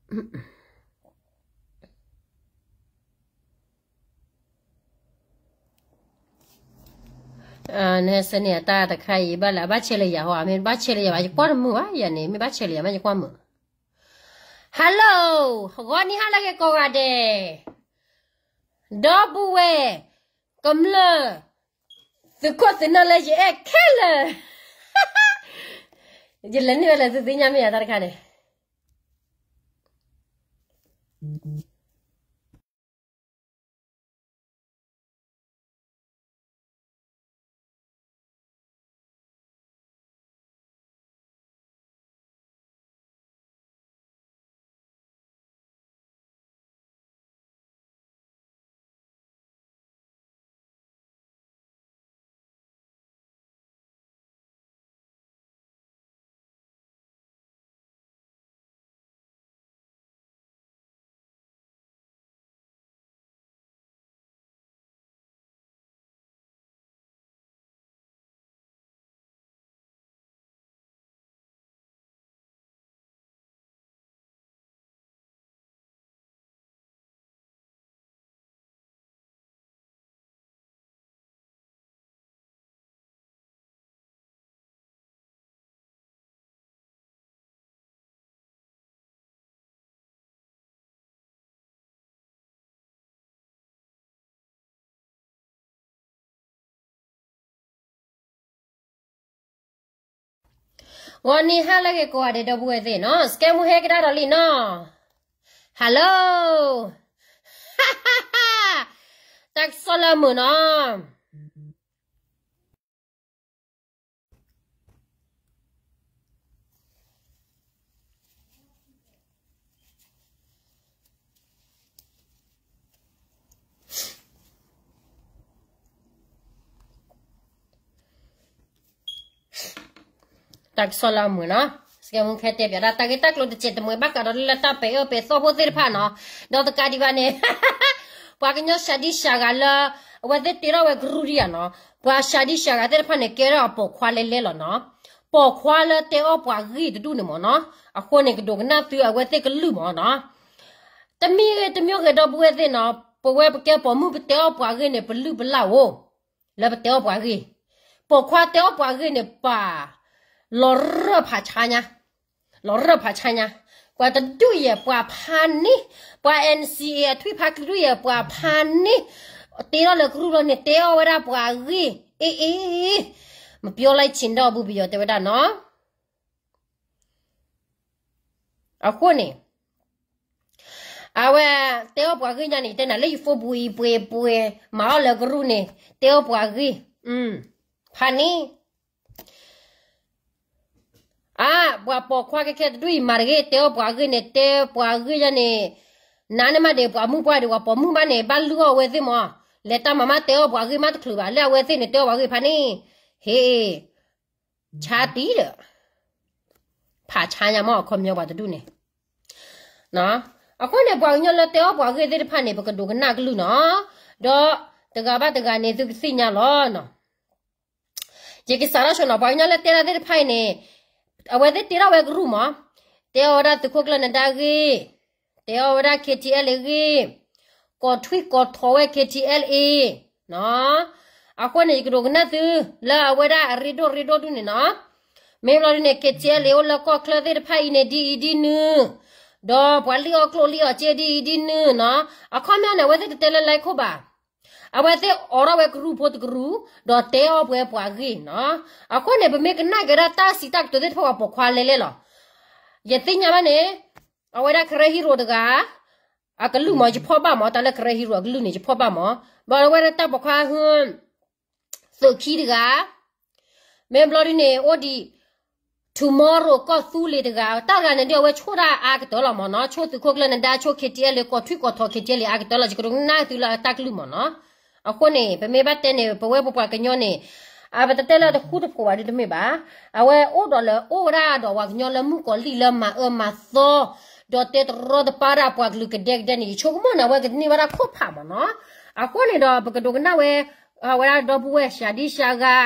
နဟဲဆၢန့ၢ်အတၢ်တခါအံၤ ဘၣ်လဲၣ် အဘၣ်ဆဲးလၢယၤဟီ မ့ၢ်ဘၣ်ဆဲးလၢယၤဘၣ် ယကွၢ်တမုာ်ဘၣ်ယၤန့ၣ် မ့ၢ်ဘၣ်ဆဲးလၢယၤမ့ၢ်ယကွၢ်မုာ်. Hello, ဂီၤနံၤဟါလၢအဂ့ၤကိးဂၤဒဲး, ဒီပုၢ်ဝဲၢ်, ကမျၢၢ်, သုးခိၣ်သုးနၢ်လၢယအဲၣ်ခဲလၢာ်, ယလဲၤန့ၢ်ဝဲလၢသုသ့ၣ်ညါမ့ၢ်ယၤတၢ်တခါန့ၣ် ဂီၤနံၤဟါလၢအဂ့ၤကိးဂၤဒဲး ဒီပုၢ်ဝဲၢ်သ့ၣ်နီၤ, စကဲမူဟဲကဒါဒီးလံနီၤ, Hello, တၢ်ကစီၣ်လၢအမုာ်နီၤ. တၢ်ကစီၣ်လၢအမုာ်နီၤ, စကဲမူဟဲတဲပၠးဒၣ်တၢ်ဂ့ၢ်တၢ်ကျိၤတစဲးတမှဲၤ ဘၣ်ဃးဒီးလၢတၢ်ပဲာ်အၢပဲာ်သီဖိသ့ၣ်တဖၣ်နီၤ, ဒီးတကးဒံးဘၣ်န့ၣ် ပှၤကညီစှၤဒံစှၤဂၤလၢ အဝဲသ့ၣ်တ့ထီၣ်ဝဲကရူၢ်ဒံးဧါနီၤ, ပှၤစှၤဒံစှၤဂၤသ့ၣ်တဖၣ်န့ၣ် ကဲထီၣ်အပိာ်ခွါလဲလဲလီၤနီၤ, ပိာ်ခွါလၢတဲအီၣ်ပှၤဂ့ၢ်တဒူၣ်န့ၣ်မ့ၢ်နီၤ, အဃိန့ၣ် ကဒိးကနၣ်သုအဝဲသ့ၣ်ကလုၢ်မ့ၢ်နီၤ, တမံၤဂ့ၤတမံၤဂ့ၤ ဒီပုၢ်ဝဲၢ်သ့ၣ်နီၤ, ပဝဲပကဲပိာ်မုၣ်ပတဲအီၣ်ပှၤဂ့ၢ်န့ၣ် ပလုၢ်ပလၢ်အိၣ် လၢပတဲအီၣ်ပှၤဂ့ၢ်, ပိာ်ခွါတဲအီၣ်ပှၤဂ့ၢ်န့ၣ် ပှၤ လီၤရၢၢ်ဖးဆါညါ, လီၤရၢၢ်ဖးဆါညါ, ပှၤတဒူၣ်ယဲၢ်ပှၤဖးန့ၢ်, ပှၤ N C A အထွံၣ်ဖးကဒူၣ်ယဲၢ်ပှၤဖးန့ၢ်, တ့ထီၣ်လၢကရူၢ်လီၤန့ၣ် တဲအီၣ်ဝဲဒၣ်ပှၤဂ့ၢ်, အ့အ့, မပြောလိုက်ချင်တော့ဘူး ပယီၤတဲဝဲဒၣ်နီၤ. အဃိန့ၣ် အဝဲတဲအီၣ်ပှၤဂ့ၢ်ညါန့ၣ် တဲနၤလၢယဖိပူၤအံၤပှ့ၤပှ့ၤ မၤအီၣ်လၢကရူၢ်န့ၣ် တဲအီၣ်ပှၤဂ့ၢ်, ဖးန့ၢ်, အါ, ပှၤပိာ်ခွါခဲခဲတဒူၣ်အံၤမၤတဂ့ၤ တဲအီၣ်ပှၤဂ့ၢ်န့ၣ် တဲပှၤဂ့ၢ်ညါန့ၣ်, နၤန့ၣ်မးဒံး ပှၤမုၣ်ပှၢ်ဒံး ပှၤပိာ်မုၣ်ဘၣ်န့ၣ် ဘၣ်လုၢ်အီၣ်အဝဲသ့ၣ်မး, လဲၤတၢ်မၤမးတဲအီၣ်ပှၤဂ့ၢ်မးတချုးဘၣ် လၢအဝဲသ့ၣ်န့ၣ် တဲအီၣ်ပှၤဂ့ၢ်ဖးန့ၢ်, ဟ့ၣ် ဆါတံၢ်ဒီး ဖးဆါညါမး အခီပညီပှၤတဒူၣ်န့ၣ်, အဃိန့ၣ် ပှၤကညီလၢတဲအီၣ်ပှၤဂ့ၢ်သ့ၣ်တဖၣ်န့ၣ် ပကဒိးကနၣ်ကလုၢ်နီၤ, ဒီးတဂၤဘၣ်တဂၤန့ၣ် သုကသ့ၣ်ညါလီၤနီၤ. ယကစးထီၣ်ဆိနီၤ ပှၤကညီလၢတဲဒၣ်သ့ၣ်တဖၣ်အံၤန့ၣ်, အဝဲသ့ၣ်တ့ထီၣ်ဝဲကရူၢ်မး, တဲအီၣ်ဝဲဒၣ်သုးခိၣ်ကျၢၢ်နဒါဂ့ၢ်, တဲအီၣ်ဝဲဒၣ် K T L A ဂ့ၢ်, ကိးထွံၣ်ကိးထိးဝဲ K T L A နီၤ. အဃိန့ၣ် ယကဒိးကနၣ်သု လၢအဝဲဒၣ်အရ့ဒိၣ်ရ့ဒိၣ်ဒူၣ်န့ၣ်နီၤ. မ့ၢ်ဘျီဒ်န့ၣ် K T L A အိၣ်လၢကီၢ်ချၢသ့ၣ်တဖၣ်အံၤန့ၣ် ဒ်အံၤဒ်နုၤ, ဒီးပှၤလံၣ်အီၣ်ကျိၣ်လံၣ်အီၣ်စ့ဒ်အံၤဒ်နုၤနီၤ. အခီပညီန့ၣ် အဝဲသ့ၣ်တတဲလၢ like ခိၣ်ဘၣ်. အဝဲသ့ၣ်အိးထီၣ်ဝဲကရူၢ်ဖိတကရူၢ်, ဒီးတဲအီၣ်ပှဲၤပှၤဂ့ၢ်နီၤ. အဃိန့ၣ် ပမ့ၢ်ကနၣ်က့ၤဒၣ်တၢ်စံးတၢ်ကတိၤသ့ၣ်တဖၣ် ပှၤပိာ်ခွါလဲလဲလီၤ. ယသ့ၣ်ညါဘၣ်န့ၣ်, အဝဲဒၣ် Karen Hero တဂၤ အကလုၢ်မး ယဖီၣ်ဘၣ်မး, တၢ်လၢ Karen Hero အကလုၢ်န့ၣ် ယဖီၣ်ဘၣ်မး. ဘၣ်အဝဲဒၣ်တၢ်ပိာ်ခွါ သုးခံတဂၤ, မ့ၢ်ဘျီဒ်န့ၣ် အိၣ်ဒံး Tomorrow ကီၢ်သူလ့ၤတဂၤ, တၢ်တဂၤန့ၣ်ဒ်အဝဲဆိၣ်တၢ်အါကတၢၢ်လီၤမးနီၤ, ဆိၣ်သုးခိၣ်ကျၢၢ်နဒါ, ဆိၣ် K T L A, ကိးထွံၣ်ကိးထိး K T L A အါကတၢၢ်လီၤ. ယကဒိးကနၣ်သုလၢတၢ်ကလုၢ်မးနီၤ. အဃိန့ၣ် ပမ့ၢ်ဘၣ်တဲန့ၣ် ပဝဲပပှၤကညီန့ၣ်, အပတတဲလၢတဃူတဖိးဘၣ်ဒ်တမ့ၢ်ဘၣ်. အဝဲအိၣ်ဒီးလၢအိၣ်ဝဲဒၣ်ဒီးပှၤကညီလၢမုၣ်ကီၤလံၢ်လၢမၤအၢမၤသီ, ဒီးတဲတရီတပါဒၣ်ပှၤကလုာ်ကဒဲကဒဲန့ၣ် ယဆိကမိၣ်န့ၣ် အဝဲကန့ၢ်ဘၣ်တၢ်ခိၣ်ဖးမးနီၤ. အဃိန့ၣ်ဒီး ပကဒိးကနၣ်ဝဲ, အဝဲဒၣ်ဒီပုၢ်ဝဲၢ်စှၤဒံစှၤဂၤ,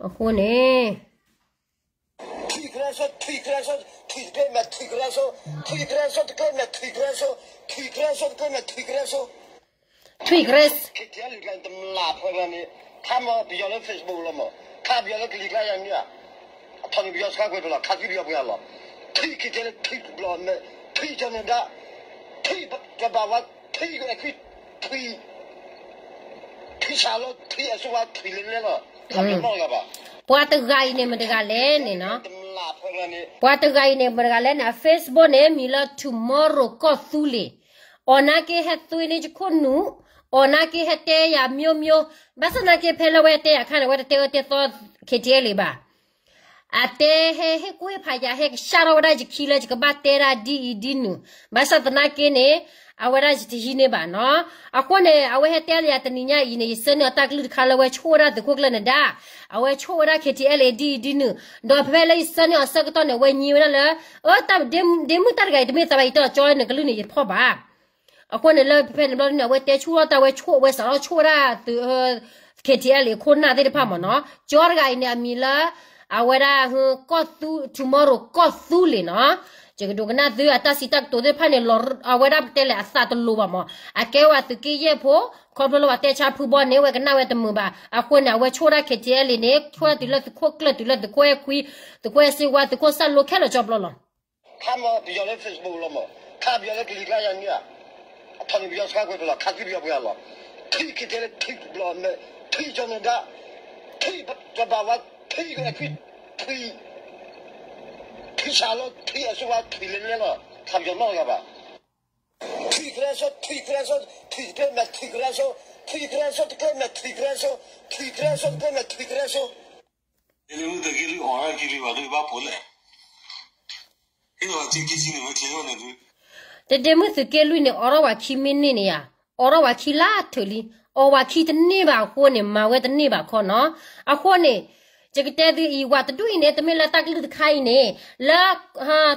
အဃိန့ၣ် ထွံၣ်ကျဲးစၢး, ထွံၣ်ကျဲးစၢး, ထွံၣ်တကျဲမဲာ်ထွံၣ်ကရၢစိ, ထွံၣ်ကရၢစိတကျဲမဲာ်ထွံၣ်ကရၢစိ, ထွံၣ်ကရၢစိတကျဲမဲာ်ထွံၣ်ကရၢစိ, ထွံၣ်ကရၢစိ, ခဲကဲလၢတမျၢ်ဖဲန့ၣ်, ခါမ့ၢ်ပယီၤလၢ Facebook လီၤမး, ခါပယီၤလၢကလံၤကျါယၤန့ၣ်ဧါ, အထီၣ်န့ၣ်ပယီၤစခါကွဲးပလီၢ် ခးသံပယီၤပှဲၤအလီၢ်, ထွံၣ်ခဲကဲလၢထွံၣ်တဘျီမဲာ်, ထွံၣ်ကၠီနဒါ, ထွံၣ်တဘၣ်ဝါ, ထွံၣ်ကဲခွံ, ထွံၣ် ထွံၣ်ဆၣ်လီၤ, ထွံၣ်အစိဝါ, ထွံၣ်လဲၤလဲၤလီၤ, တၢ်မ့ၢ်မီၢ်လီၤဘၣ်. ပှၤတဂၤအံၤန့ၣ်မတၤတဂၤလဲၣ်န့ၣ်နီၤ, ပှၤတဂၤအံၤန့ၣ်မတၤတဂၤလဲၣ်န့ၣ် အ Facebook န့ၣ် မံၤလၢ Tomorrow ကီၢ်သူလ့ၤ, အီၣ်နာ်က့ဟဲသွံန့ၢ်ယခိၣ်နူာ်, အီၣ်နာ်က့ဟဲတဲယၤ မျိုးမျိုး, ဘၣ်ဆၣ်သနာ်က့ဖဲလၢအဝဲတဲယၤအခါန့ၣ် အဝဲတတဲအၢတဲသီ KTLA ဘၣ်. အတဲဟဲဟ့ၣ်ကူၣ်ဟ့ၣ်ဖးယၤ ဟဲကစၢ်ထီၣ်ဝဲဒၣ်ယခံလၢယကဘၣ်တဲဒၣ်ဒ်အံၤဒ်နုၤ, ဘၣ်ဆၣ်သနာ်က့န့ၣ် အဝဲဒၣ်ယတဟံးန့ၢ်ဘၣ်နီၤ. အဃိန့ၣ် အဝဲဟဲတဲလၢယၤတနံၤညါအံၤန့ၣ် ယဆၢန့ၢ်အီၤတၢ်ကလုၢ်တခါလၢအဝဲဆိၣ်ဝဲဒၣ်သုးခိၣ်ကျၢၢ်နဒါ, အဝဲဆိၣ်ဝဲဒၣ် KTLA ဒ်အံၤဒ်နုၤ, ဒီးဖဲလၢယဆၢန့ၢ်အီၤဆၢကတီၢ်န့ၣ် အဝဲညံဝဲဒၣ်လၢ အၢ တၢ်ဒ့မုၣ်တၢ်တဂၤအံၤတမ့ၢ်သးဘၣ် ယတဲအီၤကၠီနကလုၢ်န့ၣ် ယတဖီၣ်ဘၣ်. အဃိန့ၣ်လၢဖဲန့ၣ်ဘျီန့ၣ် အဝဲတဲဆူၣ်ထီၣ်တၢ် အဝဲဆိၣ်ဝဲစးထီၣ်ဆိၣ်ဝဲဒၣ်သုး KTLA အခိၣ်နၢ်သ့ၣ်တဖၣ်မ့ၢ်နီၤ. ကၠီတဂၤအံၤန့ၣ် အမံၤလၢ အဝဲဒၣ် ကီၢ်သူ Tomorrow ကီၢ်သူလ့ၤနီၤ. ယကဒိကနၣ်သုအတၢ်စံးတၢ်ကတိၤသ့ၣ်တဖၣ်န့ၣ် အဝဲဒၣ်ပတဲလဲၣ်အသးတလိၤဘၣ်မ့ၢ် အကဲဝဲသုးက့ယဲၢ်ဖိ, ခီဖျိလၢပှၤတဲဆါဖုဘီန့ၣ် အဝဲကနၣ်ဝဲတမုာ်ဘၣ်. အဃိန့ၣ် အဝဲဆိၣ်ဝဲဒၣ် KTLA န့ၣ် ဆိၣ်ဝဲဒၣ်တုၤလၢသုးခိၣ်ကျၢၢ် တုၤလၢသုးခိၣ်အဲၣ်ခွံ, သုးခိၣ်အဲၣ်စ့ဝါ သုးခိၣ်စၢ်လိခဲလၢာ်ကၠီဘျီလီၤ. ခါမ့ၢ်ပယီၤလၢ Facebook လီၤမး, ခါပယီၤလၢကလံၤကျါယၤန့ၣ်ဧါ, အထီၣ်န့ၣ်ပယီၤစခါကွဲးပလီၢ် ခးသံပယီၤပှဲၤအလီၢ်, ထွံၣ်ခဲကဲလၢထွံၣ်တဘျီမဲာ်, ထွံၣ်ကၠီနဒါ, ထွံၣ်တဘၣ်ဝါ, ထွံၣ်ကဲခွံ, ထွံၣ် ထွံၣ်ဆၣ်လီၤ, ထွံၣ်အစိဝါ, ထွံၣ်လဲၤလဲၤလီၤ, တၢ်မ့ၢ်မီၢ်လီၤဘၣ်. ထွံၣ်ကရၢစိ, ထွံၣ်ကရၢစိ, ထွံၣ်တကျဲမဲာ်ထွံၣ်ကရၢစိ, ထွံၣ်ကရၢစိတကျဲမဲာ်ထွံၣ်ကရၢစိ, ထွံၣ်ကရၢစိတကျဲမဲာ်ထွံၣ်ကရၢစိ. တဒ့မုၣ်သုးက့လွံၢ်အီၣ်ထီၣ်ခံလံဘၣ်ဒီးဘၣ်ပိာ်လဲၣ်, ဟ့ၣ်လီၤခံခံဆံန့ၣ်ဝဲချ့လီၤန့ၣ်ဒုး, တဒ့မုၣ်သုးက့လွံၢ်န့ၣ် အီၣ်ထီၣ်ဝဲခံမံးနံးန့ၣ်ယါ, အီၣ်ထီၣ်ဝဲခံလါထၢၣ်လံ, အီၣ်ဝဲခံတန့ၢ်ဘၣ်အဃိန့ၣ် မၤဝဲတန့ၢ်ဘၣ်ခီနီၤ. အဃိန့ၣ် ယကတဲသုအံၤ ဝဲတဒူၣ်အံၤန့ၣ် တမ့ၢ်လၢတၢ်ကလုၢ်တခါအံၤန့ၣ်, လၢ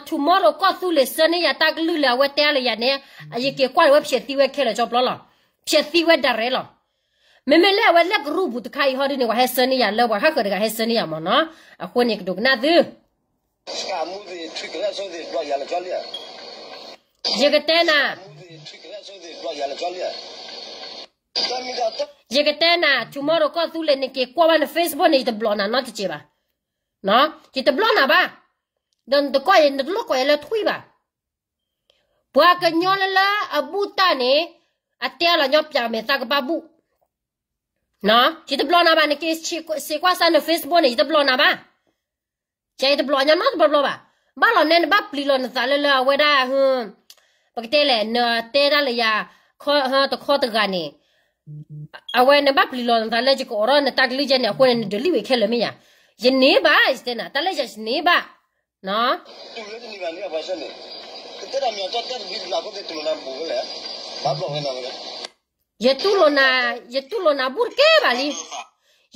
Tomorrow ကီၢ်သူလ့ၤဆၢန့ၢ်ယၤတၢ်ကလုၢ်လၢအဝဲတဲလၢယၤန့ၣ်, ယက့ၤကွၢ်လၢဝဲဖျဲးသံဝဲခဲလၢာ်ကၠီဘျီလီၤ. ဖျဲးသံဝဲဒၣ်ရဲလီၤ. မ့မ့ၢ်လၢအဝဲလဲၤကရူၢ်ပူၤတခါအံၤဟီဒ်န့ၣ် ပှၤဟဲဆၢန့ၢ်ယၤလၢပှၤဟးဃၢၤတဂၤဟဲဆၢန့ၢ်ယၤမ့ၢ်နီၤ. အဃိန့ၣ် ကဒိကနၣ်သု ယကတဲနၤ, ယကတဲနၤ Tomorrow ကီၢ်သူလ့ၤန့ၣ် က့ၤကွၢ်ဘၣ်န Facebook န့ၣ် ယတဘျီနၤနီတစဲးဘၣ်. ယတဘျီနၤဘၣ်. ဒီးနတကိးယၤ နတလိၣ်ကိးယၤလၢထွံၣ်ဘၣ်. ပှၤကညီလၢလၢအဘူၣ်တၢ်န့ၣ် အတဲလီၤညီပၠးမဲာ်သးကဘၣ်ဘူၣ်. ယတဘျီနၤဘၣ် နက့ၤစံးကွၢ်စၢ်န Facebook န့ၣ် ယတဘျီနၤဘၣ်. ယတဘျီညီနီတဘျီဘျီဘၣ်. ဘၣ်လီၤနဲနဘၣ်ပျံၤလီၤနသးလၢလၢအဝဲဒၣ် ပကတဲလဲၣ် နတဲဒၣ်လၢယၤ တခီတဂၤန့ၣ် အဝဲနဘၣ်ပျံၤလီၤနသးလၢယကအိးထီၣ်နတၢ်ကလုၢ်ယဲန့ၣ် အဃိန့ၣ် နဒုးလံာ်ဝဲခဲလၢာ်မ့ၢ်ယါ. ယန့ၢ်ဘၣ် ယတဲနၤ တၢ်လၢယၤယန့ၢ်ဘၣ်. ယတူၢ်လိာ်နၤ, ယတူၢ်လိာ်နၤဘူၣ်တကဲဘၣ်လံ.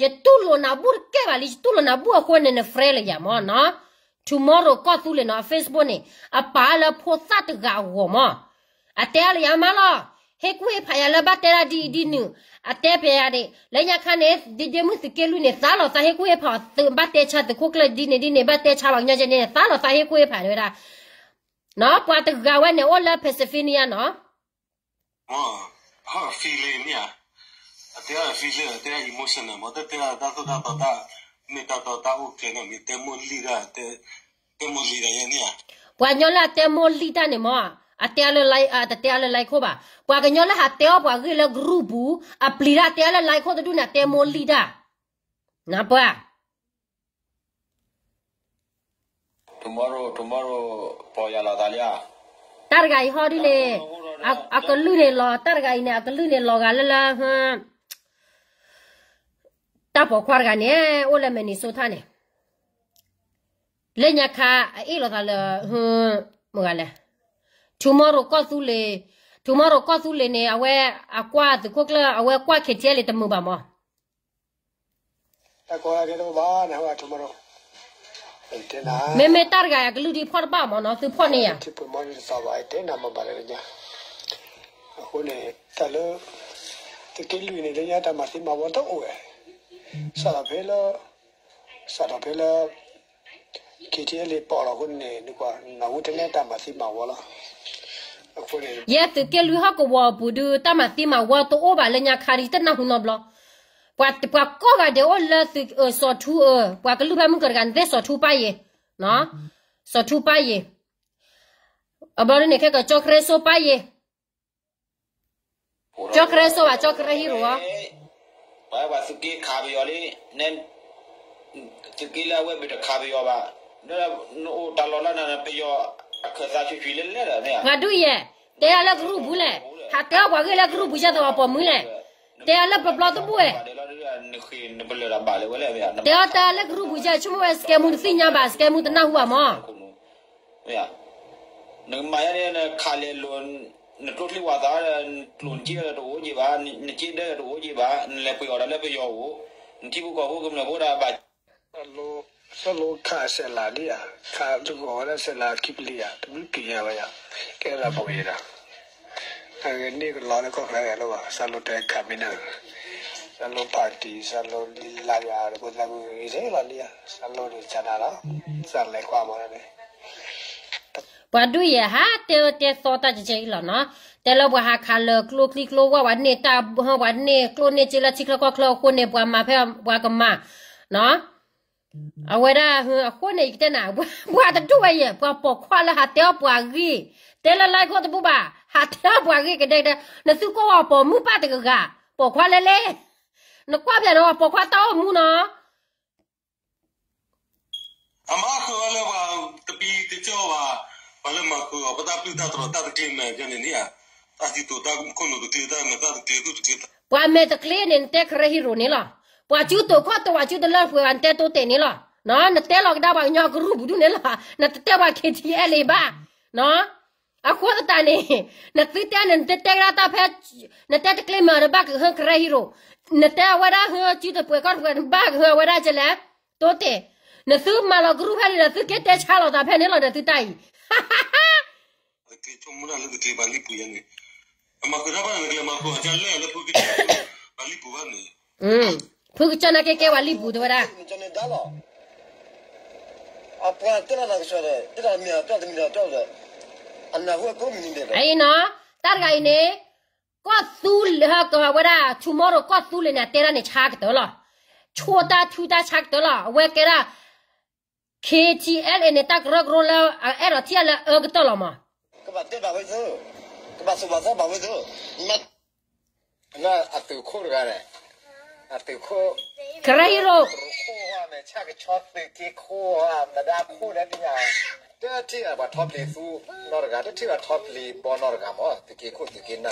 ယတူၢ်လိာ်နၤဘူၣ်တကဲဘၣ်လံ. ယတူၢ်လိာ်နၤဘူၣ်အဃိန့ၣ် န friend လၢယၤမ့ၢ်နီၤ. Tomorrow ကီၢ်သူလ့ၤနီၤ အ Facebook န့ၣ် အပာ်လၢဖိသၣ်တဂၤအဂီၢ်မ့ၢ်. အတဲလၢယၤမးလီၤ. ဟ့ၣ်ကူၣ်ဟ့ၣ်ဖးယၤလၢဘၣ်တဲဒၣ်ဒ်အံၤဒ်နုၤ. အတဲပျဲယၤန့ၣ် လၢညါခါန့ၣ် ဒ့ဒ့မုၣ်သုးက့လွံၢ်န့ၣ် သါလီၤသးဟ့ၣ်ကူၣ်ဟ့ၣ်ဖးအီၤ ဘၣ်တဲဆါသုးခိၣ်ကျၢၢ်ဒ်န့ၣ်ဒ်န့ၣ် ဘၣ်တဲဆါပှၤကညီကဲန့ၣ် သါလီၤသးဟ့ၣ်ကူၣ်ဟ့ၣ်ဖးဝဲဒၣ် ပှၤတဂၤဝဲန့ၣ် အိၣ်လၢ Pennsylvania နီၤ. မ့ၢ် feeling မ့ၢ်ဧါ. အတဲအီၤ feeling တဲ emotional မ့ၢ် တတဲအီၤတၢ်သိၣ်တၢ်သီတၢ် မ့ၢ်တၢ်တီတၢ်အိၣ်ကျဲန့ၣ် မ့ၢ်တဲမိၢ်လံၢ်တၢ် တဲမိၢ်လံၢ်တၢ်ယဲန့ၣ်ဧါ. ပှၤကညီလၢအတဲမိၢ်လံၢ်တၢ်န့ၣ်မ့ၢ် အတဲအီၤလၢ တတဲအီၤလၢ line ခိၣ်ဘၣ်. ပှၤကညီလၢဟးတဲအီၣ်ပှၤဂ့ၢ်လၢ group ပူၤ အပျံၤတၢ်တဲအီၤလၢ line ခိၣ်တဒူၣ်န့ၣ် အတဲမိၢ်လံၢ်တၢ် နပှၤ tomorrow tomorrow ပီၢ်ယၢ်လီၤသးလံဧါ. တၢ်တဂၤအံၤဟီဒ်န့ၣ် အကလုၢ်န့ၣ်လီၤ တၢ်တဂၤအံၤန့ၣ် အကလုၢ်န့ၣ်လီၤဂာ်လၢလၢ တၢ်ပိာ်ခွါတဂၤန့ၣ် အိၣ်လၢ Minnesota န့ၣ် လၢညါခါ အအ့ၣ်လိာ်သးလၢ မ့ၢ်ဂၤလဲၣ် tomorrow ကီၢ်သူလ့ၤ tomorrow ကီၢ်သူလ့ၤန့ၣ် အဝဲအကွၢ်သုးခိၣ်ကျၢၢ် အဝဲကွၢ် KTLA တမုာ်ဘၣ်မး. မ့မ့ၢ်တၢ်တဂၤအံၤအကလုၢ်ဒ်ဖီၣ်တဘၣ်မးနီၤ သုဖီၣ်န့ၢ်ယၤ အဃိန့ၣ် တၢ်လၢ သုးက့လွံၢ်န့ၣ် လၢညါတၢ်မၤသံမၤဝီတအိၣ်ဝဲ စးထီၣ်ဖဲလၢ စးထီၣ်ဖဲလၢ ခံထံၣ်လံပီၣ်လီၤအဃိန့ၣ် နကွၢ် နၢ်ဟူတန့ၢ်တၢ်မၤသံမၤဝီလီၤ. အဃိန့ၣ် ယဲသုးက့လွံၢ်ဟီၣ်ကဝီၤအပူၤဒုး တၢ်မၤသံမၤဝီတအိၣ်ဘၣ်လၢညါခါဒ်တနၢ်ဟူနီတဘျီ. ပှၤ ပှၤကိးဂၤဒဲးအိၣ်လၢသုး စီၤထူအၢ ပှၤကလုၢ်ဖဲမုၢ်ကတဂၤန့ၣ်သ့ၣ်စီၤထူပၢ်ယ့ၤ, စီၤထူပၢ်ယ့ၤ, အဘျီဒ်န့ၣ် ခဲကၠီကရၢစိပၢ်ယ့ၤ ကၠီကရၢစိဘၣ် ကၠီကရၢဟံၣ်ရိၤအီၤ, ပှၤသုးက့ခးပယီၤလံ, သုးက့လၢအဝဲဘၣ်တခးပယီၤဘၣ်, နအိၣ်တၢ်လီၢ်လၢနပယီၤအခၢၣ်သးဆံးဆံးလဲၣ်လဲၣ်ဒီး ပှၤဒုးယဲၢ်, တဲအီၤလၢကရူၢ်ပူၤလဲၣ်, ဟးတဲအီၤပှၤဂ့ၢ်လၢကရူၢ်ပူၤယဲၢ်သးပှၤပိာ်မုၣ်လဲၣ်, တဲအီၤလၢပျီတဘိၣ်ဝဲ, တဲအီၤတဲလၢကရူၢ်ပူၤယဲၢ် ဆိကမိၣ်ဝဲစကဲမူတသ့ၣ်ညါဘၣ် စကဲမူတနၢ်ဟူဘၣ်မး နကမၤယါန့ၣ်နခးလဲၤလိာ်, နကျိချံဝၣ်သးဒီး နကျိၣ်နစ့ဒီးတအိၣ်က့ၤဘၣ်, နစ့ဒၢဒီးတအိၣ်က့ၤဘၣ်, နလဲၤပှ့ၤအီၤဒီးလၢပယီၤအိၣ်, နထံဖိကီၢ်ဖိကမျၢၢ်ဖိဒၣ်ဘၣ် စၢလိခးစဲးလၤလံဧါ, ခးတဂီၤဝဲဒၣ်စဲးလၤခံပလံၤဧါ, တဘျုးက့ၤညါဝဲယါ, ကဲဒၣ်ပဝဲဒၣ်, အဂ့ၢ်န့ၣ်ကလီလၢကီၢ်ချၢဂၤလၢၤဘၣ်, စၢလိတဲခးမ့ၢ်နၢ်, စၢလိဖးတံၢ် စၢလိလၢယၤ တဘိသးမုၢ်ဂ့ၤဂ့ၤလီၤလံဧါ, စၢလိန့ၣ်စးနၤလီၤ, စးလဲၤကွၢ်မးန့ၣ် ပှၤဒုးယဲၢ်ဟးတဲတဲသီတၢ်ကကဲအံၤလီၤနီၤ, တဲလၢပှၤဟးခးလၢကျိချံကျိဝၣ် ပှၤန့ၢ်တၢ် ပှၤန့ၢ်ကျိၣ်န့ၢ်စ့လၢထံချၢကီၢ်ချၢအဃိန့ၣ် ပှၤမၤဖဲပှၤကမၤ, နီၤ, အဝဲဒၣ် အဃိန့ၣ် ယကတဲနၤ, ပှၤတဒူၣ်ဝဲယဲၢ် ပှၤပိာ်ခွါလၢဟးတဲအီၣ်ပှၤဂ့ၢ်, တဲလၢ live ခိၣ်တဘူၣ်ဘၣ်, ဟးတဲအီၣ်ပှၤဂ့ၢ်ကဒဲကဒဲ, နသုကိးဝဲပိာ်မုၣ်ပၢ်တဂၤဂၤ, ပိာ်ခွါလဲၣ်လဲၣ်, နကွၢ်ပျဲၢ်နဝဲပိာ်ခွါတၢ်အိၣ်မူနီၤ အမၤဃုာ်ဝဲလၢပှၤတပံတကၠီဘၣ်, ပှၤလၢမၤဃုာ်အီၤ ပတၢ်ပျုၢ်တၢ်တြီၤတၢ်တကျ့မဲာ်ကန့ၣ်န့ၣ်ဧါ, တၢ်စံၣ်တိၤတၢ်ခိၣ်နူာ်တကျ့ တၢ်မဲာ်တၢ်တကျ့သူၣ်တကျ့သး, ပှၤမဲာ်တကျ့န့ၣ် နတဲကရၢဟံရိၤန့ၣ်လီၤ, ပှၤစုတိာ်ခီၣ်တိာ် ပှၤစုတလၢပှဲၤဘၣ် နတဲတိတဲာ်န့ၣ်လီၤ, နတဲလီၤကဒါပှၤကညီကရူၢ်ပူၤဒူၣ်န့ၣ်လီၤ, နတတဲပှၤ ခ့ထံအဲလ့ဘၣ်, အဃိသတးန့ၣ်, နသုတဲန့ၣ် နတတဲကဒါတၢ်ဖဲ, နတဲတကျ့မဲာ်ဒီးဘၣ်ကဟၢကရၢဟံရိၤ, နတဲအဝဲဒၣ်ဟၢစုတပှဲၤကီၢ်တပှဲၤ နဘၣ်ကဟၢအဝဲဒၣ်ကလဲၣ်, တိတဲာ်, နသုမၤလီၤကရူၢ်ဖဲန့ၣ်ဒီး သုက့ၤတဲဆါလီၤသးဖဲန့ၣ်လီၤဒီးသုတၢ်အံၤ တကျ့ဆိကမိၣ်တၢ်လၢတကျ့ပှၤလံၣ်ပူၤယဲန့ၣ်, အမၤဃုာ်တၢ်ဘၣ်န့ၣ် နကလဲၤမၤဃုာ်အီၤကလဲၣ်လၢဖုကစၢ်, ပှၤလံၣ်ပူၤဘၣ်န့ၣ်, ဖုကစၢ်နာ်က့ကဲပှၤလံၣ်ပူၤတဲဝဲဒၣ် အပှၤတဲလီၤနၤကစၢ်ဒီး တဲလီၤမ့ၢ်အတီတမံၤဒီးတီဒီး, အနၢ်ဟူအကိးမံၤန့ၣ်ဒီး အံၤနီၤ, တၢ်တဂၤအံၤန့ၣ်, ကီၢ်သူလ့ၤဟဲကဝဲဒၣ် tomorrow ကီၢ်သူလ့ၤန့ၣ် အတဲဒၣ်န့ၣ်ဆါကတၢၢ်လီၤ, ဆိတၢ်ထုတၢ်ဆါကတၢၢ်လီၤ, အဝဲကဲဒၣ် ခ့ထံအဲလ့န့ၣ် တၢ်ကရၢကရိလၢအအဲၣ်ဒိးထံၣ်အလၢအကတၢၢ်လီၤမး, ကဘၣ်တဲဘၣ်ဝဲသု, ကဘၣ်သူၣ်ဘၣ်သီဘၣ်ဝဲသု, အသုးခိၣ်တဂၤန့ၣ်, အသုးခိၣ်, ကရၢဟံရိၤ, သုးခိၣ်န့ၣ် ဆၣ်ကဆီသုးက့ခိၣ်ဧါ မတၤခိၣ်ဒီးသ့ၣ်ညါ, တထံၣ်ဘၣ်ပှၤထီပျံၤသူနီတဂၤ, တထံၣ်ဘၣ်ထီပျံၤဘီနီတဂၤမး, သုးက့ခိၣ်သုးက့နၢ်,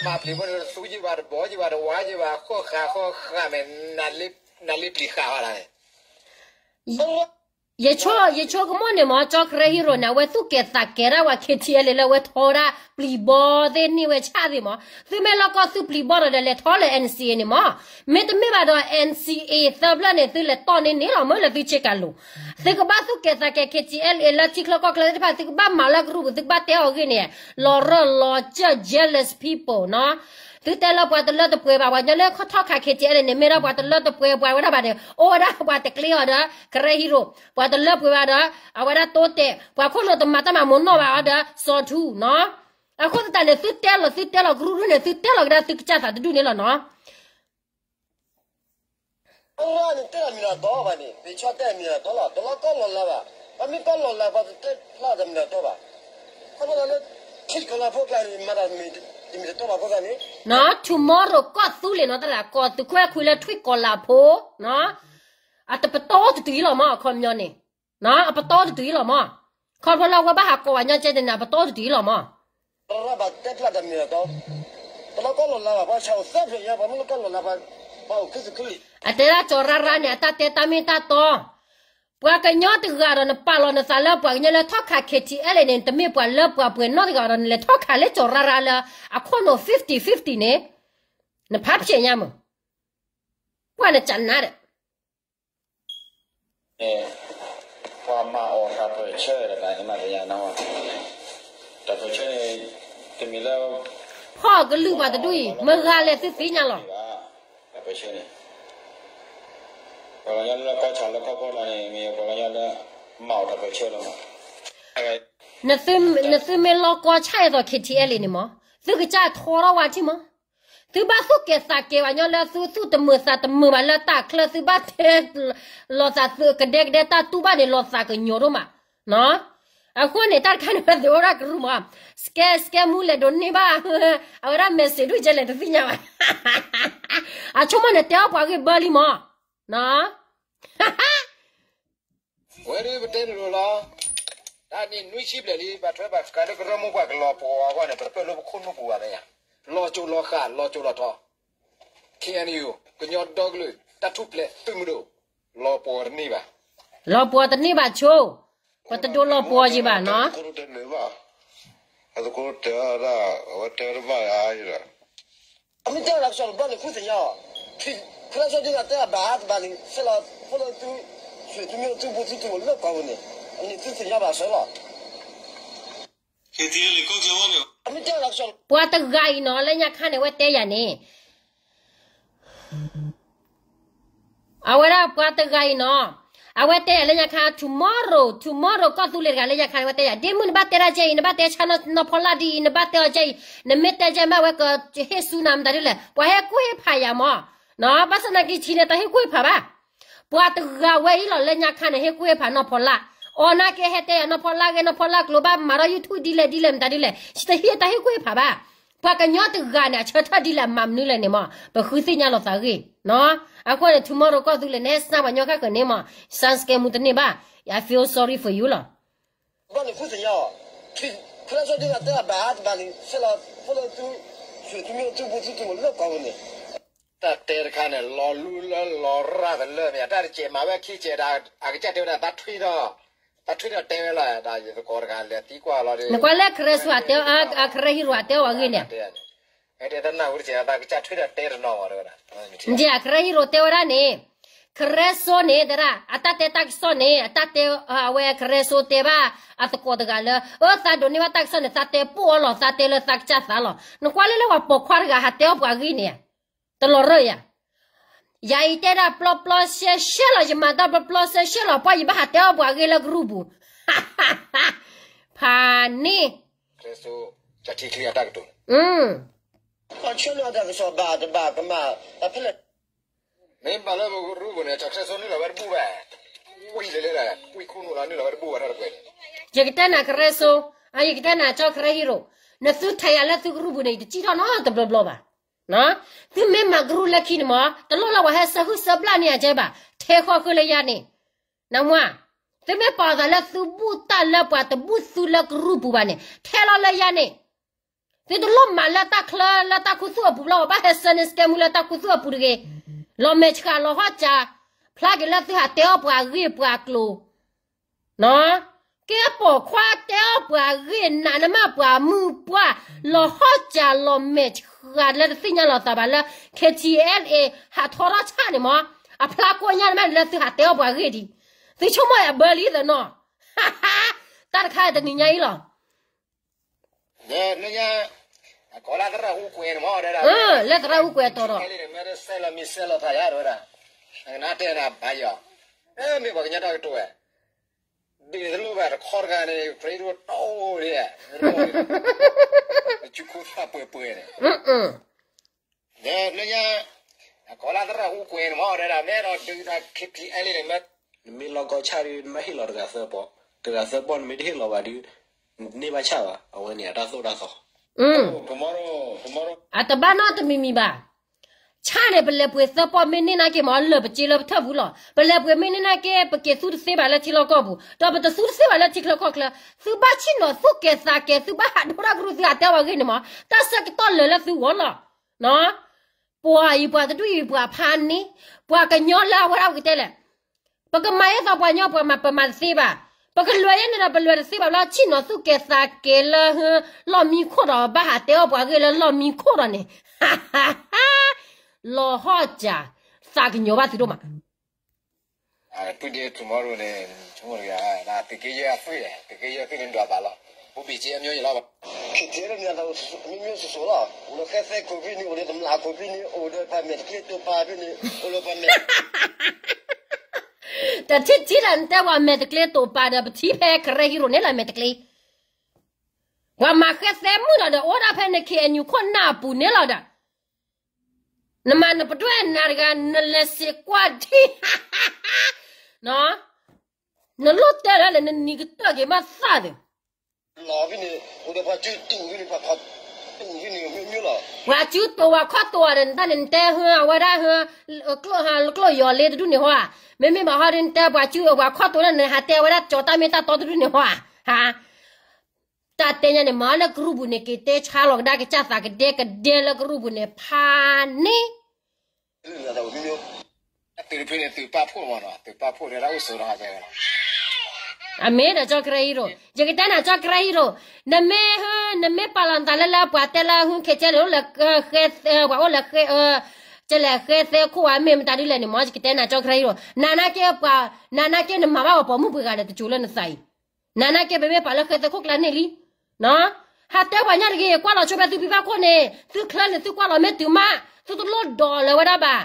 မၤပျံၤဘီန့ၣ် သူယံၤဘၣ်တဘီယံၤဘၣ်တဝါယံၤဘၣ် ဃီဃာ်ဃီဃာ်မ့ၢ်, နလ့ပျံၤဃာ်ဝဲဒၣ်န့ၣ် ယဆိကမိၣ်န့ၣ်မး ကၠီကရၢဟံရိၤန့ၣ် အဝဲသူၣ်ကဲၤသးကဲၤဒၣ်ဝဲ ခ့ထံအဲလ့ လၢအဝဲထီဝဲဒၣ်ပျံၤဘီသ့ၣ်န့ၢ်ဝဲဆၣ်သ့ၣ်မး, သုမ့ၢ်လီၢ်ကီၢ်သုပျံၤဘီဒီး လဲၤထီၣ်လၢ NCA န့ၣ်မး, မ့တမ့ၢ်ဘၣ်ဒီး NCA သၢဖျၢၣ်န့ၣ် သုလဲၤတီၢ်န့ၢ်န့ၣ်လီၤ မ့ၢ်လၢသုဆ့ကၤလိၤ, သုကဘၣ်သူၣ်ကဲၤသးကဲၤ ခ့ထံအဲလ့ လၢထံချၢကီၢ်ချၢသ့ၣ်တဖၣ် သုကဘၣ်မၤလၢကရူၢ်ပူၤ သုကဘၣ်တဲအီၤဂ့ၢ်န့ၣ်, လီၤရၢၢ်လီၤစၢၢ် jealous people နီၤ သုတဲလၢပှၤတလၢတပှဲၤဘၣ် ပှၤကညီလၢခီၣ်ထီၣ်ခး ခ့ထံအဲလ့ န့ၣ် မ့ၢ်ဒၣ်ပှၤတလၢတပှဲၤပှၤဝဲဒၣ်ဘၣ်န့ၣ် အိၣ်ဝဲဒၣ်ပှၤတကျ့အီၤဒီး ကရၢဟံရိၤ, ပှၤတလၢပှဲၤဘၣ်ဒီး အဝဲဒၣ်တိတဲာ်, ပှၤခိၣ်နူာ်တမၤတၢ်မၤမူနီၢ်ဘၣ်အီၤဒီး စီၤထူနီၤ, အဃိသတးန့ၣ် သုတဲလီၤ သုတဲလီၤကရူၢ်ဒူၣ်န့ၣ် သုတဲလီၤကဒါသုကစၢ်သးတဒူၣ်န့ၣ်လီၤနီၤ အဝဲန့ၣ်တဲတၢ်မ့ၢ်တၢ်တီဘၣ်န့ၣ် ပဆီတဲတၢ်မ့ၢ်တၢ်တီလီၤ တလီၤကီၢ်လီၤလးဘၣ်, ပှၤမ့ၢ်ကီၢ်လီၤလး ပှၤတတဲဖျါတၢ်မ့ၢ်တၢ်တီဘၣ်, ခီဖျိလၢ ထံကီၢ်လၢဖိကျါန့ၣ် မၤတၢ်တမ့ၢ်တၢ်တီဘၣ်အဃိသတးန့ၣ်, နီၤ tomorrow ကီၢ်သူလ့ၤနီၤ တၢ်တဂၤ ကီၢ်သူခွဲခွံလၢထွံၣ်ကီၢ်လးဖိ, နီၤ အတပတီၢ်တတုၤအံၤလီၤမး အခီပညီန့ၣ်, နီၤ အပတီၢ်တတုၤအံၤလီၤမး, ခီဖျိလၢအဝဲဘၣ်ဟးကိးပှၤညီကဲန့ၣ် အပတီၢ်တတုၤအံၤလီၤမး ရၢ်ဘၣ်တဲဖျါတၢ်မ့ၢ်တၢ်တီ, တလီၤကီၢ်လီၤလးဘၣ် ပှၤဆၣ်အိၣ်သၢဖျၢၣ်ညါ ပှၤမ့ၢ်လီၤကီၢ်လီၤလး ပှၤအိၣ်ခုသူၣ်ခုလံ, အတဲဒၣ်ကၠီၤရၢ်ရၢ်န့ၣ် အတၢ်တဲတၢ်မ့ၢ်တၢ်တီ, ပှၤကညီတဂၤဒီးနပာ်လီၤနသးလၢပှၤကညီလၢထီၣ်ခး ခ့ထံအဲလ့ န့ၣ် တမ့ၢ်ပှၤလၢပှၤပှဲၤနီတဂၤဒီး နလဲၤထီၣ်ခးလၢကၠီၤရၢ်ရၢ်လၢ အခိၣ်နူာ် fifty fifty န့ၣ်, နဖးဖျဲးညါမး, ကွၢ်နကနါဒီး ပှၤမၤအီၤတၢ်ပၢၢ်ဆၢတဂၤန့ၣ်မး တယၤနီၤ, တၢ်ပၢၢ်ဆၢန့ၣ် တမ့ၢ်လၢ ဖီၣ်ကလုၢ်ပှၤတဒူၣ်အံၤ မ့ၢ်ဂၤလဲၣ်သုသ့ၣ်ညါလီၤ, တၢ်ပၢၢ်ဆၢန့ၣ် ပှၤကညီလၢကီၢ်ဆၣ်လၢကီၢ်ဖိလီၤန့ၣ် မ့ၢ်ပှၤကညီလၢ မၤအီၤတၢ်ပၢၢ်ဆၢလီၤမး. နသုမ့ၢ်လီၤကီဆၣ်အသိး K T L A န့ၣ်မး, သုကစၢ်ထီထီၣ်ဝဲထံၣ်မး. သုဘၣ်သူၣ်ကဲၤသးကဲၤဘၣ်ညီလၢသုသူၣ်တမုာ်သးတမုာ်ဘၣ်လၢတၢ်ချၢ သုဘၣ်တဲလီၤသးသုကဒဲကဒဲတၢ်တူၢ်ဘၣ်န့ၣ် လီၤသးကညီၤဒိၣ်မး. အဃိန့ၣ် တၢ်တခါန့ၣ်ဝဲသ့ၣ်အိၣ်ဒၣ်ကရူၢ်မး, စကဲစကဲမူလဲၤဒိးန့ၢ်ဘၣ်, အဝဲဒၣ် message ဒုးကဲလဲၣ်တသ့ၣ်ညါဘၣ်. အဆိကမိၣ်န့ၣ် တဲအီၣ်ပှၤဂ့ၢ်ဘၢလံမး. ဝဲဒၣ်ပတဲတလိၤလီၤ. တၢ်နံၣ်နွံဆံဘျဲၣ်လံ ဘၣ်ထွဲဘၣ်ဃးလၢကရၢမိၢ်ပှၢ်ကလီၤပှီၤအဂီၢ်န့ၣ် ပတပၢၢ်လၢပခိၣ်နူာ်ပူၤဘၣ်မ့ၢ်ဧါ. လီၤစိၤလီၤဃာ် လီၤစိၤလီၤထီ, K N U ကညီဒီကလုာ်တၢ်ထူၣ်ဖျဲးသုးမုၢ်ဒိၣ် လီၤပှီၤတန့ၢ်ဘၣ်. လီၤပှီၤတန့ၢ်ဘၣ်ဆိ, ပတဒိးလီၤပှီၤယံၤဘၣ်နီၤ. အသကိးတဲဒၣ် အဝဲတဲတဘၣ်ဧါ. အမ့ၢ်တဲလီၤကစီၣ်တဘျီန့ၣ် ဃုသ့ၣ်ညါအီၤ, ခရၢစိဒ်သိးတဲအဘၣ်တဘၣ်န့ၣ် ဆဲးလီၤဖိလၢသု သုးမ့ၢ်အိၣ်သုဘူးသုတံၢ်အိၣ်လၢပှၤပူၤန့ၣ် အန့ၣ်သုသ့ၣ်ညါဘၣ်စၢၤလီၤ. ပှၤတဂၤအံၤနီၤ လၢညါခါန့ၣ် အဝဲတဲယၤန့ၣ် အဝဲဒၣ်ပှၤတဂၤအံၤနီၤ, အဝဲတဲယၤလၢညါခါ tomorrow tomorrow ကီၢ်သူလ့ၤတဂၤလၢညါခါန့ၣ် အဝဲတဲယၤ ဒ့မုၣ်နဘၣ်တဲဒၣ်ကဲအံၤ နဘၣ်တဲဆါနီၢ်ဖီလာ်ဒ်အံၤ နဘၣ်တဲအီၤကဲအံၤ, နမ့ၢ်တဲကဲမ့ၢ်ဝဲကဟ့ၣ်ဆူနၤမတၤဒ်လဲၣ် ပှၤဟဲကူၣ်ဟ့ၣ်ဖးယၤမး, ဘၣ်ဆၣ်သနာ်က့ထံန့ၣ် တၢ်ဟ့ၣ်ကူၣ်ဟ့ၣ်ဖးဘၣ်. ပှၤတဂၤဝဲအံၤလီၤလၢညါခါန့ၣ် ဟ့ၣ်ကူၣ်ဟ့ၣ်ဖးနီၢ်ဖီလာ်, အီၤနာ်က့ဟဲတဲယၤနီၢ်ဖီလာ်ဂ့ၤ နီၢ်ဖီလာ်ကျိၤဘၣ်မၤထီၣ် YouTube ဒ်လဲၣ်ဒ်လဲၣ်မတၤဒ်လဲၣ် တဟ့ၣ်တၢ်ဟ့ၣ်ကူၣ်ဟ့ၣ်ဖးဘၣ်. ပှၤကညီတဂၤန့ၣ် အဆၢထၢၣ်ဒ်လဲၣ်အမၤမနုၤလဲၣ်န့ၣ်မး ပဃုသ့ၣ်ညါလိာ်သးဂ့ၢ်နီၤ. အဃိန့ၣ် tomorrow ကီၢ်သူလ့ၤန့ၣ် စၢ်ပှၤညီဃၣ်ဃၢၤန့ၣ်မး စၢ်စကဲမူတန့ၢ်ဘၣ်, I feel sorry for you လီၤ. ဘၣ်န့ၣ်ဃုသ့ၣ်ညါအီၤ, ခရၢစိဒ်သိးတဲအဘၣ်တဘၣ်န့ၣ် ဆဲးလီၤဖိလၢသု သုးမ့ၢ်အိၣ်သုဘူးသုတံၢ်အိၣ်လၢပှၤပူၤန့ၣ် တၢ်တဲတခါန့ၣ် လီၤလူလၢလီၤရၣ်သလၢမ့ၢ် တၢ်တစဲးမၤဝဲခံစဲးဒီး အကစၢ်တဲဝဲဒၣ် သးထွံဒီး သးထွံဒီးတဲဝဲလီၤ ဒီးယသကိးတဂၤလဲၤသံကွၢ်လီၤဒီး နကွၢ်လၢခရၢစိတဲ ခရၢဟံရိၤအတဲအီၤအဂ့ၢ်န့ၣ်, တနၢ်ဟူတစဲး သးကစၢ်ထွံဒီးတဲတနီၤဘၣ်တဲဝဲဒၣ်, နခရၢဟံရိၤတဲဝဲဒၣ်န့ၣ်, ခရၢစိန့ၣ် တဲဒၣ် အတၢ်တဲတၢ်ကစီၣ်န့ၣ် အတၢ်တဲ အဝဲခရၢစိတဲဘၣ် အသကိးတဂၤလၢ အၢ သးဒိးန့ၢ်ဘၣ်တၢ်ကစီၣ်န့ၣ် သးတဲပိၢ်အီၤလီၤ သးတဲလၢသးကစၢ်သးလီၤ. နကွၢ်လၢလၢပှၤပိာ်ခွါတဂၤဟးတဲအီၣ်ပှၤဂ့ၢ်န့ၣ်, တလီၤရၢၢ်ယၤ. ယၤအံၤတဲဒၣ်ပျီပျီရှဲရှဲလီၤ ယမၤတၢ်ပျီပျီရှဲရှဲလီၤ ပှၤယဘၣ်ဟးတဲအီၣ်ပှၤဂ့ၢ်လၢကရူၢ်ပူၤ, ဖးန့ၣ်, မ့ၢ်ဘၣ်လၢပကရူၢ်ပူၤန့ၣ် ကၠီခရၢစိနုာ်လီၤဝဲတဘူၣ်ဘၣ်, ဝံၤလဲၤလဲၤလၢ ဝံၤခူၣ်နုာ်လီၤနုာ်လီၤဝဲတဘူၣ်ဘၣ်ထီၣ်တပှဲၤန့ၣ်, ယကတဲနၤခရၢစိ, ယကတဲနၤကၠီခရၢဟံရိၤ, နသုထဲယၤလၢသုကရူၢ်ပူၤန့ၣ် ယတစံၣ်ထီၣ်နီတဘျီဘျီဘၣ်. သုမ့ၢ်မၤကရူၢ်လၢခံန့ၣ်မး တလိၣ်လၢပှၤဟဲဆၢဟုၣ်ဆၢဘျၣ်န့ၢ်ယၤကဲဘၣ်, ထဲဃီဃုလၢယၤန့ၣ်, နမ့ၢ်, သုမ့ၢ်ပာ်သးလၢသုဘူၣ်တၢ်လၢပှၤတဘူၣ်သုလၢကရူၢ်ပူၤဘၣ်န့ၣ် ထဲလီၤလၢယၤန့ၣ် သုတလိၣ်မၤလၢတၢ်ချၢလၢတၢ်ခူသူၣ်အပူၤဘၣ် ပဘၣ်ဟဲဆၢန့ၢ်စကဲမူလၢတၢ်ခူသူၣ်အပူၤတဂ့ၤ, လီၤမဲာ်ဆှးလီၤဟီၣ်စၢ်, ဖျါက့ၤလၢသုဟးတဲအီၣ်ပှၤဂ့ၢ်ပှၤကျိၤ, ကဲပိာ်ခွါတဲအီၣ်ပှၤဂ့ၢ်နးနမၢ်ပှၤမုၢ်ပှၢ်, လီၤဟီၣ်စၢ်လီၤမဲာ်ဆှးလၢတသ့ၣ်ညါလီၤသးဘၣ်လၢ K T L A ဟးထီထီၣ်ဆၣ်န့ၣ်မး, အဖျါကိညါနမၢ်န့ၣ်လၢသုဟးတဲအီၣ်ပှၤဂ့ၢ်ဒံး, သုဆိကမိၣ်အဘၢလံသနီၤ, တၢ်တခါတနံၤညါအံၤလီၤ. လၢသရၣ်အူကွဲးတီၤဒီး, မ့ၢ်ပှၤကညီတၢ်ကတိၤဝဲ, တၢ်ခူသၣ်ပှဲၤပှဲၤန့ၣ်, လၢညါ, ကီၤလၢသရၣ်အူကွဲးန့ၣ်မ့ၢ်ဒဲဒၣ် မ့ၢ်အဲၣ်ဒိးဒုးတၢ် K P L A န့ၣ်မ့ၢ်, နမ့ၢ်လီၤကီဆၣ်ဒီး နဘၣ်ဟ့ၣ်လီၤတဂၤသၢပီၢ်, တဂၤသၢပီၢ်နမ့ၢ်တဟ့ၣ်လီၤဘၣ်ဒီး, နန့ၢ်ဘၣ်ဆၣ်ဘၣ်, အဝဲန့ၣ်အတၢ်သိၣ်တၢ်သီ အတဘၣ်နီတမံၤမံၤဘၣ်. ဆၣ်န့ၣ် ပလဲၤပှ့ၤသၢပီၢ်မ့ၢ်န့ၢ်နာ်က့မ့ၢ် လၢာ်ပစ့လၢပထၢၣ်ပူၤလီၤ. ပလဲၤပှ့ၤမ့ၢ်န့ၢ်နာ်က့ ပက့ၤသူတသ့ဘၣ်လၢထံလီၢ်ကီၢ်ပူၤ, ဒီးပတသူတသ့ဘၣ်လၢထံချၢကီၢ်ချၢ, သုဘၣ်ဆ့ၣ်နီၤသူၣ်ကဲၤသးကဲၤ သုဘၣ်ဟးဒိၣ်တၢ်ကရူၢ် သုဟးတဲပှၤဂ့ၢ်န့ၣ်မ့ၢ် တၢ်ဆၢကတီၢ်လၢာ်လၢသုဂီၢ်လီၤ. ပှၤအံၤပှၤတဒူၣ်အံၤပှၤဖးန့ၢ်, ပှၤကညီလၢအဝဲဒၣ်ပကတဲလဲၣ် ပကမၤအသးပှၤညီပှၤမၤ ပမၤတသ့ဘၣ်, ပကလဲၤယဲန့ၣ်ဒီး ပလဲၤတသ့ဘၣ်လၢဆ့ၣ်နီၤသူၣ်ကဲၤသးကဲၤလၢ လီၢ်မံခိၣ်ဒီး ဘၣ်ဟးတဲအီၣ်ပှၤဂ့ၢ်လၢလီၢ်မံခိၣ်ဒီးန့ၣ်, လီၤဟီၣ်စၢ်, သးကညီၤဘၣ်သုဒိၣ်မး. ပဒ့ tomorrow န့ၣ်, သုးက့ယဲၢ်အသွံၣ်, သုးက့ယဲၢ်အသွံၣ်န့ၣ်ဒွးဘၣ်လီၤ. ဘိဘံၣ်က့အမျိုးကြီးလီၤ. မျိုးမျိုးစုံစုံလီၤ. အိၣ်ဒီးဃဲသဲခိၣ်ဖဲန့ၣ်, အိၣ်ဒီးတမျၢ်ခိၣ်ဖဲန့ၣ်, အိၣ်ဒီးပှၤမဲာ်တချ့တိာ်ပာ်ဖဲန့ၣ်, အိၣ်ဒီးပှၤမဲာ် တထံၣ်ထံၣ်လၢနတဲပှၤမဲာ်တကျ့တိာ်ပာ်ဒီး ပထံၣ်ဖဲ Karen Hero န့ၣ်လီၤ မဲာ်တကျ့, ပှၤမၤဃဲသဲမုၣ်လီၤဒီး အိၣ်ဒၣ်ဖဲန K N U ခိၣ်နၢ်အပူၤန့ၣ်လီၤဒီး, နမၤနပဒွဲၣ်နၤတဂၤ နလဲၤစံးကွၢ်ထံၣ်, နလိၣ်တဲလၢနနံၤကတၢၢ်က့ၤမးသၣ်ဒီး လီၤဖဲန့ၣ် အိၣ်ဒီးပှၤစုတူာ်ဖဲန့ၣ် ပှၤခီတူာ်ဖဲန့ၣ်မ့ၢ်မ့ၢ်လီၤ. ပှၤစုတူာ်ပှၤခီတူာ်ဒီး နတၢ်န့ၣ်နတဲဟၢအဝဲဒၣ်ဟၢ ကျိၣ်ဟၢ ကျိၣ်ယီၤလ့တဒူၣ်န့ၣ်ဟီဧါ, မ့မ့ၢ်ဘၣ်ဟီဒီးနတဲပှၤစုပှၤခီတူာ်လၢနဟးတဲဝဲဒၣ်ကၠီၤတၢ်မ့ၢ်တၢ်တီတဒူၣ်န့ၣ်ဟီဧါ, ဟါ တၢ်တဲညါန့ၣ် မၤလၢကရူၢ်ပူၤန့ၣ် က့ၤတဲဆါလီၤကဒါကစၢ်သးကဒဲကဒဲလၢကရူၢ်ပူၤန့ၣ်ဖးန့ၣ် သုးတဖုန့ၣ် သုးပာ်ဖှိၣ်မးနီၤ, သုးပာ်ဖှိၣ်ဒီးတၢ်အိၣ်ဆိးဒီးဟးကဲလီၤ. အမ့ၢ်ဒီးကၠီကရၢဟံရိၤ, ယကတဲနၤကၠီကရၢဟံရိၤ, နမ့ၢ်ဟ နမ့ၢ်ပာ်လီၤနသးလၢလၢပှၤတဲလၢဟုခဲကဲလၢ ပှၤအိၣ်လၢဃဲ ကဲလဲၣ်ဃဲသဲခိၣ်ဧါ မ့ၢ်မတၤဒ်လဲၣ်န့ၣ်မ့ၢ် ယကတဲနၤကၠီကရၢဟံရိၤ, နနာ်က့ပှၤ နနာ်က့နမၤဘၣ်ပှၤပိာ်မုၣ်ပှဲၤဂၤလဲၣ်တစိၤလၢနသးအံၤ, နနာ်က့ပမ့ၢ်ပာ်လၢဃဲသဲခိၣ်ကျါန့ၣ်လံ ဟးတဲပှၤညါတဂ့ၤ ကွၢ်လီၤဆိဖဲသုဖံဘၣ်ခိၣ်န့ၣ် သုချၢန့ၣ် သုကွၢ်လီၤမ့ၢ်တုၤမး သုတလိၣ်ဒိးလၢၤဝဲဒၣ်ဘၣ်,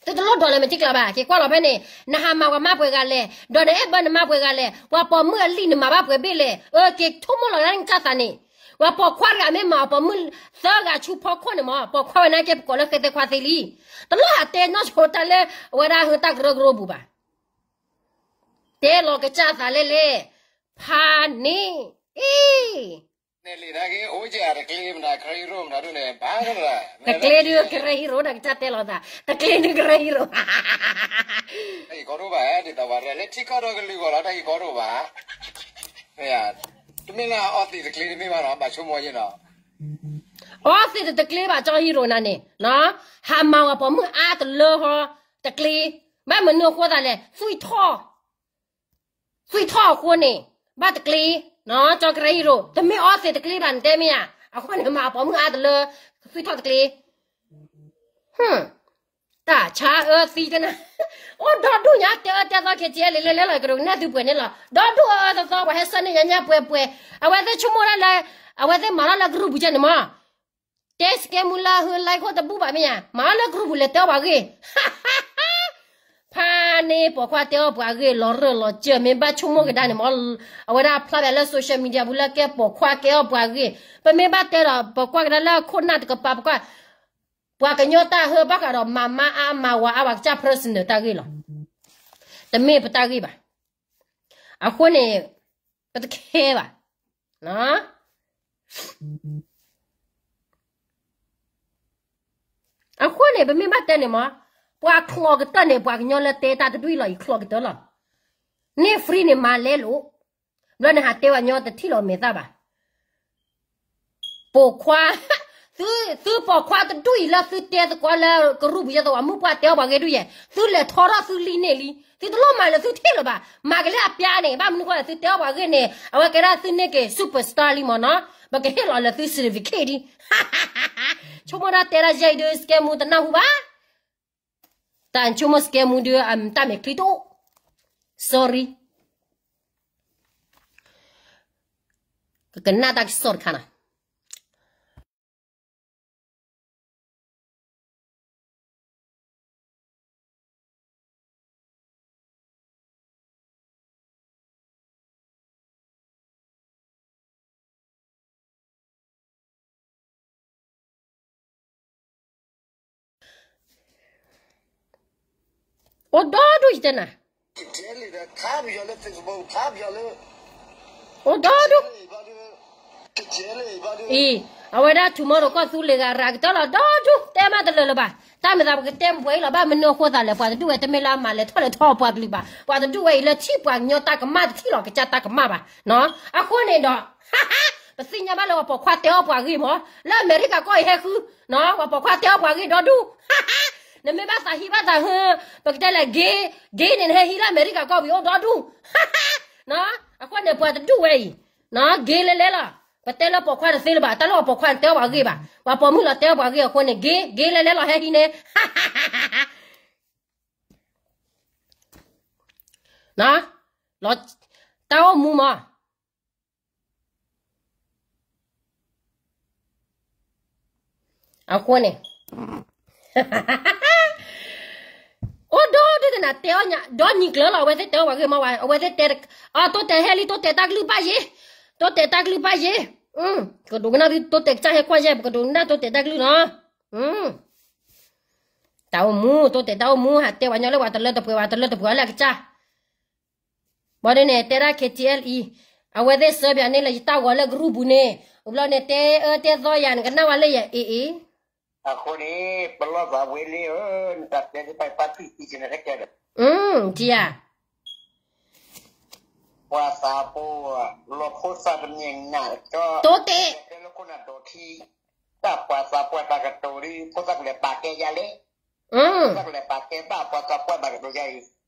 သုတလိၣ်ဒိးလၢၤမ့ၢ်ထံကျါဘၣ် က့ၤကွၢ်လီၤဖဲန့ၣ် နဟးမၤပှၤမါပှဲၤဂၤလဲၣ်, ဒီးနအဲၣ်ဘၢနမါပှဲၤဂၤလဲၣ်, ပှၤပိာ်မုၣ်အလံၣ်နမၤဘၣ်ပှဲၤဘ့ၣ်လဲၣ်, အက့ၤဆိကမိၣ်လီၤဒၣ်နကစၢ်သးန့ၣ်, ပှၤပိာ်ခွါတဂၤမ့ၢ်မၤအပိာ်မုၣ်သၢဂၤဆူဖီခိၣ်န့ၣ်မ့ၢ် ပိာ်ခွါဝဲနာ်က့ပကိးလၢဃဲသဲခွါသ့လံ, တလိၣ်ဟးတဲနီၢ်ဆိတၢ်လၢ အဝဲဒၣ်ဟုတၢ်ကရၢကရိပူၤဘၣ် တဲလီၤကစၢ်သးလဲၣ်လဲၣ်, ဖးန့ၣ်, အ့ န့ၣ်လံနာ်က့ အိၣ်ကဲတကျ့မနၤ ကရၢဟံရိၤမနၤဒ်န့ၣ် ဘၣ်ကနၤ, တကျ့ဒုးကရၢဟံရိၤဒီးကစၢ်တဲလီၤသး တကျ့ဒုးကရၢဟံရိၤ, တၢ်အံၤကီဒိၣ်ဘၣ် ဒ်သိးပှၤရဲၣ်လၢထံကီၢ်ဒီးကလုာ်ဂီၢ်လီၤ တၢ်အံၤကီဒိၣ်ဘၣ်, တမ့ၢ်လၢအအီသံးတကျ့တမ့ၢ်ဘၣ်နီၤ ဘၣ်ဆိကမိၣ်ယဲနီၤ, အီသံးတတကျ့ဘၣ်ကၠီဟံရိၤနၤန့ၣ်, ဟးမၤဝဲပိာ်မုၣ်အါတလၢဟီ, တကျ့, ဘၣ်မနုၤအဃိသးလဲၣ် သွံၣ်ထီၣ် သွံၣ်ထီၣ်အဃိန့ၣ်, ဘၣ်တကျ့, ကၠီကရၢဟံရိၤ တမ့ၢ်အီသံးတကျ့ဘၣ်နတဲမ့ၢ်ဧါ, အဃိန့ၣ်မၤပိာ်မုၣ်အါတလၢ, သွံၣ်ထီၣ်တကျ့, တၢ်ဆါအၢသံကနၤ, အိၣ်ဒီဒူၣ်ညါတဲအၢတဲသီ ခ့ကဲလံ လဲၤလဲၤလီၤ ကရူၢ်ကနဲၣ်သုပှဲၤန့ၣ်လီၤ ဒီဒူၣ်အၢအၢသီသီ ပှၤဟဲဆၢန့ၢ်ညါညါပှဲၤပှဲၤ အဝဲသ့ၣ်ဆိကမိၣ်ဒၣ်လၢ, အဝဲသ့ၣ်မၤထီၣ်လၢကရူၢ်ပူၤကဲန့ၣ်မး တဲစကဲမူလၢဟု like ခိၣ်တဘူၣ်ဘၣ်မ့ၢ်ဧါ, မၤအီၤလၢကရူၢ်ပူၤလဲၤတဲအီၣ်ပှၤဂ့ၢ်, ဖးန့ၢ်ပိာ်ခွါတဲအီၣ်ပှၤဂ့ၢ် လီၤရၢၢ်လီၤစၢၢ် မ့ၢ်ဘၣ်ဆိကမိၣ်ကဒါန့ၣ်မး, အဝဲဒၣ်ဖျါဘၣ်လၢ social media ပူၤလၢကဲပိာ်ခွါကဲအီၣ်ပှၤဂ့ၢ်, ပမ့ၢ်ဘၣ်တဲဒီး ပကွၢ်ကဒါလၢခိၣ်နၢ်တကပၤ ပကွၢ်, ပှၤကညီတၢ်ဟၢဘၣ်ဃးဒီးမၤမါအါမၤဝၤအါ ပှၤကစၢ် personal တၢ်ဂ့ၢ်လီၤ, တမ့ၢ်ပတၢ်ဂ့ၢ်ဘၣ်, အဃိန့ၣ်, ပတခဲဘၣ် အဃိန့ၣ် ပမ့ၢ်ဘၣ်တဲန့ၣ်မး, ပှၤချီကတၢၢ်န့ၣ် ပှၤကညီလၢတဲတၢ်တဒူၣ်အံၤလီၤ ယချီကတၢၢ်လီၤ, န့ၣ် free န့ၣ်မၤလဲလိာ်, ဘျီနဟးတဲပှၤကညီတထံၣ်လီၤမဲာ်သၣ်ဘၣ်, ပိာ်ခွါ, သု, သုပိာ်ခွါတဒူၣ်အံၤလၢသုတဲသကိးလၢကရူၢ်ပူၤယဲၢ်သဝးမုၣ်ပှၢ်တဲအီၣ်ပှၤဂ့ၢ်ဒူၣ်ယဲၢ် သုလဲၤထီထီၣ်သုလံန့ၣ်လံ, သုတလိၣ်မၤလၢသုထံၣ်လၢၤဘၣ်, မၤကလဲၤအပျါန့ၣ် ဘၣ်မနုၤဃိသုတဲအီၣ်ပှၤဂ့ၢ်န့ၣ် အဝဲကဲဒၣ်သုန့ၢ်က့ၤ superstar လံမးနီၤ, ပကဟ့ၣ်လီၤလၢသု certificate ဒ် ဆိကမိၣ်ဒၣ်တဲဒၣ်ယဲအံၤဒုး စကဲမူတနၢ်ဟူဘၣ်, တၢ်ဆိကမိၣ်စကဲမူဒုး အတၢ်မဲာ်ချံတအိၣ်, sorry, ကကနၣ်တၢ်ကစီၣ်တခါနီၤ အိၣ်ဒီဒူၣ် ယတဲနၤ, အိၣ်ဒီဒူၣ်, အံၤ, အဝဲဒၣ် tomorrow ကီၢ်သူလ့ၤဂၤ ရၤကတၢၢ်လီၤဒီဒူၣ် တဲမးတလၢာ်လၢၤဘၣ်, တၢ်မ့ၢ်သးပကတဲပှဲၤအံၤလီၤ ဘၣ်မနုၤအဃိသးလဲၣ် ပှၤတဒူၣ်ဝဲတမ့ၢ်လၢအမၤလဲၤထီၣ်လဲၤထီၣ်ပှၤကလုာ်ဘၣ်, ပှၤတဒူၣ်ဝဲအံၤလၢထံၣ်ပှၤကညီတၢ်ကမၣ်တထံၣ်လီၤ ကစၢ်တၢ်ကမၣ်ဘၣ်, အဃိန့ၣ်ဒီး ပသ့ၣ်ညါဘၣ်လၢပှၤပိာ်ခွါတဲအီၣ်ပှၤဂ့ၢ်မး, လၢအမဲရကၤကီၢ်အံၤဟဲဃု, ပှၤပိာ်ခွါတဲအီၣ်ပှၤဂ့ၢ်ဒီဒူၣ်, နမ့ၢ်ဘၣ်သးဟံးဘၣ်သးဟၢ, ပကတဲလဲၣ် gay, gay န့ၣ် နဟဲဟံးလၢအမဲရကၤကီၢ်ပူၤအိၣ်ဒီဒူၣ်, အဃိန့ၣ် ပှၤတဒူၣ်ဝဲအံၤ, gay လဲၤလဲၤလီၤ, ပတဲလၢပိာ်ခွါတသ့လၢၤဘၣ် တၢ်လၢပှၤပိာ်ခွါန့ၣ်တဲအီၣ်ပှၤဂ့ၢ်ဘၣ်, ပှၤပိာ်မုၣ်လီၤတဲအီၣ်ပှၤဂ့ၢ်အဃိန့ၣ် gay, gay လဲၤလဲၤလီၤ ဟဲဟံးန့ၣ် တၢ်အိၣ်မူမး အဃိန့ၣ် အိၣ်ဒီဒူၣ် သနာ်တဲအီၤညါ ဒီနံၤကျၢၤလီၤ အဝဲသ့ၣ်တဲအီၤပှၤဂ့ၢ်မီၢ်ဝဲ အဝဲသ့ၣ်တဲ အတိတဲာ်ဟဲလံ တိတဲာ်တၢ်ကလုၢ်ဘၣ်ယ့ၤ တိတဲာ်တၢ်ကလုၢ်ဘၣ်ယ့ၤ ကဒိးကနၣ်သုတိတဲာ်ကစၢ်ဟဲကွၢ်ယဲၢ် ပကဒိးကနၣ်တိတဲာ်တၢ်ကလုၢ်နီၤ တၢ်အိၣ်မူ တိတဲာ်တၢ်အိၣ်မူ ဟးတဲပှၤညီလၢပှၤတလၢတပှဲၤ ပှၤတလၢတပှဲၤလၢအကစၢ် ဘၣ်ဒ်န့ၣ် တဲဒၣ် ခ့ထံအဲလ်အံၤ အဝဲသ့ၣ်စၢပၠးန့ၣ်လၢယတၢ်ဂီၤလၢကရူၢ်ပူၤန့ၣ် အဘျီန့ၣ် တဲအၢတဲသီယၤ နကနၣ်ဝဲလၢယအ့ၣ်အ့ၣ် အဃိန့ၣ် ပလီၢ်သးဝဲလံဧၢ နတၢ်တဲသ့ၣ်တဖၣ်ပာ်ဖံးသံကန့ၣ်ခဲကဲဒီး ထံယၤ ပှၤသးပှၢ် လီၤဖိသၣ်တမ့ၢ်နၤကၠီ တိတဲာ် တဲလၢခိၣ်နၢ်ဒီးထံ တၢ်ပှၤသးပှၢ်တၢ်ကတိၤလံ ဖိသၣ်ကလဲၤပာ်ကဲယၤလဲၣ် ဖိသၣ်ကလဲၤပာ်ကဲဘၣ်ပှၤသးပှၢ်တၢ်ကတိၤယၤအံၤ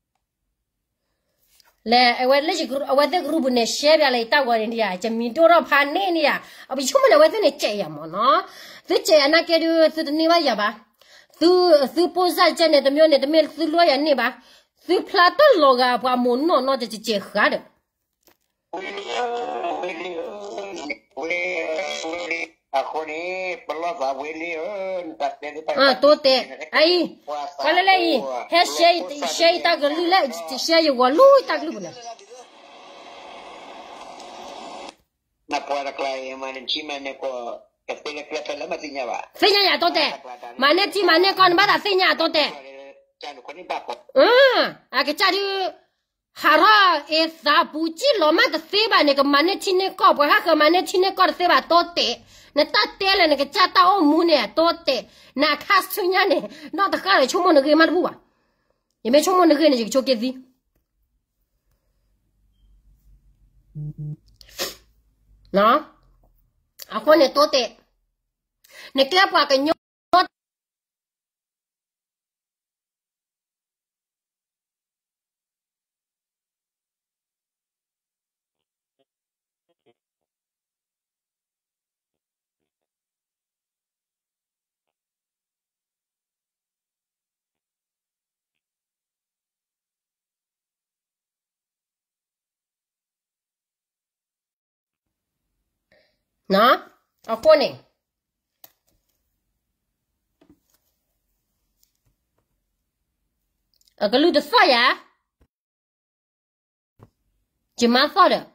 လဲၤ အဝဲလၢ အဝဲသ့ၣ်ကရူၢ်ပူၤန့ၣ် ရှဲပၠးလၢယတၢ်ဂီၤန့ၣ်ဒံးဧါ ယမံၤဒိၣ်ထီၣ်ဖးန့ၢ်န့ၣ်ဧါ အပဆိကမိၣ်န့ၣ် အဝဲသ့ၣ်န့ၣ်ကဲးယၤမ့ၢ်နီၤ သုကဲးအနၢ်ကဲဒုး သုတန့ၢ်ဘၣ်ယၤဘၣ် သု သုပိၢ်စၢ်ကဲန့ၣ် တမ့ၢ်န့ၣ် တမ့ၢ်သုလိယၤန့ၢ်ဘၣ် သုဖျါတၢ်လီၤဂာ်ပှၤမိၢ်နီၢ်နီၢ်တကဲးဃာ်ဒီး အဃိန့ၣ် ပလီၢ်သးဝဲလံဧၢ နတၢ်တဲသ့ၣ်တဖၣ် တိတဲာ် အအံၤ ကွၢ်လၢလၢအံၤ ဟဲ share ယတၢ်ကလုၢ်လၢ share ယဂီၤလၢတၢ်ကလုၢ်ပူၤန့ၣ် နပှၤတကျါအံၤ မၤန့ၢ်ထံမၤန့ၢ်ကီၢ် ကသ့လၢကျဲဖဲလၢမၤသ့ၣ်ညါဘၣ် သ့ၣ်ညါယၤတိတဲာ် မၤန့ၢ်ထံမၤန့ၢ်ကီၢ်န့ၣ်ဘၣ်သးသ့ၣ်ညါတိတဲာ် အကစၢ်ဒုး ဟးထီၣ်အ့ၣ်သးပူၤကံၣ်လီၤမၢ်တသ့ဘၣ်န့ၣ် ကမၤန့ၢ်ထံန့ၢ်ကီၢ် ပှၤဟးဃၢၤမၤန့ၢ်ထံန့ၢ်ကီၢ်တသ့ဘၣ်တိတဲာ် နတၢ်တဲလၢနကစၢ်တၢ်အိၣ်မူန့ၣ် တိတဲာ် နခါဆူညါန့ၣ် နီၢ်တဃၣ်ဒီးဆိကမိၣ်နဂ့ၢ်မးတဘူၣ်ဘၣ် ယမ့ၢ်ဆိကမိၣ်နဂ့ၢ်န့ၣ် ယကဆိးက့ၤသံ အဃိန့ၣ်တိတဲာ် နကဲပှၤကညီ အဃိန့ၣ် အကလုၢ်တသီၣ်ယၤ ယမါသီၣ်ဒီး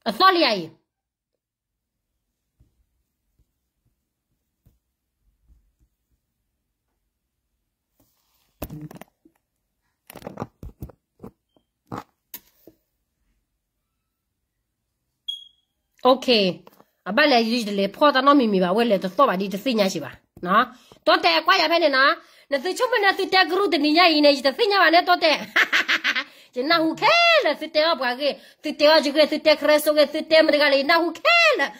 အသီၣ်လံယၤအံၤ အဘၣ်လဲၣ် ယတလဲၤဖီၣ်တၢ်နီတမံၤမံၤဘၣ် ဝဲလဲၤတသီၣ်ဘၣ်ဒ်တသ့ၣ်ညါစံးဘၣ် တိတဲာ်ကွၢ်ယၤဖဲန့ၣ်နီၤ နသုဆိကမိၣ်န့ၣ် သုတဲကရူၢ်တနံၤညါအံၤန့ၣ် ယတသ့ၣ်ညါဘၣ်န့ၣ် တိတဲာ် ယနၢ်ဟူခဲလၢာ် သုတဲအီၣ်ပှၤဂ့ၢ် သုတဲအီၣ်ယဂ့ၢ် သုတဲခရၢစိဂ့ၢ် သုတဲမတၤတဂၤလဲၣ် ယနၢ်ဟူခဲလၢာ်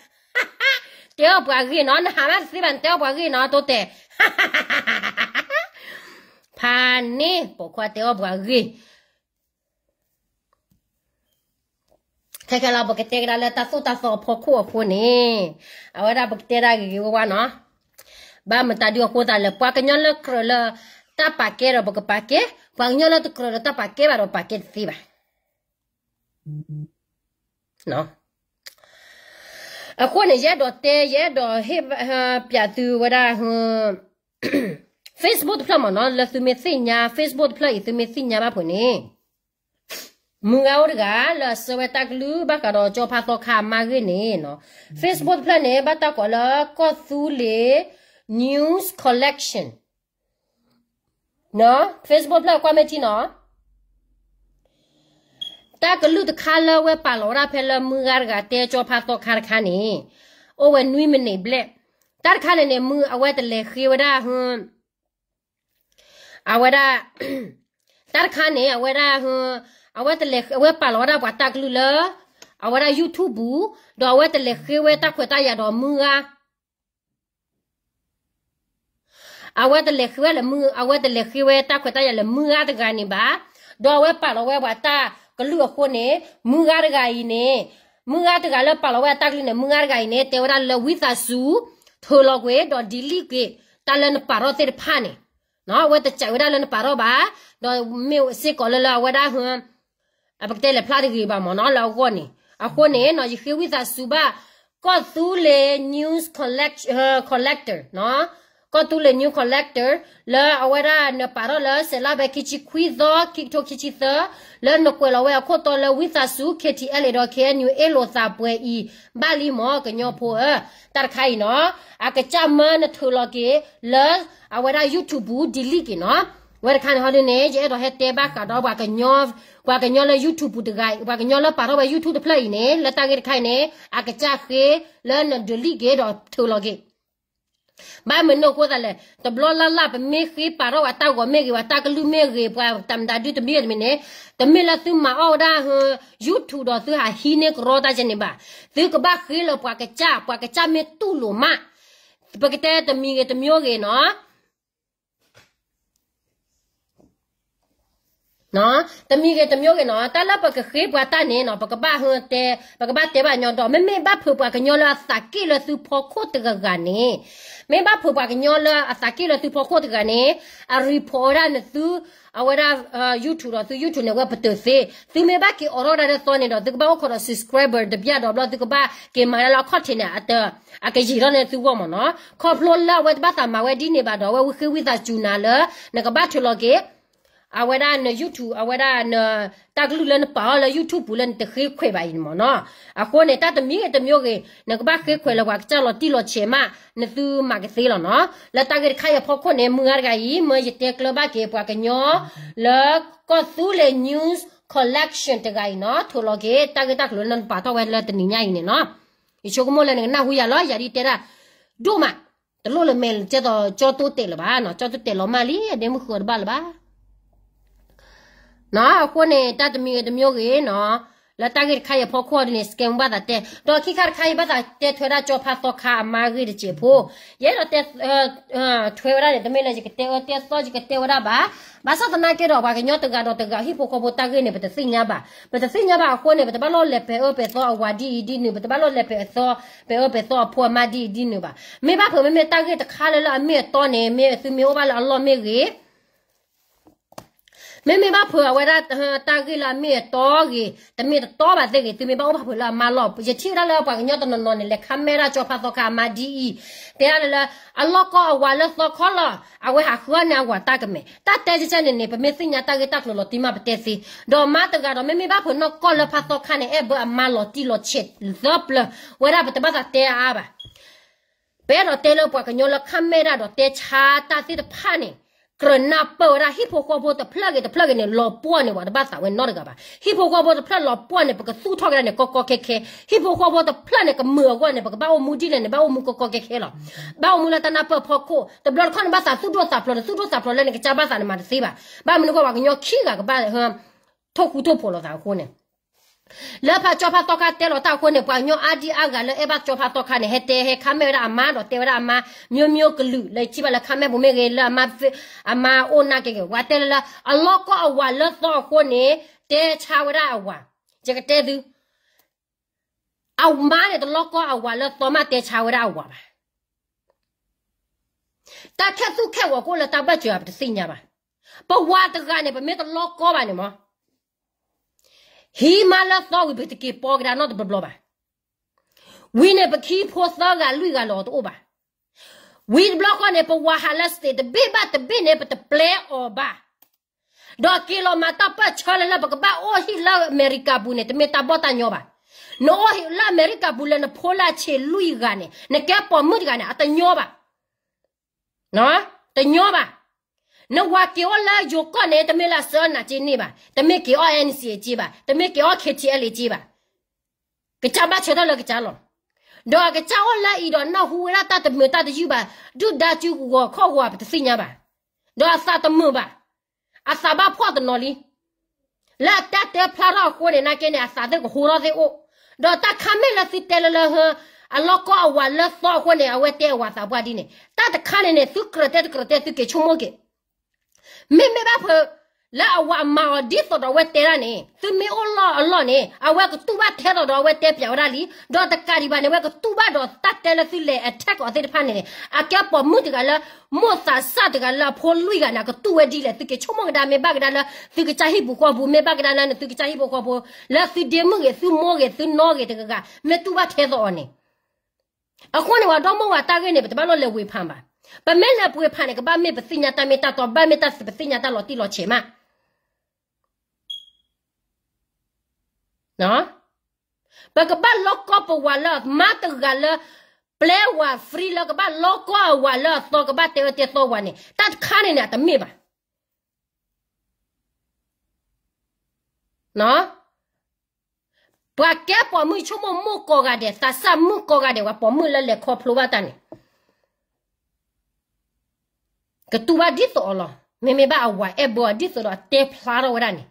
တဲအီၣ်ပှၤဂ့ၢ်နီၤ နဟးမးတသ့ဘၣ် နတဲအီၣ်ပှၤဂ့ၢ်နီၤ တိတဲာ် ဖးန့ၣ် ပိာ်ခွါတဲအီၣ်ပှၤဂ့ၢ် ခဲခဲလီၤ ပကတဲကဒါလၢတၢ်သိၣ်တၢ်သီအဖီခိၣ်အဃိန့ၣ် အဝဲဒၣ်ပကတဲဒၣ်ဂ့ၤဂ့ၤဝါဝါနီၤ ဘၣ်မတၤဒုအဃိသတးလဲၣ် ပှၤကညီလၢကြၢးလၢတၢ်ပာ်ကဲဒီးပကပာ်ကဲ ပှၤကညီလၢတကြၢးလၢတၢ်ပာ်ကဲဘၣ်ဒီးပာ်ကဲတသ့ဘၣ် အဃိန့ၣ် ယအဲၣ်ဒိးတဲ ယအဲၣ်ဒိးဟ့ၣ်ပၠးသုဝဲဒၣ် Facebook တဖျၢၣ်မ့ၢ်နီၤ လၢသုမ့ၢ်သ့ၣ်ညါ Facebook တဖျၢၣ်အံၤ သုမ့ၢ်သ့ၣ်ညါဘၣ်ဖဲန့ၣ် မုၢ်ဂၤအိၣ်တဂၤ လၢအဆှၢဝဲတၢ်ကလုၢ် ဘၣ်ဃးဒီးကၠီဖါသီခါအမါဂ့ၢ်န့ၣ်နီၤ Facebook တဖျၢၣ်န့ၣ် ဘၣ်တၢ်ကိးလၢ ကီၢ်သူလ့ၤ News Collection နီၤ Facebook တဖျၢၣ်ကွၢ်မ့ၢ်ထံနီၤ တၢ်ကလုၢ်တခါလၢအဝဲပာ်လီၤဝဲဒၣ်ဖဲလၢမုၢ်ဂၤတဂၤတဲကၠီဖါသီခါတခါန့ၣ် အိၣ်ဝဲနွံမံးနံးဘျဲၣ် တၢ်တခါန့ၣ်န့ၣ် မုၢ်အဝဲတလဲၤဃ့ဝဲဒၣ် အဝဲဒၣ် တၢ်တခါန့ၣ် အဝဲဒၣ် အဝဲတလဲၤ အဝဲပာ်လီၤဝဲဒၣ်ပှၤတၢ်ကလုၢ်လၢ အဝဲဒၣ် YouTube ပူၤ ဒီးအဝဲတလဲၤဃ့ဝဲတၢ်ခွဲးတၢ်ယာ်ဒီးမုၢ်ဂၤ အဝဲတလဲၤဃ့ဝဲလၢမုၢ် အဝဲတလဲၤဃ့ဝဲတၢ်ခွဲးတၢ်ယာ်လၢမုၢ်ဂၤတဂၤန့ၣ်ဘၣ်. ဒီးအဝဲပာ်လီၤဝဲပှၤတၢ်ကလုၢ်အဃိန့ၣ် မုၢ်ဂၤတဂၤအံၤန့ၣ် မုၢ်ဂၤတဂၤလၢပာ်လီၤဝဲအတၢ်ကလုၢ်န့ၣ် မုၢ်ဂၤတဂၤအံၤန့ၣ် တဲဝဲဒၣ်လၢဝံသးစူၤ ထုးလီၤကွံာ် ဒီး delete ကွံာ် တၢ်လၢနပာ်ထီၣ်သ့ၣ်တဖၣ်န့ၣ် အဝဲတစံးဝဲဒၣ်လၢနပာ်ထီၣ်ဘၣ်. ဒီးမ့ၢ်စ့ၢ်ကီးလၢလၢအဝဲဒၣ် အပကတဲလဲၤဖျါတဂ့ၤဘၣ်မ့ၢ်နီၤ လၢအဂီၢ်န့ၣ် အဃိန့ၣ်နီၤ ယဃ့ဝံသးစူၤဘၣ် ကီၢ်သူလ့ၤ news collect- collector နီၤ ကီၢ်သူလ့ၤ news collector လၢအဝဲဒၣ်နပာ်ထီၣ်လၢစဲးလါဖဲခံဆံခွံသီ ခံကထိခံဆံသၢ လၢနကွဲးလီၤဝဲအခိၣ်တီလၢဝံသးစူၤ K T L A ဒီး K N U အ့ၣ်လိာ်သးပှဲၤအံၤ ဘၣ်လံမၢ်ကညီဖိဧၢ, တၢ်တခါအံၤနီၤ အကစၢ်မၢနထုးလီၤက့ၤ လၢအဝဲဒၣ် YouTube ပူၤ delete က့ၤနီၤ, ဝဲတခါန့ၣ်ဟီဒ်န့ၣ် ယအဲၣ်ဒိးဟဲတဲဘၣ်ဃးဒီး ပှၤကညီလၢ YouTube ပူၤတဂၤအံၤ ပှၤကညီလၢပာ်ထီၣ်ဝဲ YouTube တဖျၢၣ်အံၤန့ၣ် လၢတၢ်ဂ့ၢ်တခါအံၤန့ၣ် အကစၢ်ဃ့လၢန delete က့ၤဒီးထုးလီၤက့ၤ ဘၣ်မနုၤအဃိသတးလဲၣ်, တဘျီလၢ်လၢ် ပမ့ၢ်ဃ့ပာ်ထီၣ်ပှၤတၢ်ဂီၤမ့ၢ်ဂ့ၤ ပှၤတၢ်ကလုၢ်မ့ၢ်ဂ့ၤ ပှၤတၢ်မတၤဒုတမံၤတမံၤန့ၣ်, တမ့ၢ်လၢသုမၤအီၣ်ဝဲဒၣ် YouTube ဒီးသုဟးဟံးန့ၢ်ကရီတၢ်ကန့ၣ်ဘၣ်. သုကဘၣ်ဃ့လၢပှၤကစၢ်, ပှၤကစၢ်မ့ၢ်တူၢ်လိာ်မး, ပကတဲတမံၤဂ့ၤတမံၤဂ့ၤနီၤ တမံၤဂ့ၤတမံၤဂ့ၤနီၤ, တၢ်လၢပကဃ့ပှၤတၢ်န့ၣ်နီၤ ပကဘၣ်တဲ, ပကဘၣ်တဲဘၣ်ညီဒီး မ့မ့ၢ်ဘၣ်ဖုးပှၤကညီလၢအသးက့ၣ်လၢသုဖီခိၣ်တဂၤဂၤန့ၣ်, မ့ၢ်ဘၣ်ဖုးပှၤကညီလၢအသးက့ၣ်လၢသုဖီခိၣ်တဂၤန့ၣ်, အ report ဝဲဒၣ်နသု, အဝဲဒၣ် YouTube ဒီးသု YouTube န့ၣ် ဝဲပတုာ်သ့, သုမ့ၢ်ဘၣ်က့ၤအိးထီၣ်ဝဲဒၣ်လၢသီန့ၣ်ဒီး သုကဘၣ်အိၣ်ခိးဒီး subscriber တဘျီဒီးဘျီ သုကဘၣ်က့ၤမၤဒၣ်လၢအခီၣ်ထံးန့ၣ်, အကယံာ်ထီၣ်န့ၢ်သုဂီၢ်မၢ်နီၤ, ခီဖျိလၢအဝဲတဘၣ်သးမၤဝဲဒ်န့ၣ်ဘၣ်ဒီး အဝဲဝံဃ့ဝံသးစူၤနၤလၢ နကဘၣ်ထုးလီၤက့ၤ အဝဲဒၣ်န YouTube အဝဲဒၣ်န, တၢ်ကလုၢ်လၢနပာ်အီၤလၢ YouTube ပူၤလၢနတဃ့ခွဲးဘၣ်အံၤန့ၣ်မၢ်နီၤ, အဃိန့ၣ် တၢ်တမံၤဂ့ၤတမံၤဂ့ၤ နကဘၣ်ဃ့ခွဲးလၢပှၤကစၢ်လီၤတံၢ်လီၤဆဲးမး, နသုမၤကသ့လီၤနီၤ, လၢတၢ်ဂ့ၢ်တခါအံၤအဖီခိၣ်န့ၣ် မုၢ်ဂၤတဂၤအံၤ မၢယတဲကျၢၤဘၣ်က့ၤပှၤကညီ လၢကီၢ်သူလ့ၤ news collection တဂၤအံၤနီၤ, ထုးလီၤက့ၤ တၢ်ဂ့ၢ်တၢ်ကျိၤလၢနပာ်ထီၣ်ဝဲလၢတနံၤညါအံၤန့ၣ်နီၤ, ယဆိကမိၣ်လၢနကနၢ်ဟူယၤလီၤ, ယၤဒ်တဲဒၣ်, ဒိၣ်မး, တလိၣ်လၢမဲာ်ကဲသိးကၠီတိတဲာ်လၢၤဘၣ်နီၤ, ကၠီတိတဲာ်လီၤမၢ်လံ, အဒဲမုၢ်ဃုာ်အီၤတဘၣ်လၢၤဘၣ် နီၤ, အဃိန့ၣ် တၢ်တမံၤဂ့ၤတမံၤဂ့ၤနီၤ, လၢတၢ်ဂ့ၢ်တခါအံၤအဖီခိၣ်ဒ်န့ၣ် စကဲမူဘၣ်သးတဲ, ဒီးခံခါတခါအံၤဘၣ်သးတဲထွဲဒၣ်ကၠီဖါသီခါအမါဂ့ၢ်တစဲးဖိ, ယအဲၣ်ဒိးတဲ, ထွဲဝဲဒၣ်န့ၣ် တမ့ၢ်လၢယကတဲအၢတဲသီယကတဲဝဲဒၣ်ဘၣ်, ဘၣ်ဆၣ်သနာ်က့ဒီး ပှၤကညီတဂၤဒီးတဂၤ ဟံၣ်ဖိဃီဖိတၢ်ဂ့ၢ်န့ၣ် ပတသ့ၣ်ညါဘၣ်, ပတသ့ၣ်ညါဘၣ်အဃိန့ၣ် ပတဘၣ်လီၢ်လဲၤပဲာ်အၢပဲာ်သီအဝၤဒ်အံၤဒ်နုၤ, ပတဘၣ်လီၢ်လဲၤပဲာ်အၢပဲာ်သီအဖိအမါဒ်အံၤဒ်နုၤဘၣ်, မ့ၢ်ဘၣ်ဖုးမ့မ့ၢ်တၢ်ဂ့ၢ်တခါလၢလၢအမ့ၢ်အတီန့ၣ် မ့ၢ်သုမ့ၢ်အိၣ်ဘၣ်လၢအလီၢ်မ့ၢ်ဂ့ၤ မ့မ့ၢ်ဘၣ်ဖုးအဝဲဒၣ်တၢ်ဂ့ၢ်လၢအမ့ၢ်အတီဂ့ၤ, တမ့ၢ်တတီဘၣ်သ့ၣ်ဂ့ၤ, သုမ့ၢ်ဘၣ်အိၣ်ဘၣ်ဖုးလၢအမါလီၢ်, ယထံၣ်ဝဲဒၣ်လၢပှၤကညီတနီၤနီၤန့ၣ် လဲၤခါမဲာ်ဒၣ်ကၠီဖါသီခါအမါဒ်အံၤ, တဲဒၣ်လၢ အလီၢ်ကီအဝၤလၢသီခီလီၤ, အဝဲဟးဃုအီၣ်န့ၢ်အဝၤတၢ်ကမဲာ်, တၢ်တဲကဲန့ၣ်န့ၣ် ပမ့ၢ်သ့ၣ်ညါတၢ်ဂ့ၢ်တၢ်ကျိၤလီၤတံၢ်မးပတဲသ့, ဒီးမါတဂၤဒီး မ့မ့ၢ်ဘၣ်ဖုးနီၢ်ကီၢ်လၢဖါသီခါန့ၣ် အဲၣ်ဘၢအမါလီၤတံၢ်လီၤဆဲးသၢပျၢၤ, ဝဲဒၣ်ပတဘၣ်သးတဲအါအါဘၣ် ပအဲၣ်ဒိးတဲလၢပှၤကညီလၢခါမဲာ်ဒၣ်ဒီးတဲဆါတၢ်သ့ၣ်တဖၣ်န့ၣ်, ကြၢးနၢ်ပၢၢ်ဝဲဒၣ်ဟံၣ်ဖိဃီဖိတဖျၢၣ်ဂ့ၤတဖျၢၣ်ဂ့ၤန့ၣ် လီၤပှီၢ်န့ၣ် ပှၤတဘၣ်သးဝဲနီတဂၤဘၣ်. ဟံၣ်ဖိဃီဖိတဖျၢၣ်လီၤပှီၢ်န့ၣ် ပကသူၣ်ထီၣ်ကဒါန့ၣ် ကီကီခဲခဲ, ဟံၣ်ဖိဃီဖိတဖျၢၣ်န့ၣ် ကမုာ်အဂီၢ်န့ၣ် ပကဘၣ်အိၣ်မူဒ်လဲၣ်န့ၣ် ဘၣ်အိၣ်မူကီကီခဲခဲလီၤ. ဘၣ်အိၣ်မူလၢတၢ်နၢ်ပၢၢ်ဖီခိၣ်, တဘျီတခီၣ်န့ၣ် ဘၣ်သးသူၣ်ဒိၣ်သးဖျိး, နသူၣ်ဒိၣ်သးဖျိးလၢနကစၢ်ဘၣ်သးန့ၣ်မၤတသ့ဘၣ်. ဘၣ်မနုၤအဃိ ပှၤကညီခံဂၤကဘၣ် ထိၣ်ဃူထိၣ်ဖိးလိာ်သးအဃိန့ၣ် လၢဖါကၠီဖါသီခါတဲလီၤတၢ်အဃိန့ၣ် ပှၤကညီအါဒံအါဂၤလၢအဲၣ်ဘၣ်ကၠီဖါသီခါန့ၣ် ဟဲတဲဟဲခါမဲာ်ဝဲဒၣ်အမါဒီးတဲဝဲဒၣ်အမါ မျိုးမျိုးကလုာ် လၢယထံၣ်ဘၣ်လၢခါမဲာ်ပူၤမ့ၢ်ဂ့ၤ လၢအမါအိၣ်နာ်က့ဂ့ၤ ပှၤတဲလၢလၢ အလီၢ်ကီၢ်အဝၤလၢသီအဃိန့ၣ် တဲဆါဝဲဒၣ်အဝၤ, ယကတဲသု, အမါန့ၣ် တလီၢ်ကီၢ်အဝၤလၢသီမးတဲဆါဝဲဒၣ်အဝၤဘၣ်. တၢ်ခဲသူၣ်ခဲဝီၤကအိၣ်လၢတၢ်ဘၢၣ်စၢၤ ပတသ့ၣ်ညါဘၣ်. ပဝၤတဂၤန့ၣ် ပမ့ၢ်တလီၢ်ကီၢ်ဘၣ်န့ၣ်မး ဟံးမါလၢသီဝံၤ ပတက့ၤပီကဒါနီတဘျီဘျီဘၣ်. ဝံၤန့ၣ် ပကဟံးဖိသၢဂၤလွံၢ်ဂၤလၢအီၤတအိၣ်ဘၣ်. ဝံၤတဘျီဃီန့ၣ် ပဝၤဟးလၢ state တဘ့ၣ်ဘၣ်တဘ့ၣ်န့ၣ် ပတပျဲအီၤဘၣ်. ဒီးက့ၤလီၤမၤတၢ်ပၢၢ်ဆၢလၢလၢ ပကဘၣ်အိၣ်ဟံၣ်လၢအမဲရကၤပူၤန့ၣ် တမ့ၢ်တၢ်ဘီၣ်တၢ်ညီဘၣ်. နအိၣ်ဟံၣ်လၢအမဲရကၤပူၤလၢနဖိလၢအဆံးလွံၢ်ဂၤန့ၣ် နကဲပိာ်မုၣ်တဂၤန့ၣ် အတညီဘၣ်. တညီဘၣ်. နဝၤက့ၤအိၣ်လၢယိၤကီၢ်န့ၣ် တမ့ၢ်လၢအစၢနၤက့န့ၢ်ဘၣ်, တမ့ၢ်က့ၤအီၣ် N C A က့ဘၣ်, တမ့ၢ်က့ၤအီၣ် K T L A က့ဘၣ်. ကစၢ်ဘၣ်ဆၢထၢၣ်လၢကစၢ်လီၤ. ဒီးအကစၢ်အိၣ်လၢအံၤဒီးနၢ်ဟူဝဲဒၣ်တၢ်တမုာ်တၢ်တယုၢ်ဘၣ်, ဒုၣ်ဒါစုဂီၤခီၣ်ဂီၤ ပတသ့ၣ်ညါဘၣ်. ဒီးအသးတမုာ်ဘၣ်. အသးဘၣ်ဖှီၣ်တနီၤလံ. လၢအတၢ်တဲဖျါထီၣ်အဃိန့ၣ် နာ်က့န့ၣ် အသးသ့ၣ်ကဟူထီၣ်သ့ၣ်အိၣ်, ဒီးတၢ်ခါမ့ၢ်လၢသုတဲလၢလၢ အလီၢ်ကီၢ်အဝၤလၢသီအဃိန့ၣ် အဝဲတဲအဝၤသးပှၢ်ဒ်န့ၣ် တၢ်တခါန့ၣ်န့ၣ် သုကြၢးတဲတကြၢးတဲ သုက့ၤဆိကမိၣ်က့ၤ မ့မ့ၢ်ဘၣ်ဖုး လၢအဝၤမၤအီၤဒ်သိးဒီးအဝဲတဲဒၣ်န့ၣ် သုမ့ၢ်အိၣ်လီၢ်အလီၢ်န့ၣ် အဝဲကတူၢ်ဘၣ်ထဲသိးဒီးအဝဲတဲပၠးဝဲဒၣ်လံ. ဒီးတကးဒံးဘၣ်န့ၣ် အဝဲကတူၢ်ဘၣ်ဒီးတၢ်တဲလၢသုလဲၤ attack အီၤသ့ၣ်တဖၣ်န့ၣ်န့ၣ် အကဲပိာ်မုၣ်တဂၤလၢ မိၢ်သးစၢ်တဂၤလၢအဖိလွံၢ်ဂၤန့ၣ် အကတူၢ်ဝဲဒ်လဲၣ် သုက့ၤဆိကမိၣ်ကဒါ မ့ၢ်ဘၣ်ကဒါလၢ သုကစၢ်ဟံၣ်ပူၤဃီပူၤ မ့ၢ်ဘၣ်ကဒါလၢနသုကစၢ်ဟံၣ်ပူၤဃီပူၤ လၢသုဒ့မုၣ်ဂ့ၤ သုမိၢ်ဂ့ၤ သုနီၢ်ဂ့ၤတဂၤဂၤ မ့ၢ်တူၢ်ဘၣ်ထဲသိးအီၤန့ၣ် အဃိန့ၣ် ပှၤဒီမါဝၤတၢ်ဂ့ၢ်န့ၣ် ပတဘၣ်လိၣ်လဲၤဝ့ၤဖးဘၣ်. ပမ့ၢ်လဲၤပှ့ၤဖးန့ၣ် ကဘၣ်မ့ၢ်ပသ့ၣ်ညါတၢ်မ့ၢ်တၢ်တီ, ဘၣ်မ့ၢ်တၢ်ပသ့ၣ်ညါတၢ်လီၤတံၢ်လီၤဆဲးမး. ပကဘၣ်လီကီပဝၤလၢအမါတဂၤလၢ ပျဲဝၤ free လၢကဘၣ်လီကီအဝၤလၢအသီ ကဘၣ်တဲအၢတဲသီဝၤန့ၣ် တၢ်တခါန့ၣ်န့ၣ် အတမ့ၢ်ဘၣ်. ပှၤကဲပိာ်မုၣ်ဆိကမိၣ်မုၣ်ကိးဂၤဒဲး, သးစၢ်မုၣ်ကိးဂၤဒဲး, ပှၤပိာ်မုၣ်လၢလဲၤခီဖျိဘၣ်တၢ်န့ၣ် ကတူၢ်ဘၣ်ဒ်သိးအီၤလီၤ. မ့မ့ၢ်ဘၣ်အဝၤအဲၣ်ဘၢအီၤဒ်သိးဒီးအတဲဖျါထီၣ်ဝဲဒၣ်န့ၣ်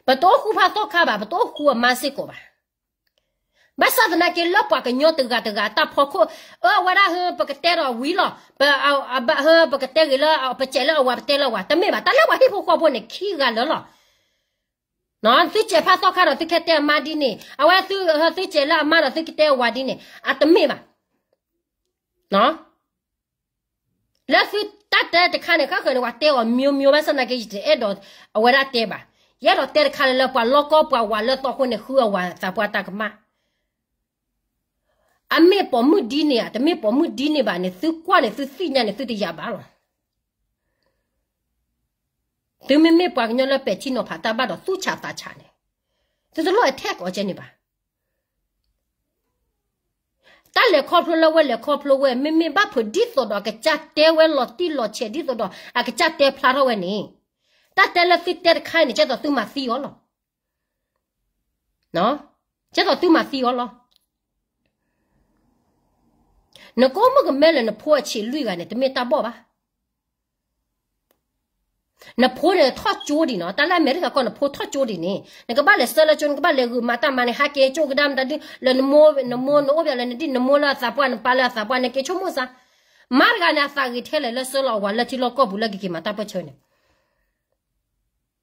ပတအိၣ်ဃူဖးသိၣ်ခါဘၣ်, ပတအိၣ်ဃူအမါစ့ၢ်ကီးဘၣ်. ဘၣ်ဆၣ်သနာ်က့လၢပှၤကညီတဂၤတဂၤအတၢ်ဖီခိၣ်, အၢ အဝဲဒၣ်ဟၢ ပကတဲဒီးဝံၤလီၤ, ဟၢ ပကတဲဂ့ၤလၢ ပစဲးလၢအဝၤ ပတဲလၢအဝၤ, တမ့ၢ်ဘၣ်. တၢ်လၢပှၤဟံၣ်ဖိဃီဖိန့ၣ် ခံဂၤလၢာ်လီၤ. သုစဲးဖးသိၣ်ခါဒီးသုကတဲအမါဒ်န့ၣ်, အဝဲသု သုစဲးလၢအမါဒီးသုကတဲအဝၤဒ်န့ၣ် အတမ့ၢ်ဘၣ်. လၢသုတၢ်တဲတခါန့ၣ် ဃၣ်ဃၢၤန့ၣ် ပှၤတဲအီၤ မျိုးမျိုး ဘၣ်ဆၣ်သနာ်က့ ယတအဲၣ်ဒိးအဝဲဒၣ်တဲဘၣ်. ယအဲၣ်ဒိးတဲတခါလၢ လၢပှၤလီကီပှၤဝၤလၢသီအဃိန့ၣ် ဃုအဝၤသးပှၢ်တၢ်ကမၣ်. အမ့ၢ်ပိာ်မုၣ်ဒ်န့ၣ်ဧါ, တမ့ၢ်ပိာ်မုၣ်ဒ်န့ၣ်ဘၣ်န့ၣ် သုကွၢ်န့ၣ် သုသ့ၣ်ညါန့ၣ် သုတယာ်ဘၣ်လီၤ. သုမ့မ့ၢ်ပှၤကညီလၢပဲာ်ထံနီၤဖးတၢ်ဘၣ်ဒီးသူၣ်ဆးသးဆးန့ၣ် သုတလိၣ် attack အီၤကဲန့ၣ်ဘၣ်. တၢ်လဲၤခီဖျိလၢဝဲလဲၤခီဖျိဝဲ မ့မ့ၢ်ဘၣ်ဖုးဒ်သိးဒီးအကစၢ်တဲဝဲလီၤတံၢ်လီၤဆဲးဒ်သိးဒီးအကစၢ်တဲဖျါထီၣ်ဝဲန့ၣ်, တၢ်တဲလၢသုတဲတခါအံၤန့ၣ် ကဲသိးသုမၤသံအီၤလီၤ. ကဲသိးသုမၤသံအီၤလီၤ. နကအိၣ်မုၣ်ကမဲလၢနဖိအဆံးလွံၢ်ဂၤန့ၣ် တမ့ၢ်တၢ်ဘီၣ်ဘၣ်. နဖိန့ၣ်ထီၣ်ကၠိဒံးနီၤ, တၢ်လၢအမဲရကၤကီၢ် နဖိထီၣ်ကၠိဒံးန့ၣ် နကဘၣ်လဲၤဆှၢလၢကၠိ နကဘၣ်လဲၤဂုာ်မၤတၢ်မၤန့ၣ် ဟးက့ၤကၠိကဒါမတၤဒု လၢနမိၢ် နမိၢ်နအိၣ်ဘၣ်လၢနဒံၣ် နမိၢ်လၢအသးပှၢ် နပၢ်လၢအသးပှၢ် နက့ၤဆိကမိၣ်စၢ်. မါတဂၤန့ၣ် အသးဂ့ၤထဲလဲၣ်လၢဆှၢလီၤအဝၤလၢထံလီၢ်ကီၢ်ပူၤလၢကက့ၤမၤတၢ်ပၢၢ်ဆၢန့ၣ်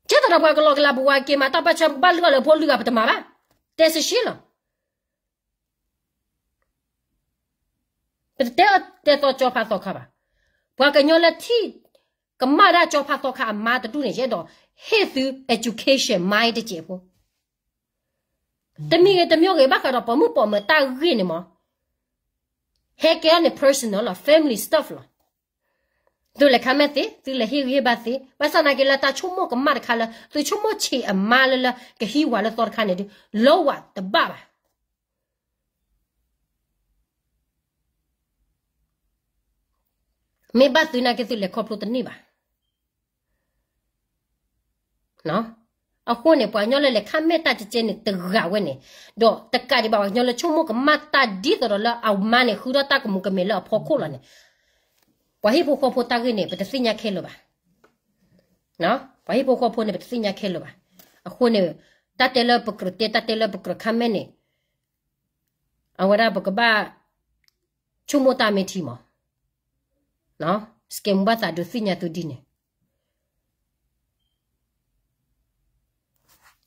ကဲသိးဒီးပှၤကလီၤကလၤ ပဝၤက့ၤမၤတၢ်ပၢၢ်ဆၢ ပကဘၣ်လုၢ်အီၣ်လၢဖိလုၢ်ဂၤ ပတမၤဘၣ်. တဲစရှ့လီၤ. ပတတဲအၢတဲသီကၠီဖးသီခါဘၣ်. ပှၤကညီလၢထံၣ်ကမၣ်ဒၣ်ကၠီဖးသီခါအမါတဒူၣ်န့ၣ် ယအဲၣ်ဒိးဟ့ၣ်သု education mind တစဲးဖိ တမံၤဂ့ၤတမံၤဂ့ၤ ဘၣ်ဃးဒီးပိာ်မုၣ်ပိာ်မၢၤတၢ်ဂ့ၢ်န့ၣ်မး ဟဲကဲန့ၣ် personal လီၤ, family stuff လီၤ. သုလဲၤ comment သ့, သုလဲၤဟ့ၣ်ဂံၢ်ဟ့ၣ်ဘါသ့, ဘၣ်ဆၣ်သနာ်က့လၢတၢ်ဆိကမိၣ်ကမၣ်တခါလၢ သုဆိကမိၣ်ဆံးအမါလၢလၢကဟံးဝၤလၢသီတခါန့ၣ်ဒုး လၢဝၤတဘၣ်ဘၣ်. မ့ၢ်ဘၣ်သုနာ်က့သုလဲၤခီဖျိတန့ၢ်ဘၣ်. အဃိန့ၣ် ပှၤကညီလၢလဲၤ comment တၢ်ကဲကဲန့ၣ်တဂၤဝဲန့ၣ်, ဒီးတကးဒံးဘၣ်ပှၤကညီလၢဆိကမိၣ်ကမၣ်တၢ်ဒ်သိးဒီးလၢအမါန့ၣ် ဃုထီၣ်တၢ်ကမူးကမဲာ်လၢအဖီခိၣ်လီၤန့ၣ်, ပှၤဟံၣ်ဖိဃီဖိတၢ်ဂ့ၢ်န့ၣ် ပတသ့ၣ်ညါခဲလၢာ်ဘၣ်. ပှၤဟံၣ်ဖိဃီဖိန့ၣ် ပတသ့ၣ်ညါခဲလၢာ်ဘၣ်. အဃိန့ၣ် တၢ်တဲလၢပကြၢးတဲ တၢ်တဲလၢပကြၢး comment န့ၣ် အဝဲဒၣ်ပကဘၣ်ဆိကမိၣ်တၢ်မ့ၢ်ထံမး, စကဲးမူဘၣ်သးဒုးသ့ၣ်ညါသုဒ်န့ၣ်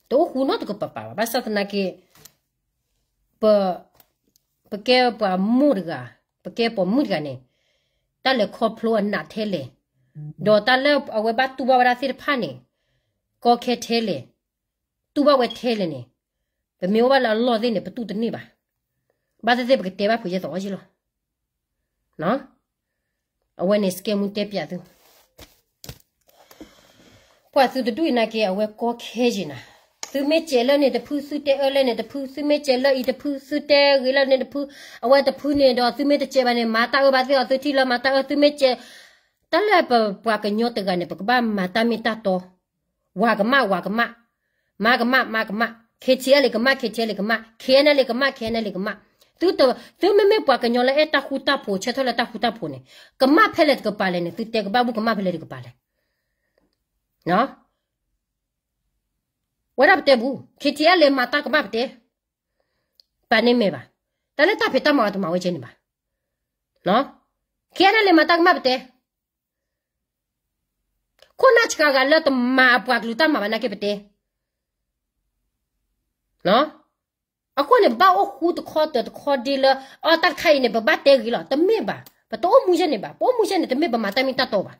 တအိၣ်ဃူနီတကပၤပၤဘၣ်. ဘၣ်ဆၣ်သနာ်က့ ပ ပကဲပှၤမိၢ်တဂၤ, ပကဲပိာ်မုၣ်တဂၤန့ၣ်, တၢ်လဲၤခီဖျိအနးထဲလဲၣ်, ဒီးတၢ်လၢအဝဲဘၣ်တူၢ်ဘၣ်ဝဲဒၣ်သ့ၣ်တဖၣ်န့ၣ်, ကီခဲထဲလဲၣ်, တူၢ်ဘၣ်ဝဲထဲလဲၣ်န့ၣ်, ပမ့ၢ်အိၣ်ဘၣ်လၢအလီၢ်သ့ၣ်န့ၣ် ပတူၢ်တန့ၢ်ဘၣ်. ဘၣ်သ့ၣ်သ့ၣ်ပကတဲဘၣ်ဖုးယဲၢ်သီအီၤယ့ၢ်လီၤ. အဝဲန့ၣ်စကဲးမူတဲပျးသု ပှၤသုတဒူၣ်အံၤနာ်က့ အဝဲကီခဲယံၤနၤ, သုမ့ၢ်စဲးလၢန့ၣ်တဖု သုတဲအၢလၢန့ၣ်တဖု, သုမ့ၢ်စဲးလၢအံၤတဖု သုတဲဂ့ၤလၢန့ၣ်တဖု, အဝဲတဖုန့ၣ်ဒီး သုမ့ၢ်တစဲးဘၣ်န့ၣ် မၤတၢ်အၢဘၣ်သ့ၣ်အီၤ သုထံၣ်လၢမၤတၢ်အၢ သုမ့ၢ်စဲး, တၢ်လၢပပှၤကညီတဂၤန့ၣ် ပကဘၣ်မၤတၢ်မ့ၢ်တၢ်တီ, ဝၤကမၣ် ဝၤကမၣ်, မါကမၣ် မါကမၣ်, KTLA ကမၣ် KTLA ကမၣ်, KNLA ကမၣ် KNLA ကမၣ်, သုတ, သုမ့မ့ၢ်ပှၤကညီလၢအဲၣ်တၢ်ဃူတၢ်ဖိး ဆၢထၢၣ်လၢတၢ်ဃူတၢ်ဖိးန့ၣ်, ကမၣ်ဖဲလဲၣ်တကပၤလဲၣ်န့ၣ် သုတဲကဘၣ်ဘူၣ်ကမၣ်ဖဲလဲၣ်တကပၤလဲၣ်. ဝဲဒၣ်ပတဲဘူး, KTLA မၤတၢ်ကမၣ်ပတဲ, ပာ်န့ၢ်မဲာ်ဘၣ်, တၢ်လၢတၢ်ဖံးတၢ်မၤအီၤတမၤဝဲကဲန့ၣ်ဘၣ်. KNLA မၤတၢ်ကမၣ်ပတဲ, ခိၣ်နၢ်ဆှးဂၤလၢတမၤအပှၤကလုာ်တၢ်မၤဘၣ်နာ်က့ပတဲ. အဃိန့ၣ် ပဘၣ်အိၣ်ဃူတခီတၢၤတခီဒ့လၢ အတၢ်တခါအံၤန့ၣ် ပဘၣ်တဲဂ့ၤလီၤ. တမ့ၢ်ဘၣ်, ပတအိၣ်မူယဲၢ်န့ၣ်ဘၣ်, ပအိၣ်မူယဲၢ်န့ၣ် တမ့ၢ်ပမၤတၢ်မ့ၢ်တၢ်တီဘၣ်.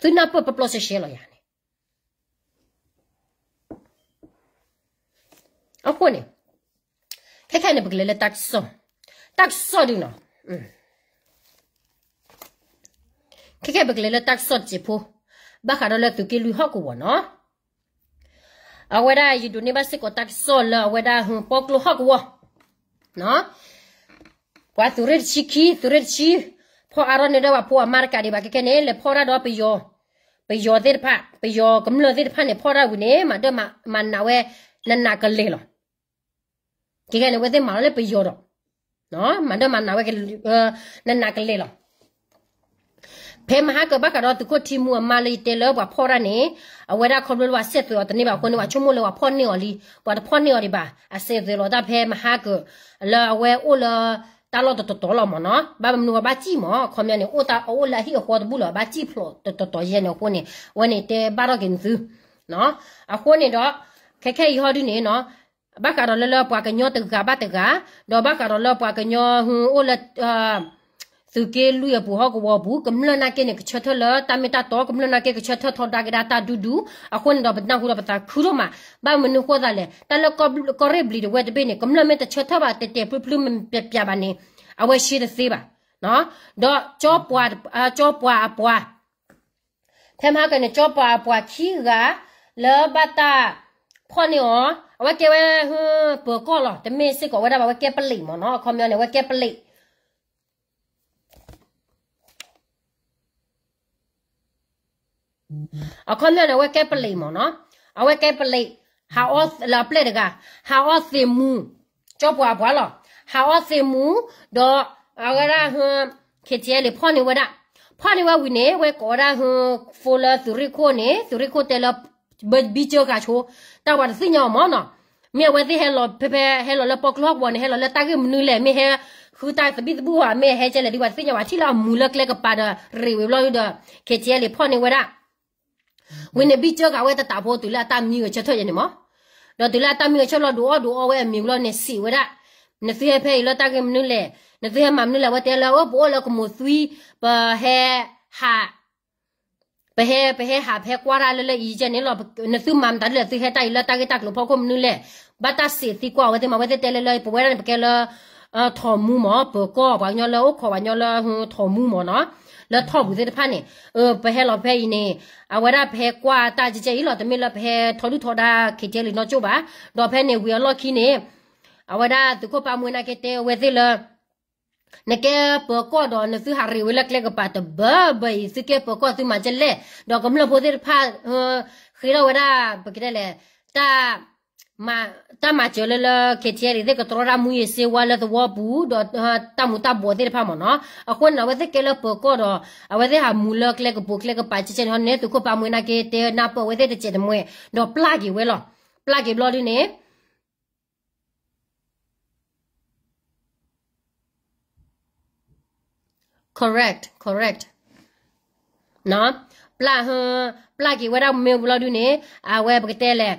သုနၢ်ပၢၢ်ပျီပျီရှဲရှဲလီၤယၤန့ၣ်. အဃိန့ၣ် ခဲခဲန့ၣ် ပကလဲၤလၢတၢ်ကစီၣ်, တၢ်ကစီၣ်ဒုနီၤ, ခဲခဲပကလဲၤလၢတၢ်ကစီၣ်တစဲးဖိ, ဘၣ်ဃးဒီးလၢသုးက့လွံၢ်ဟီၣ်ကဝီၤနီၤ, အဝဲဒၣ်ယဒိးန့ၢ်ဘၣ်စ့ၢ်ကီးတၢ်ကစီၣ်လၢအဝဲဒၣ်ဟူပီၣ်ကျိၣ်ဟီၣ်ကဝီၤ ပှၤသုးရ့ၣ်တဆံခံ, သုးရ့ၣ်တဆံ, ဖီၣ်အါထီၣ်န့ၢ်ဒၣ်ပှၤဖိအမါတကးဒံးဘၣ် ခဲခဲန့ၣ် လဲၤဖီၣ်တၢ်ဒီးပယီၤ, ပယီၤသ့ၣ်တဖၣ်, ပယီၤကမျၢၢ်သ့ၣ်တဖၣ်န့ၣ် ဖီၣ်တၢ်ဝံၤန့ၣ် မၤဒၢမၤနးဝဲ နးနးကလဲာ်လီၤ. ခဲခဲန့ၣ် အဝဲသ့ၣ်မၤလီၤလၢပယီၤဒီး မၤဒၢမၤနးဝဲ နးနးကလဲာ်လီၤ. ဖဲမဟါကဘၣ်ဃးဒီးသုးခိၣ်ထံမူအမါလၢယတဲလၢပှၤဖီၣ်တၢ်န့ၣ်, အဝဲဒၣ်ခီဖျိလၢပှၤစဲးသွဲးအီၤတန့ၢ်ဘၣ်အဃိန့ၣ် ပှၤဆိကမိၣ်လၢပှၤဖီၣ်န့ၢ်အီၤလံ, ပှၤတဖီၣ်န့ၢ်အီၤဒံးဘၣ်, အစဲးသွဲးလီၤတၢ်ဖဲမဟါက လၢအဝဲအိၣ်လၢတၢ်လီၢ်တတီၤတီၤလီၤမ့ၢ်နီၤ, ဘၣ်မနုၤပှၤဘၣ်စံၣ်မ့ၢ် အခီပညီန့ၣ် အအိၣ်လၢအဟံၣ်အဃီတဘူၣ်လီၤ ဘၣ်စံၣ်ဖျိးတတီၤတီၤယဲန့ၣ်အဃိန့ၣ်, အဝဲန့ၣ်တဲဘၣ်ထီၣ်က့ၤနသု အဃိန့ၣ်ဒီး ခဲခဲအံၤဟီဒုန့ၣ်နီၤ, ဘၣ်ဃးဒီးလၢလၢပှၤကညီတဂၤဘၣ်တဂၤ, ဒီးဘၣ်ဃးဒီးလၢပှၤကညီဟူအိၣ်လၢ သုးက့လွံၢ်အပူၤဟီၣ်ကဝီၤအပူၤ ကမျၢၢ်နာ်က့န့ၣ် ကဆၢထၢၣ်လၢတၢ်မ့ၢ်တၢ်တီ, ကမျၢၢ်နာ်က့ကဆၢထၢၣ်ထီဒါက့ၤဒၣ်တၢ်ဒူဒူ, အဃိန့ၣ်ဒီးပနၢ်ဟူဒီးပသးခုဒိၣ်မး, ဘၣ်မနုၤဃိသးလဲၣ်, တၢ်လၢကီၢ်ရ့ၣ်ဘျံၤတဝဲၢ်တဘ့ၣ်န့ၣ် ကမျၢၢ်မ့ၢ်တဆၢထၢၣ်ဘၣ်တဲာ်တဲာ်ဖျုဖျုမ့ၢ်ပျးပျးဘၣ်န့ၣ်, အဝဲရှဲတသ့ဘၣ်, ဒီးကၠီပှၤအပှၤ ဖဲမဟါကန့ၣ် ကၠီပှၤအပှၤခံဂၤ လၢဘၣ်တၢ်ဖီၣ်န့ၢ်အီၤ, အဝဲကဲဝဲ ပၢၤကီၢ်လီၤ, တမ့ၢ်စ့ၢ်ကီးဝဲဒၣ်ဘၣ် အဝဲကဲပလံးမ့ၢ်နီၤ, အခီပညီန့ၣ် အဝဲကဲပလံး အခီပညီန့ၣ် အဝဲကဲပလံးမ့ၢ်နီၤ, အဝဲကဲပလံး, ဟးအီလၢအပျဲၢ်တဂၤ, ဟးအီသံးမူ, ကၠီပှၤအပှၤလီၤ, ဟးအီသံးမူ, ဒီးအဝဲဒၣ် ခ့ထံအဲလ့ၣ် ဖီၣ်န့ၢ်ဝဲဒၣ်, ဖီၣ်န့ၢ်ဝဲဝံၤန့ၣ် ဝဲကိးဝဲဒၣ် ဖိလၢသုးရ့ၣ်ခိၣ်န့ၣ် သုးရ့ၣ်ခိၣ်တဲလၢ ဘံကၢဃာ်ဆိ, တၢ်ပှၤတသ့ၣ်ညါအီၤမ့ၢ်နီၤ, မ့ၢ်အဝဲသ့ၣ်ဟဲလီၤဖဲဖဲ ဟဲလီၤလၢပီၣ်ကျိဟီၣ်ကဝီၤန့ၣ် ဟဲလီၤလၢတၢ်ဂ့ၢ်မနုၤလဲၣ်, မ့ၢ်ဟဲဃုတၢ်သဘံၣ်သဘုၣ်ဧါ, မ့ၢ်ဟဲကဲလဲၣ်ဒ်ပှၤတသ့ၣ်ညါဘၣ်, ထံၣ်လၢအမူၤလၢကျဲကပၤဒီးရ့ၣ်ဝံၤဘျီဒုဒီး ခ့ထံအဲလ့ၣ် ဖီၣ်န့ၢ်ဝဲဒၣ် ဝံၤန့ၣ် ဘံကၢဃာ်ဝဲတတးဖိတုၤလၢအတၢ်မံဂဲၤဆၢထၢၣ်ယဲန့ၣ်မ့ၢ်, ဒီးတုၤလၢအတၢ်မံဂဲၤဆၢထၢၣ်လီၤဒိးအီၣ်ဒိးအီဝဲအမံၤဘျီန့ၣ် စံးဝဲဒၣ်, နသုဟဲဖဲအံၤလၢတၢ်ဂ့ၢ်မနုၤလဲၣ်, နသုဟဲမၤမနုၤလဲၣ်, အဝဲတဲလၢ အိၣ် ပအိၣ်လၢကမိၢ်သွံ, ပဟဲဟး ပဟဲ ပဟဲဟး ပဟဲကွၢ်တၢ်လၢလၢအံၤကဲန့ၣ်လီၤ, နသုမၤမတၤဒ်လဲၣ် သုဟဲတၢ်အံၤလၢတၢ်ဂ့ၢ်တၢ်ကျိၤဖီခိၣ်မနုၤလဲၣ်, ဘၣ်တၢ်စံးသံကွၢ်အဝဲသ့ၣ်မး, အဝဲသ့ၣ်တဲလၢလၢ ပဝဲဒၣ်န့ၣ် ပကဲလၢ ထိးမူမ့ၢ် ပၢၤကီၢ် ပှၤကညီလၢအိၣ်ခိးပှၤကညီလၢ ထိးမူမ့ၢ်နီၤ, လၢထီၣ်ပူၤသ့ၣ်တဖၣ်န့ၣ်, ပဟဲလီၤဖဲအံၤန့ၣ်, အဝဲဒၣ်ပဟဲကွၢ်တၢ်ကဲကဲအံၤလီၤ, တမ့ၢ်လၢပဟဲထီဒုၣ်ထီဒါ ခ့ထံအဲလ့ၣ် နီၢ်ကၠိၣ်ဘၣ်, ဒီးဖဲန့ၣ်ဝံၤအလီၢ်ခံန့ၣ်, အဝဲဒၣ်သုးခိၣ်ပၢ်မွ့နာ်က့တဲအဝဲသ့ၣ်လၢ နကဲပၢၤကီၢ်ဒီး နသုဟးရ့ၣ်ဝဲလၢကျဲကပၤတဘၢဘၢအံၤ သုကဲပၢၤကီၢ်သုမၤကဲလဲၣ်, ဒီးကမျၢၢ်ဖိသ့ၣ်တဖၣ် ဃ့ထီၣ်ဝဲဒၣ် ပကတဲလဲၣ်, တၢ် တၢ်မၤစၢၤလၢလၢ ခ့ထံအဲလ့ၣ် သ့ၣ်ကတြီတၢ်မူယံၤစ့ဝါလၢသဝီပူၤ ဒီးတၢ်မူၤတၢ်ဘှီးသ့ၣ်တဖၣ်မ့ၢ်နီၤ, အဃိန့ၣ် အဝဲသ့ၣ်ကဲလၢပၢၤကီၢ်ဒီး အဝဲသ့ၣ်ဟးမူၤလၢကျဲကပူၤကျဲကပၤကဲကဲန့ၣ်ဟီန့ၣ် သုးခိၣ်ပၢ်မွ့နာ်က့တဲနၢ်ပၢၢ်အဝဲသ့ၣ်တစဲးတမှဲ, ဒီးပျၢ်က့ၤဝဲလီၤ, ပျၢ်က့ၤဘျီဒုန့ၣ် Correct, correct. ပျၢ်, ပျၢ်က့ၤဝဲဒၣ်မ့ၢ်ဝံၤလီၤဒုန့ၣ်, အဝဲပကတဲလဲၣ်,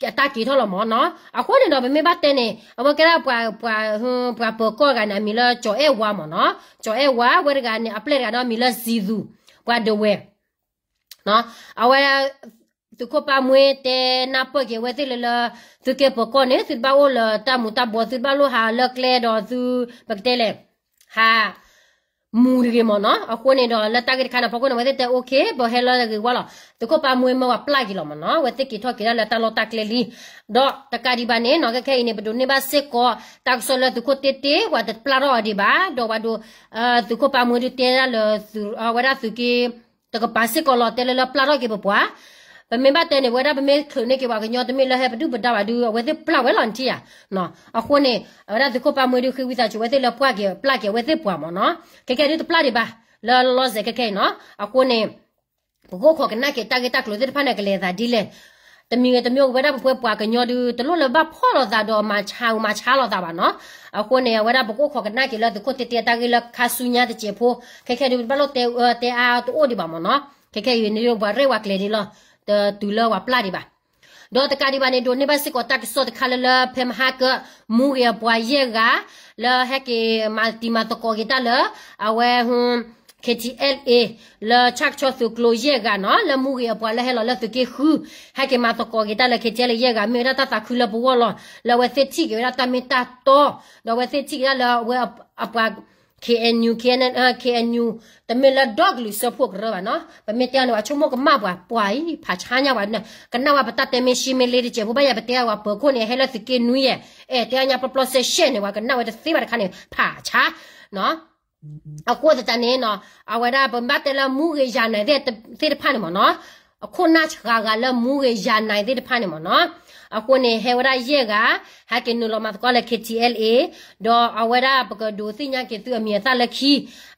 တၢ်က့ၤထီၣ်လီၤမ့ၢ်နီၤ. အဃိန့ၣ်ဒီး ပမ့ၢ်ဘၣ်တဲန့ၣ် အဝဲကဲဒၣ်ပှၤ, ပှၤပၢၤကီၢ်တဂၤန့ၣ် အမံၤလၢ ကၠီၤအဲၣ်ဝါမ့ၢ်နီၤ. ကၠီၤအဲၣ်ဝါ အဝဲတဂၤန့ၣ် အပျဲၢ်တဂၤဒီးအမံၤလၢ စံသူ, ပှၤဒဝဲၢ် အဝဲ သုးခိၣ်ပၢ်မွ့တဲနၢ်ပၢၢ်က့ၤအဝဲသ့ၣ်လၢလၢ သုကဲပၢၤကီၢ်န့ၣ် သုတဘၣ်အိၣ်လၢတၢ်မူၤတၢ်ဘှီး သုတဘၣ်လိၣ်ဟးလၢကျဲဒီးသု ပကတဲလဲၣ်, ဟးမူၤတဂ့ၤမ့ၢ်နီၤ. အဃိန့ၣ်ဒီး လၢတၢ်ဂ့ၢ်တခါန့ၣ် ဖီခိၣ်န့ၣ် အဝဲသ့ၣ်တဲ OK ပဟဲလၢဂ့ၤဝါလီၤ. သုးခိၣ်ပၢ်မွ့မၢဝဲပျၢ်က့ၤလီၤမ့ၢ်နီၤ. အဝဲသ့ၣ်က့ၤထီၣ်က့ၤဒၣ်လၢတၢ်လီၢ်တၢ်ကျဲလံ. ဒီးတကးဒံးဘၣ်န့ၣ်နီၤ ခဲခဲအံၤန့ၣ် ပဒိးန့ၢ်ဘၣ်စ့ၢ်ကီး တၢ်ကစီၣ်လၢသုးခိၣ်တ့တ့ ပှၤတပျၢ်ထီၣ်အီၤဒံးဘၣ်. ဒီးပှၤဒိး သုးခိၣ်ပၢ်မွ့ဒုးတဲဒၣ်လၢ အဝဲဒၣ်သုးက့ တကပၤစ့ၢ်ကီးလီၤ တဲလၢလၢပျၢ်ထီၣ်က့ၤပပှၤ. ပမ့ၢ်ဘၣ်တဲန့ၣ် ပဝဲဒၣ်ပမ့ၢ်ချုးန့ၢ်က့ၤပှၤကညီ တမ့ၢ်လၢဟဲပဒုၣ်ပဒါဘၣ်ဒုး အဝဲသ့ၣ်ပျၢ်ဝဲလီၤနထံၣ်ဧါ. အဃိန့ၣ် အဝဲဒၣ်သုးခိၣ်ပၢ်မွ့ဒုးဃ့ဝံသးစူၤဝဲသ့ၣ်လၢပျၢ်က့ၤ ပျၢ်က့ၤအဝဲသ့ၣ်ပှၤမ့ၢ်နီၤ. ခဲခဲဒုးတပျၢ်ဒံးဘၣ် လၢလီၤစဲးခဲခဲအံၤနီၤ. အဃိန့ၣ် ပကအိၣ်ခိးကနၣ်က့ၤတၢ်ဂ့ၢ်တၢ်ကျိၤသ့ၣ်တဖၣ်န့ၣ် ကလဲၤသးဒ်လဲၣ်. တမံၤဂ့ၤတမံၤဂ့ၤ ပဝဲဒၣ်ပပှဲၤပှၤကညီဒုး တလိၣ်လၢဘၣ်ဖီၣ်လိာ်သးဒီးမၤဆါမၤဆါလိာ်သးဘၣ်နီၤ. အဃိန့ၣ် အဝဲဒၣ်ပကအိၣ်ခိးကနၣ်က့ၤလၢသုးခိၣ်တ့တ့အတၢ်ဂ့ၢ်လၢခါဆူညါတစဲးဖိ ခဲခဲဒုး ပဘၣ်လိၣ်တဲအါတအိၣ်ဒံးဘၣ်မ့ၢ်နီၤ. ခဲခဲအံၤန့ၣ် ပှၤရဲၣ်ပှၤကျဲၤဒံးလီၤ. တတုၤလၢပှၤပျၢ်ဒံးဘၣ်. ဒီးတကးဒံးဘၣ်န့ၣ် ဒိးန့ၢ်ဘၣ်စ့ၢ်ကီးတၢ်ကစီၣ်တခါလၢလၢ ဖဲမဟါက မူဂ့ၤအပှၤယဲၢ်ဂၤ လၢဟဲက့ၤမၤတံၤမၤသကိးက့ၤတၢ်လၢ အဝဲ K T L A လၢဆၣ်ကဆီသုးကျိယဲၢ်ဂၤနီၤ လၢမူဂ့ၤအပှၤလၢဟဲလီၤလၢသုးက့ဃု ဟဲက့ၤမၤသကိးက့ၤတၢ်လၢ K T L A ယဲၢ်ဂၤ မ့ၢ်ဝဲဒၣ်တၢ်သးခုလၢပဂီၢ်လီၤ လၢအဝဲသ့ၣ်ထံၣ်က့ၤဝဲဒၣ်တၢ်မ့ၢ်တၢ်တီ ဒီးအဝဲသ့ၣ်ထံၣ်က့ၤဒၣ်လၢအဝဲအပှၤ K N U K N N K N U တမ့ၢ်လၢဒီကလုာ်စၢဖှိၣ်ကရၢဘၣ်နီၤ ပမ့ၢ်တဲအီၤန့ၣ် ပှၤဆိကမိၣ်ကမၣ်ပှၤ ပှၤအံၤ ဖးဆါညါပှၤ ကနၣ်ဝဲပတၢ်တဲမ့ၢ်ရှ့မ့ၢ်လ့တစဲးဖိဘၣ်ယၤ ပတဲအီၤပှၤပၢၤခိၣ်န့ၣ် ဟဲလၢသုးက့နွံယဲၢ် အဲၣ်တဲအီၤညါပျီပျီစဲးစဲးန့ၣ် ပှၤကနၣ်ဝဲတသ့ဘၣ်တခါန့ၣ် ဖးဆါနီၤ အဃိသတးန့ၣ်နီၤ အဝဲဒၣ်ပဘၣ်တဲလၢမူဂ့ၤယၤနၤသ့ၣ်တဖၣ်န့ၣ်မ့ၢ်နီၤ အခိၣ်နၢ်စှၤဂၤလၢမူဂ့ၤယၤနၤသ့ၣ်တဖၣ်န့ၣ်မ့ၢ်နီၤ အဃိန့ၣ် ဟဲဝဲဒၣ်ယဲၢ်ဂၤ ဟဲက့ၤနုာ်လီၤမၤသကိးလၢ K T L A ဒီးအဝဲဒၣ်ပကဒိးသ့ၣ်ညါက့ၤသုအမံၤအသၣ်လၢခံ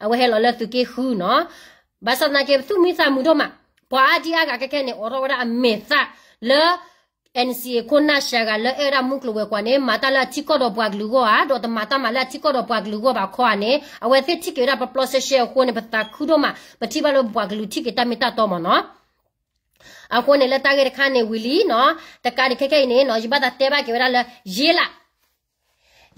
အဝဲဟဲလီၤလၢသုးက့ဃုနီၤ ဘၣ်ဆၣ်သနာ်က့ ပသူၣ်မံသးမုာ်ဒိၣ်မး ပှၤအါဒံအါဂၤခဲခဲန့ၣ် အိးထီၣ်ဝဲဒၣ်အမဲာ်သၣ်လၢ N C A ခိၣ်နၢ်စှၤဂၤလၢအဲၣ်ဝဲဒၣ်မုၢ်ကျိၤဝဲၤကွာ်န့ၣ် မၤတၢ်လၢအထံကီၢ်ဒီးပှၤကလုာ်အဂီၢ်ဧါ ဒီးတမၤတၢ်မၤလၢအထံကီၢ်ဒီးပှၤကလုာ်အဂီၢ်ဘၣ်ခီဧါန့ၣ် အဝဲသ့ၣ်ထံၣ်က့ၤဝဲဒၣ်ပျီပျီစဲးစဲးအဃိန့ၣ် ပသးခုဒိၣ်မး ပထံၣ်ဘၣ်လၢပပှၤကလုာ်ထံၣ်က့ၤတၢ်မ့ၢ်တၢ်တီမ့ၢ်နီၤ အဃိန့ၣ် လၢတၢ်ဂ့ၢ်တခါန့ၣ်ဝံၤလံနီၤ တကးဒံးခဲခဲအံၤန့ၣ်နီၤ ယဘၣ်သးတဲဘၣ်က့ၤဝဲဒၣ်လၢ ယ့လး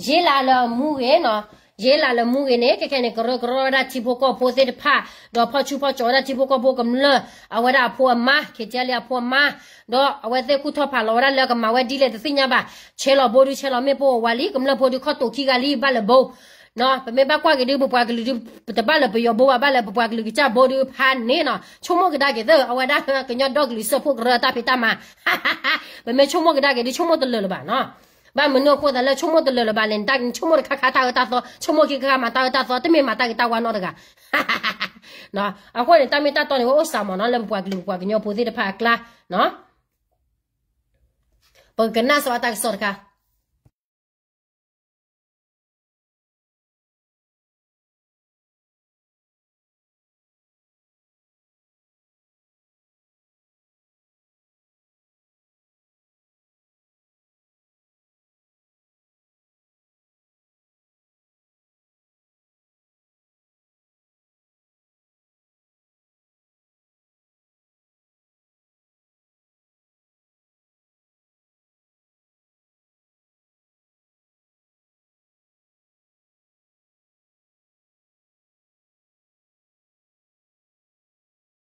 ယ့လးလၢမူဂ့ၤနီၤ ယ့လးလၢမူဂ့ၤန့ၣ် ခဲခဲန့ၣ် ကရၢကရိဝဲဒၣ်ထံဖိကီၢ်ဖိသ့ၣ်တဖၣ် ဒီးဖီၣ်ဆူၣ်ဖီၣ်ကၠီဝဲဒၣ်ထံဖိကီၢ်ဖိကမျၢၢ် အဝဲဒၣ်အဖိအမါ K T L A အဖိအမါ ဒီးအဝဲသ့ၣ်ကူၣ်ထီၣ်ဖးလီၤဝဲဒၣ်လၢကမၤဝဲဒ်လဲၣ်တသ့ၣ်ညါဘၣ် ဆဲးလီၤဘိဒုးဆဲးလီၤမ့ၣ်ပိၢ်ဝဲလံ ကမျၢၢ်ဖိဒုးခီၣ်တိာ်ခံဂၤလံ ဘၣ်လၢဘိ ပမ့ၢ်ဘၣ်ကွၢ်က့ၤဒုး ပပှၤကလုာ်ဒုး ပတဘၣ်လၢပယီၤဘိဘၣ် ဘၣ်လၢပပှၤကလုာ်ကစၢ်ဘိဒုးဖးန့ၣ်နီၤ ဆိကမိၣ်ကဒါက့ၤသၢ အဝဲဒၣ်ကညီဒီကလုာ်စၢဖှိၣ်ကရၢတၢ်ဖံးတၢ်မၤ ပမ့ၢ်ဆိကမိၣ်ကဒါက့ၤဒုး ဆိကမိၣ်တလၢာ်လၢၤဘၣ်နီၤ ဘၣ်မနုၤအဃိသးလၢဆိကမိၣ်တလၢာ်လၢၤဘၣ်လဲၣ် နဆိကမိၣ်တခါခါတၢ်အၢတၢ်သီ ဆိကမိၣ်ခံခါခါမၤတၢ်အၢတၢ်သီ တမ့ၢ်မၤတၢ်ဂ့ၤတၢ်ဝါနီတဂၤ အဃိန့ၣ် တၢ်မ့ၢ်တၢ်တီန့ၣ် အိၣ်စးမ့ၢ်နီၤ လၢပပှၤကလုာ်ပပှၤကညီဖိသ့ၣ်တဖ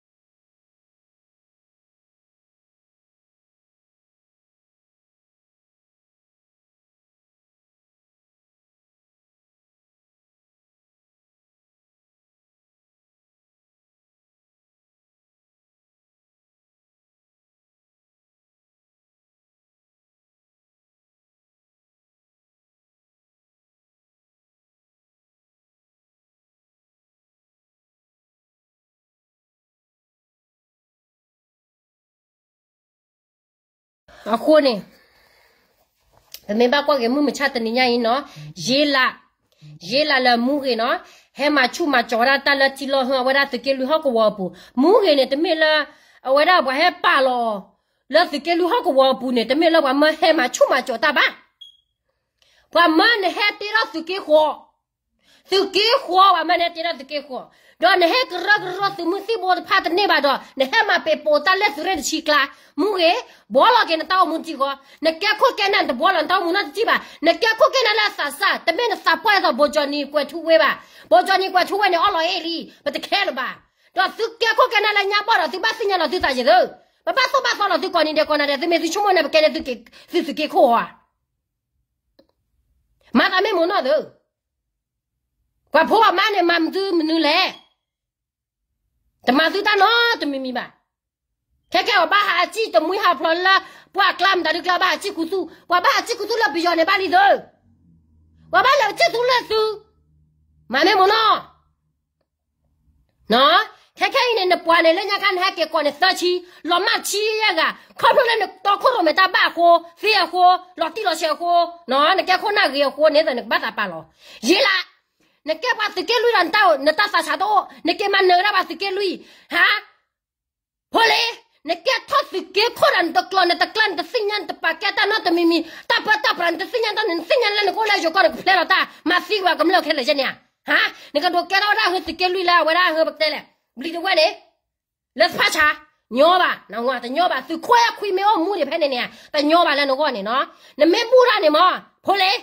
ၣ်အကျါ ပကကနၣ်စ့ၢ်ဝဲတၢ်ကစီၣ်တခါ အဃိန့ၣ် ပမ့ၢ်ဘၣ်ကွၢ်က့ၤမုၢ်မဆါတနံၤညါအံၤနီၤ ယ့လး ယ့လးလၢမူဂ့ၤနီၤ ဟဲမၤဆူၣ်မၤကၠီၤဝဲဒၣ်တၢ်လၢထံလီၢ်ဟၢအဝဲဒၣ်သုးက့လွံၢ်ဟီၣ်ကဝီၤအပူၤ မူဂ့ၤန့ၣ် တမ့ၢ်လၢ အဝဲဒၣ်ပှၤဟဲပာ်လီၤ လၢသုးက့လွံၢ်ဟီၣ်ကဝီၤအပူၤန့ၣ် တမ့ၢ်လၢပှၤမၢဟဲမၤဆူၣ်မၤကၠီၤတၢ်ဘၣ် ပှၤမၢနဟဲတ့ထီၣ်သုးက့ဃီ သုးက့ဃီ ပှၤမၢနဟဲတ့ထီၣ်သုးက့ဃီ ဒီးနဟဲကရၢကရိသုးမုၢ်သံၣ်ဘိတဖၣ်တန့ၢ်ဘၣ်ဒီး နဟဲမၤပ့ၤပိာ်တၢ်လၢသုးရ့ၣ်တဆံကျါ မူဂ့ၤ ဘှီလီၤက့ၤနတၢ်အိၣ်မူတထံဃီ နကဲခိၣ်ကဲနၢ်နတဘှီလီၤနတၢ်အိၣ်မူနီတထံဘၣ် နကဲခိၣ်ကဲနၢ်လၢအသးစၢ် တမ့ၢ်နသးပှၢ်အသိး ဘိကၠီနံၤကွဲးထူဝ့ဘၣ် ဘိကၠီနံၤကွဲးထူဝ့န့ၣ် အီၣ်လီၤအ့ၣ်လံ ပတခဲလၢၤဘၣ် ဒီးသုကဲခိၣ်ကဲနၢ်လၢညါဘီၣ်ဒီး သုဘၣ်သ့ၣ်ညါလီၤသုသးယဲၢ်သု ပဘၣ်သိၣ်ဘၣ်သီလီၤသုကိးနံၤဒဲးကိးနၤဒဲး သုမ့ၢ်သုဆိကမိၣ်န့ၣ် ပကဲန့ၣ်သုးက့ခိၣ်ဧါ မၤသးမ့ၢ်မ့ၢ်နီၢ်သု ပှၤဖိအမါန့ၣ် မၤသုမနုၤလဲၣ်. တမၤသုတၢ်နီတမံၤမံၤဘၣ်. ခဲကဲအီၤဘၣ်ဟးအစံၣ်တမှံဟးဖျိးလၢ ပှၤအကျါမတၤဒုကျါဘၣ်ဟးစံၣ်ခူသူၣ်, ပှၤဘၣ်ဟးစံၣ်ခူသူၣ်လၢပယီၤန့ၣ်ဘၣ်လံသု. ပှၤဘၣ်လဲၤစံၣ်ခူသူၣ်လၢသု မၤမ့ၢ်မ့ၢ်နီၢ် ခဲခဲအံၤန့ၣ် နပှၤန့ၣ် လၢညါခါနဟဲက့ၤကိးန့ၣ်သၢဆံ, လီၤမၢ်ဆံယဲၢ်ဂၤ, ခီဖျိလၢနတီခိၣ်ရိၣ်မဲာ်တၢ်ဘၣ်အဃိ, သ့အဃိ, လီၤတံၢ်လီၤဆဲးအဃိ, နကဲခိၣ်နၢ်ဂ့ၤအဃိန့ၣ် နကဘၣ်သးပာ်လီၤ. ယ့လး, နကဲပှၤသုးက့လွံၢ်ဒီး နတၢ်သးဆးတအိၣ်, နက့ၤမၤနၢၤဝဲဒၣ်ပှၤသုးက့လွံၢ်, ဟါ ဖိလ့, နကဲထီၣ်သုးက့ခိၣ်ဒီး နတကျိၤ နတကျါ နတသ့ၣ်ညါ နတပာ်ကဲတၢ်နီတမံၤမံၤ, တၢ်ပၢတၢ်ပြး နတသ့ၣ်ညါတၢ်န့ၣ် နသ့ၣ်ညါလၢနကအိၣ်လၢယိၤကီၢ် နကဖျဲလီၤတၢ် မၤသံကွံာ်ကမျၢၢ်ခဲလၢာ်ယဲန့ၣ်ဧါ. နကဒိးကဲထီၣ်ဝဲဒၣ်ဟုသုးက့လွံၢ်လၢအဝဲဒၣ်ဟုပတဲလဲၣ်, ဘျံးတဝဲၢ်န့ၣ်, လၢသဖၣ်ဆါ, ညီဘၣ်, နဝၤတညီဘၣ်, သုးခိၣ်အဲၣ်ခွံမ့ၢ်အိၣ်မူဒံးဖဲန့ၣ်န့ၣ်, တညီဘၣ်လၢနဂီၢ်န့ၣ်နီၤ, နမ့ၢ်ဘူၣ်တၢ်န့ၣ်မး, ဖိလ့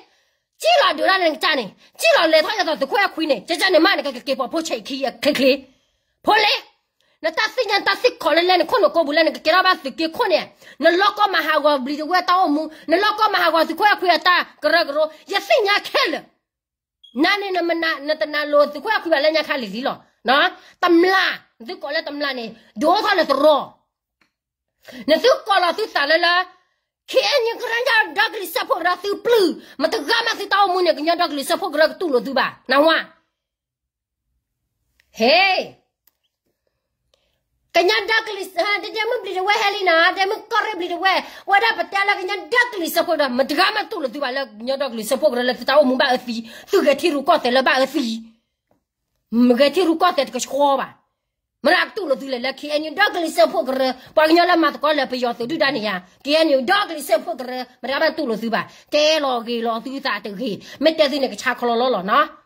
ကံၣ်လီၤဒုးဒၣ်န့ၣ်နကစၢ်န့ၣ်, ကံၣ်လီၤလဲၤထီၣ်ယသးသုးခိၣ်အဲၣ်ခွံန့ၣ်, ကကန့ၣ်မး နကကက့ၤပိာ်ဖိဆဲးခံအချ့ချ့. ဖိလ့, နတၢ်သ့ၣ်ညါနတၢ်သ့ၣ်ခီလၢလဲၣ် နခိၣ်နကိးပူၤလၢနကကဲထီၣ်ဘၣ်သုးက့ခိၣ်န့ၣ်, နလီၢ်ကီၢ်မၤဟးဂီၤဘျံးတဝဲၢ်တၢ်အိၣ်မူ, နလီၢ်ကီၢ်မၤဟးဂီၤသုးခိၣ်အဲၣ်ခွံအတၢ်ကရၢကရိ, ယသ့ၣ်ညါခဲလၢာ်. နန့ၣ် နတနာ်လိာ်သုးခိၣ်အဲၣ်ခွံဘၣ်လၢညါခါလံၤလံၤလီၤ. တမျၢ်, သုကိးလၢတမျၢ်န့ၣ် ဒုးအိၣ်ထီၣ်လၢတရီ, နသုကိးလီၤသုသးလၢလၢ ခ့ၣ်အဲၣ်ယူၣ်ကရၢညါဒီကလံၤစၢဖှိၣ်ကရၢသုပျုၢ်, မတဂၤမးသုတၢ်အိၣ်မူန့ၣ် ကညီဒီကလံၤစၢဖှိၣ်ကရၢကတူၢ်လိာ်သုဘၣ်, နဝါ. ဟ့ၣ်, ကညီဒီကလံၤ, ဒဲမုၢ်ဘျံၤတဝဲၢ်ဟဲလံနၤ, ဒဲမုၢ်ကီၢ်ရ့ၣ်ဘျံၤတဝဲၢ်, ဝဲဒၣ်ပတဲလၢကညီဒီကလံၤစၢဖှိၣ်ကရၢ မတဂၤမးတူၢ်လိာ်သုဘၣ်လၢကညီဒီကလံၤစၢဖှိၣ်ကရၢလၢသုတၢ်အိၣ်မူဘၣ်အၢသံ, သုဂဲၤထံရူၢ်ကီၢ်သဲးလၢဘၣ်အၢသံ ဂဲၤထံရူၢ်ကီၢ်သဲးတကဆှီဘၣ်. မတၤကတူၢ်လိာ်သုလဲၣ်လၢ ခ့ၣ်အဲၣ်ယူၣ် ဒီကလံၤစၢဖှိၣ်ကရၢ, ပှၤကညီလၢမၤသကိးလၢပယီၤသုးဒုၣ်ဒါန့ၣ်ယါ, ခ့ၣ်အဲၣ်ယူၣ် ဒီကလံၤစၢဖှိၣ်ကရၢ မတၤကဘၣ်တူၢ်လိာ်သုဘၣ်. တဲလီၤဂ့ၤလီၤသုသးတဂ့ၤ, မ့ၢ်တဲသုန့ၣ်ကဆါခီလီၤလီၤလီၤနီၤ.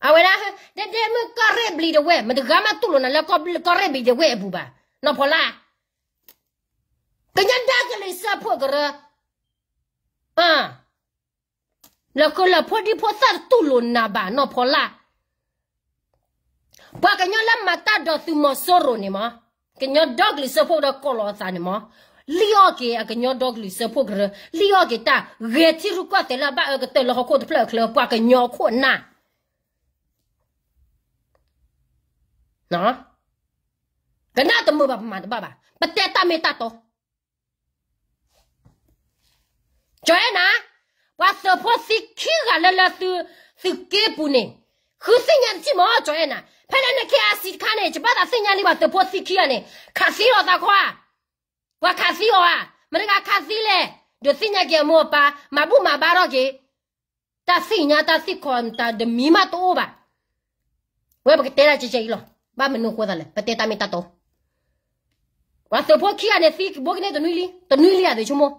အဝဲဒၣ်, ဒဲဒဲမုၢ်ကီၢ်ရ့ၣ်ဘျံၤတဝဲၢ်, မတဂၤမးတူၢ်လိာ်နၤလၢကီၢ်ရ့ၣ်ဘျံၤတဝဲၢ်အပူၤဘၣ်, နီၢ်ဖီလာ်. ကညီဒီကလံၤစၢဖှိၣ်ကရၢ, လၢဃိလၢဖိဒံဖိသၣ်တတူၢ်လိာ်နၤဘၣ်နီၢ်ဖီလာ်. ပှၤကညီလၢမၤတၢ်ဒီးသုးမီၤစိရိၤန့ၣ်မး, ကညီဒီကလုာ်စၢဖှိၣ်ဒီးကိးလီၤအသးန့ၣ်မး, လံၣ်အီၣ်က့ၤအကညီဒီကလုာ်စၢဖှိၣ်ကရၢ, လံၣ်အီၣ်က့ၤတၢ်ဂဲၤထံရူၢ်ကီၢ်သဲးလၢအဘၣ်အၢကတၢၢ်လၢဟီၣ်ခိၣ်တဖျၢၣ်အချၢ ပှၤကညီခိၣ်နၢ် ကနၣ်တမုာ်ဘၣ်ပမၤတဘၣ်ဘၣ်, ပတဲတၢ်မ့ၢ်တၢ်တီ. ကၠီၤအဲၣ်နၤ, ပှၤသုးဖိသံခံဂၤလၢလၢသုးက့ပူၤန့ၣ်, ဃုသ့ၣ်ညါတထံၣ်မး ကၠီၤအဲၣ်နၤ, ဖဲလၢနခ့အါစံတခါန့ၣ် ယဘၣ်သးသ့ၣ်ညါလံ ပှၤသုးဖိသံခံဂၤန့ၣ် ခးသံလီၤသးခီဧါ, ပှၤခးသံအီၤဧါ, မတၤတဂၤခးသံလဲၣ်, ဒုးသ့ၣ်ညါက့ၤအမိၢ်အပၢ်, မၤဘူၣ်မၤဘါထီၣ်က့ၤ တၢ်သ့ၣ်ညါတၢ်သ့ၣ်ခီတၢ်တမံၤမးတအိၣ်ဘၣ်. ဝဲပကတဲဒၣ်ကဲကဲအံၤလီၤ, ဘၣ်မနုၤအဃိသတးလဲၣ်, ပတဲတၢ်မ့ၢ်တၢ်တီ. ပှၤသုးဖိခံဂၤန့ၣ် သံကဘိကန့ၢ်တနွံလံ, တနွံလံဧါ သုဆိကမိၣ်,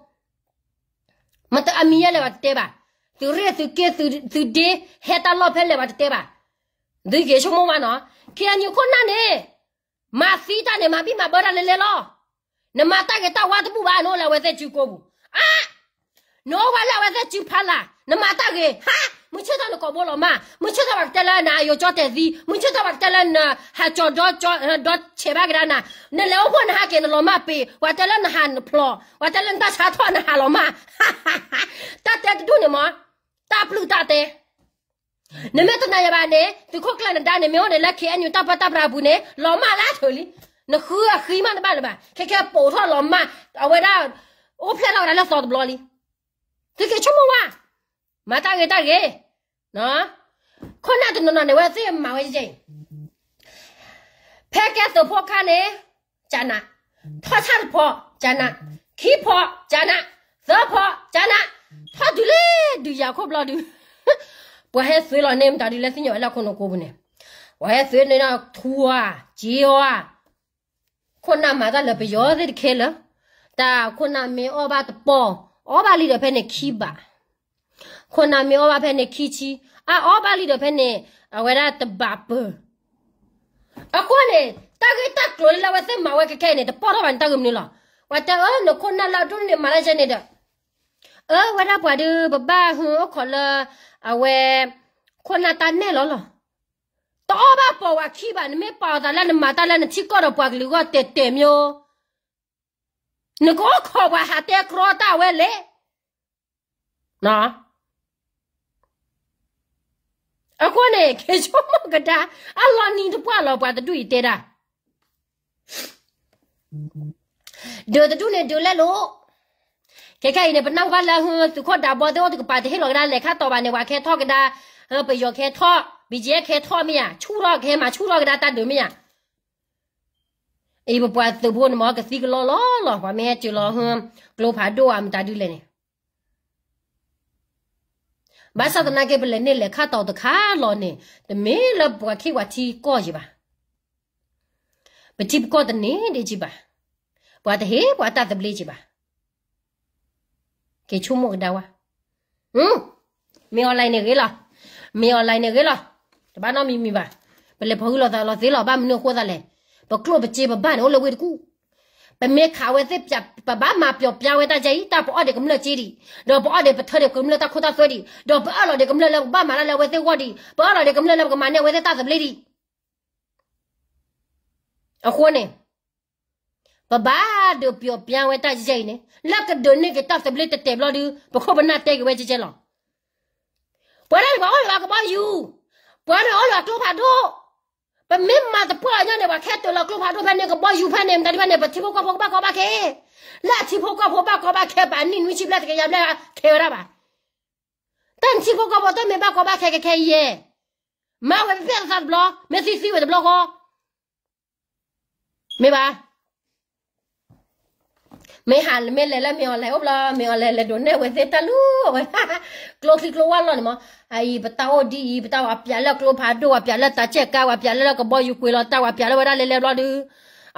မတအမံၤယဲလဲၣ်ပှၤတတဲဘၣ်, သုးရ့ၣ်သုးက့ သုးဒ့ ဟဲတၢ်လီၢ်ဖဲလဲၣ်ပှၤတတဲဘၣ်. သုက့ၤဆိကမိၣ်ဘၣ်နီၤ, ခ့ၣ်အဲၣ်ယူၣ်ခိၣ်နၢ်န့ၣ် မၤသံတၢ်န့ၣ် မၤဘံၣ်မၤဘၢတၢ်လဲၤလဲၤလီၤ. နမၤတၢ်ဂ့ၤတၢ်ဝါတဘူၣ်ဘၣ် နအိၣ်လၢအဝဲသ့ၣ်စုကိပူၤ, အါ, နအိၣ်ဝဲလၢအဝဲသ့ၣ်စုဖီလာ် နမၤတၢ်ဂ့ၤ, ဟါ, မုၢ်ဆ့ၣ်ထီၣ်နကိာ်ဘိလီၤမၢ်, မုၢ်ဆ့ၣ်ထီၣ်ပှၤကတဲလၢနအယိာ်ကၠီတဲာ်သံ, မုၢ်ဆ့ၣ်ထီၣ်ပှၤကတဲလၢနဟးကၠီၤဒီ, ဒီဆဲးဘၣ်ကဒါနၤ, နလဲၤအိၣ်ဖှိၣ်နဟးက့ၤနလီၤမၢ်ပ့ၤ, ပှၤတဲလၢနဟးနဖျိး, ပှၤတဲလၢနတၢ်ဆါထီၣ်နဟးလီၤမၢ်, တၢ်တဲတဒူၣ်န့ၣ်မး, တၢ်ပျုၢ်တၢ်တဲ နမ့ၢ်တနာ်ယဘၣ်န့ၣ် သုးခိၣ်ကျၢၢ်နဒါန့ၣ် မ့ၢ်အိၣ်န့ၣ်လၢ ခ့ၣ်အဲၣ်ယူၣ် တၢ်ပၢတၢ်ပြးအပူၤန့ၣ် လီၤမၢ်လၢအထၢၣ်လံ. နဃုအဃံမးတဘၣ်လၢၤဘၣ်. ခဲခဲပိာ်ထီၣ်လီၤမၢ်, အဝဲဒၣ် အိၣ်ဖျဲၣ်ထီၣ်ဝဲဒၣ်လၢသီတဘျီလံ. သုက့ၤဆိကမိၣ်ဝဲ, မၤတၢ်ဂ့ၤတၢ်ဂ့ၤ ခိၣ်နၢ်တနီၤနီၤန့ၣ် ဝဲသ့ၣ်မၤဝဲကဲအံၤ, ဖဲကဲသုးဖိခါန့ၣ်, ကနး, ဖီၣ်ဆၣ်တဖီ, ကနး, ခံဖီ, ကနး, သၢဖီ, ကနး, ထီၣ်တုၤလၢဒုးယၤခိၣ်ဘျီဒုး, ပှၤဟဲသုးလီၤန့ၢ်မတၤဒုးလဲၣ်သ့ၣ်ညါဝဲလၢခိၣ်နူာ်ကိပူၤန့ၣ်, ပှၤဟဲသုးန့ၣ်ဒီးထူဧါ, က့ဧါ, ခိၣ်နၢ်မၤတၢ်လၢပယီၤသ့ၣ်တခဲလၢာ်, တၢ်ခိၣ်နၢ်မ့ၢ်အီၣ်ဘၣ်တပီၢ်, အီၣ်ဘၣ်လံဒီးဖဲန့ၣ်ခံဘး ခိၣ်နၢ်မ့ၢ်အီၣ်ဘၣ်ဖဲန့ၣ်ခံဆံ, အအီၣ်ဘၣ်လံဒီးဖဲန့ၣ်, အဝဲဒၣ်တဘးပၢၢ်. အဃိန့ၣ်, တၢ်ဂ့ၢ်တၢ်ကျိၤလၢအဝဲသ့ၣ်မၤဝဲခဲခဲအံၤန့ၣ် တပိၢ်ထီၣ်ဘၣ်န့ၣ်တၢ်ဂ့ၢ်မနုၤလီၤ. ပှၤတဲအၢ နခိၣ်နၢ်လၢအဒိၣ်န့ၣ်မၤလၢယဲန့ၣ်ဒီး, အၢ ဝဲဒၣ်ပှၤဒုး ပဘၣ်ဟူအိၣ်ခိးလၢ, အဝဲ, ခိၣ်နၢ်တၢ်နဲၣ်လီၤလီၤ. တအီၣ်ဘၣ်ပိာ်ဝဲခံဘး နမ့ၢ်ပာ်အသးလၢနမၤတၢ်လၢနထံကီၢ်ဒီးပှၤကလုာ်အဂီၢ်တဲာ်တဲာ်မ့ၢ် နကအိၣ်ခိးပှၤဟးတဲကြီတၢ်ဝဲလဲၣ်. အဃိန့ၣ် က့ၤဆိကမိၣ်ကဒါ, အလီၤနံၤတပှၢ်လီၤ ပှၤတဒူၣ်အံၤတဲဒၣ်, ဒုးတဒူၣ်န့ၣ်ဒုးလဲလိာ်. ခဲခဲအံၤန့ၣ် ပနၢ်ဟူဘၣ်လၢ သုးခိၣ်ဒးဘီသ့ၣ်အိၣ်တကပၤ တဟ့ၣ်လီၤကဒါလဲၤခါတီၤဘၣ်န့ၣ် ပှၤကဟဲထီၣ်ကဒါ, ပယီၤကဟဲထီၣ်, ဘံၣ်ကဲကဟဲထီၣ်မ့ၢ်ဧါ, ဆူၣ်ထီၣ်ကဟဲမၤဆူၣ်ထီၣ်ကဒါတၢ်ဒုးမ့ၢ်ဧါ. အံၤပပှၤသုးဖိန့ၣ်မ့ၢ်ကသံကလီလီလီၤ, ပှၤမ့ၢ်ဟဲစၢၤလီၤ, ကျိဖးဒိၣ်ဧါမတၤဒုလဲၣ်န့ၣ် ဘၣ်ဆၣ်သနာ်က့ ပလဲၤန့ၢ်လဲၤခါတီၤတခါလီၤန့ၣ် တမ့ၢ်လၢပှၤခ့ပှၤထံကီၢ်ယံၤဘၣ်, ပထံပကီၢ်တန့ၢ်ဒံးကံဘၣ်, ပှၤတဟ့ၣ်ပှၤတၢ်သဘျ့ကံဘၣ်. က့ၤဆိကမိၣ်ကဒါဝဲ, မ့ၢ် online န့ၣ်ဂ့ၤလီၤ, မ့ၢ် online န့ၣ်ဂ့ၤလီၤ, တဘၣ်နီတမံၤမံၤဘၣ်. ပလဲၤဖီၣ်ဟုလိာ်သးလီၤသ့လီၤ, ဘၣ်မနုၤအဃိသတးလဲၣ်, ပကျိၣ်ပစ့ပဘၣ်န့ၣ် အိၣ်လၢဝ့ၢ်တကူၣ်, ပမ့ၢ်ခးဝဲသ့ၣ်ပျး ပဘၣ်မၤပျီပျါဝဲတၢ်ကဲအံၤ တၢ်ပအီၣ်ဒံးကမျၢၢ်စ့ဒံး, ဒီးပအီၣ်ဒံးပထၢဒံးကမျၢၢ်တၢ်ခိတၢ်သွဲဒံး, ဒီးပအၢၣ်လီၤဒံးကမျၢၢ်လၢပကဘၣ်မၤတၢ်လၢအဝဲသ့ၣ်ဂီၢ်ဒံး, ပအၢၣ်လီၤဒံးကမျၢၢ်လၢပကမၤန့ၢ်အဝဲသ့ၣ်တၢ်သဘျ့ဒံး. အဃိန့ၣ် ပဘၣ်ဒုးပျီပျါဝဲတၢ်ကဲအံၤန့ၣ် လၢကဒုးန့ၢ်က့ၤတၢ်သဘျ့တတဲာ်ဘျီဒုး ပခိၣ်ပနၢ်တဲက့ၤဝဲကဲကဲလီၤ. ပှၤဒၣ်န့ၣ် ပှၤအိၣ်လၢကဘီယူၤ, ပှၤန့ၣ်အိၣ်လၢကျိဖးဒိၣ်, ပမ့ၢ်မၤသပှၢ်အညီန့ၣ် ပှၤခဲတၢၢ်လီၤကျိဖးဒိၣ်ဖဲန့ၣ် ကဘီယူၤဖဲန့ၣ် မတၤဒ်ဖဲန့ၣ် ပထံဖိကီၢ်ဖိကဘၣ်ကီဘၣ်ခဲ, လၢအထံဖိကီၢ်ဖိဘၣ်ကီဘၣ်ခဲ ပှၤနံၣ်နွံဆံဘျဲၣ်တကယၤဘျဲၣ်ခဲဝဲဒၣ်ဘၣ်. တၢ်နထံဖိကီၢ်ဖိတမ့ၢ်ဘၣ်ကီဘၣ်ခဲကဲခဲအံၤယဲ, မၤဝဲဖဲဖဲသးတဘျီ မ့ၢ်သံသံဝဲတဘျီဃီ မ့ၢ်ဘၣ်. မ့ၢ်ဟးမ့ၢ်လဲၤလၢမ့ၢ်အီၤလဲၤအိၣ်ဘျီ မ့ၢ်အီၤလဲၤလဲၤဒိးနဲၣ်ဝဲသ့ၣ်တၢ်လူ အဝဲ ကျိချံကျိဝါလီၢ်န့ၣ်မး, အအံၤ ပတၢ်အိၣ်ဒ်အံၤ ပတၢ်ဝဲပျးလၢကျိဖးဒိၣ် ဝဲပျးလၢတၢ်ဆဲးကါ ဝဲပျးလၢကဘီယူၤကွံာ်လီၤတၢ် ဝဲပျးလၢဝဲဒၣ်လဲၤလဲၤဘျီဒုး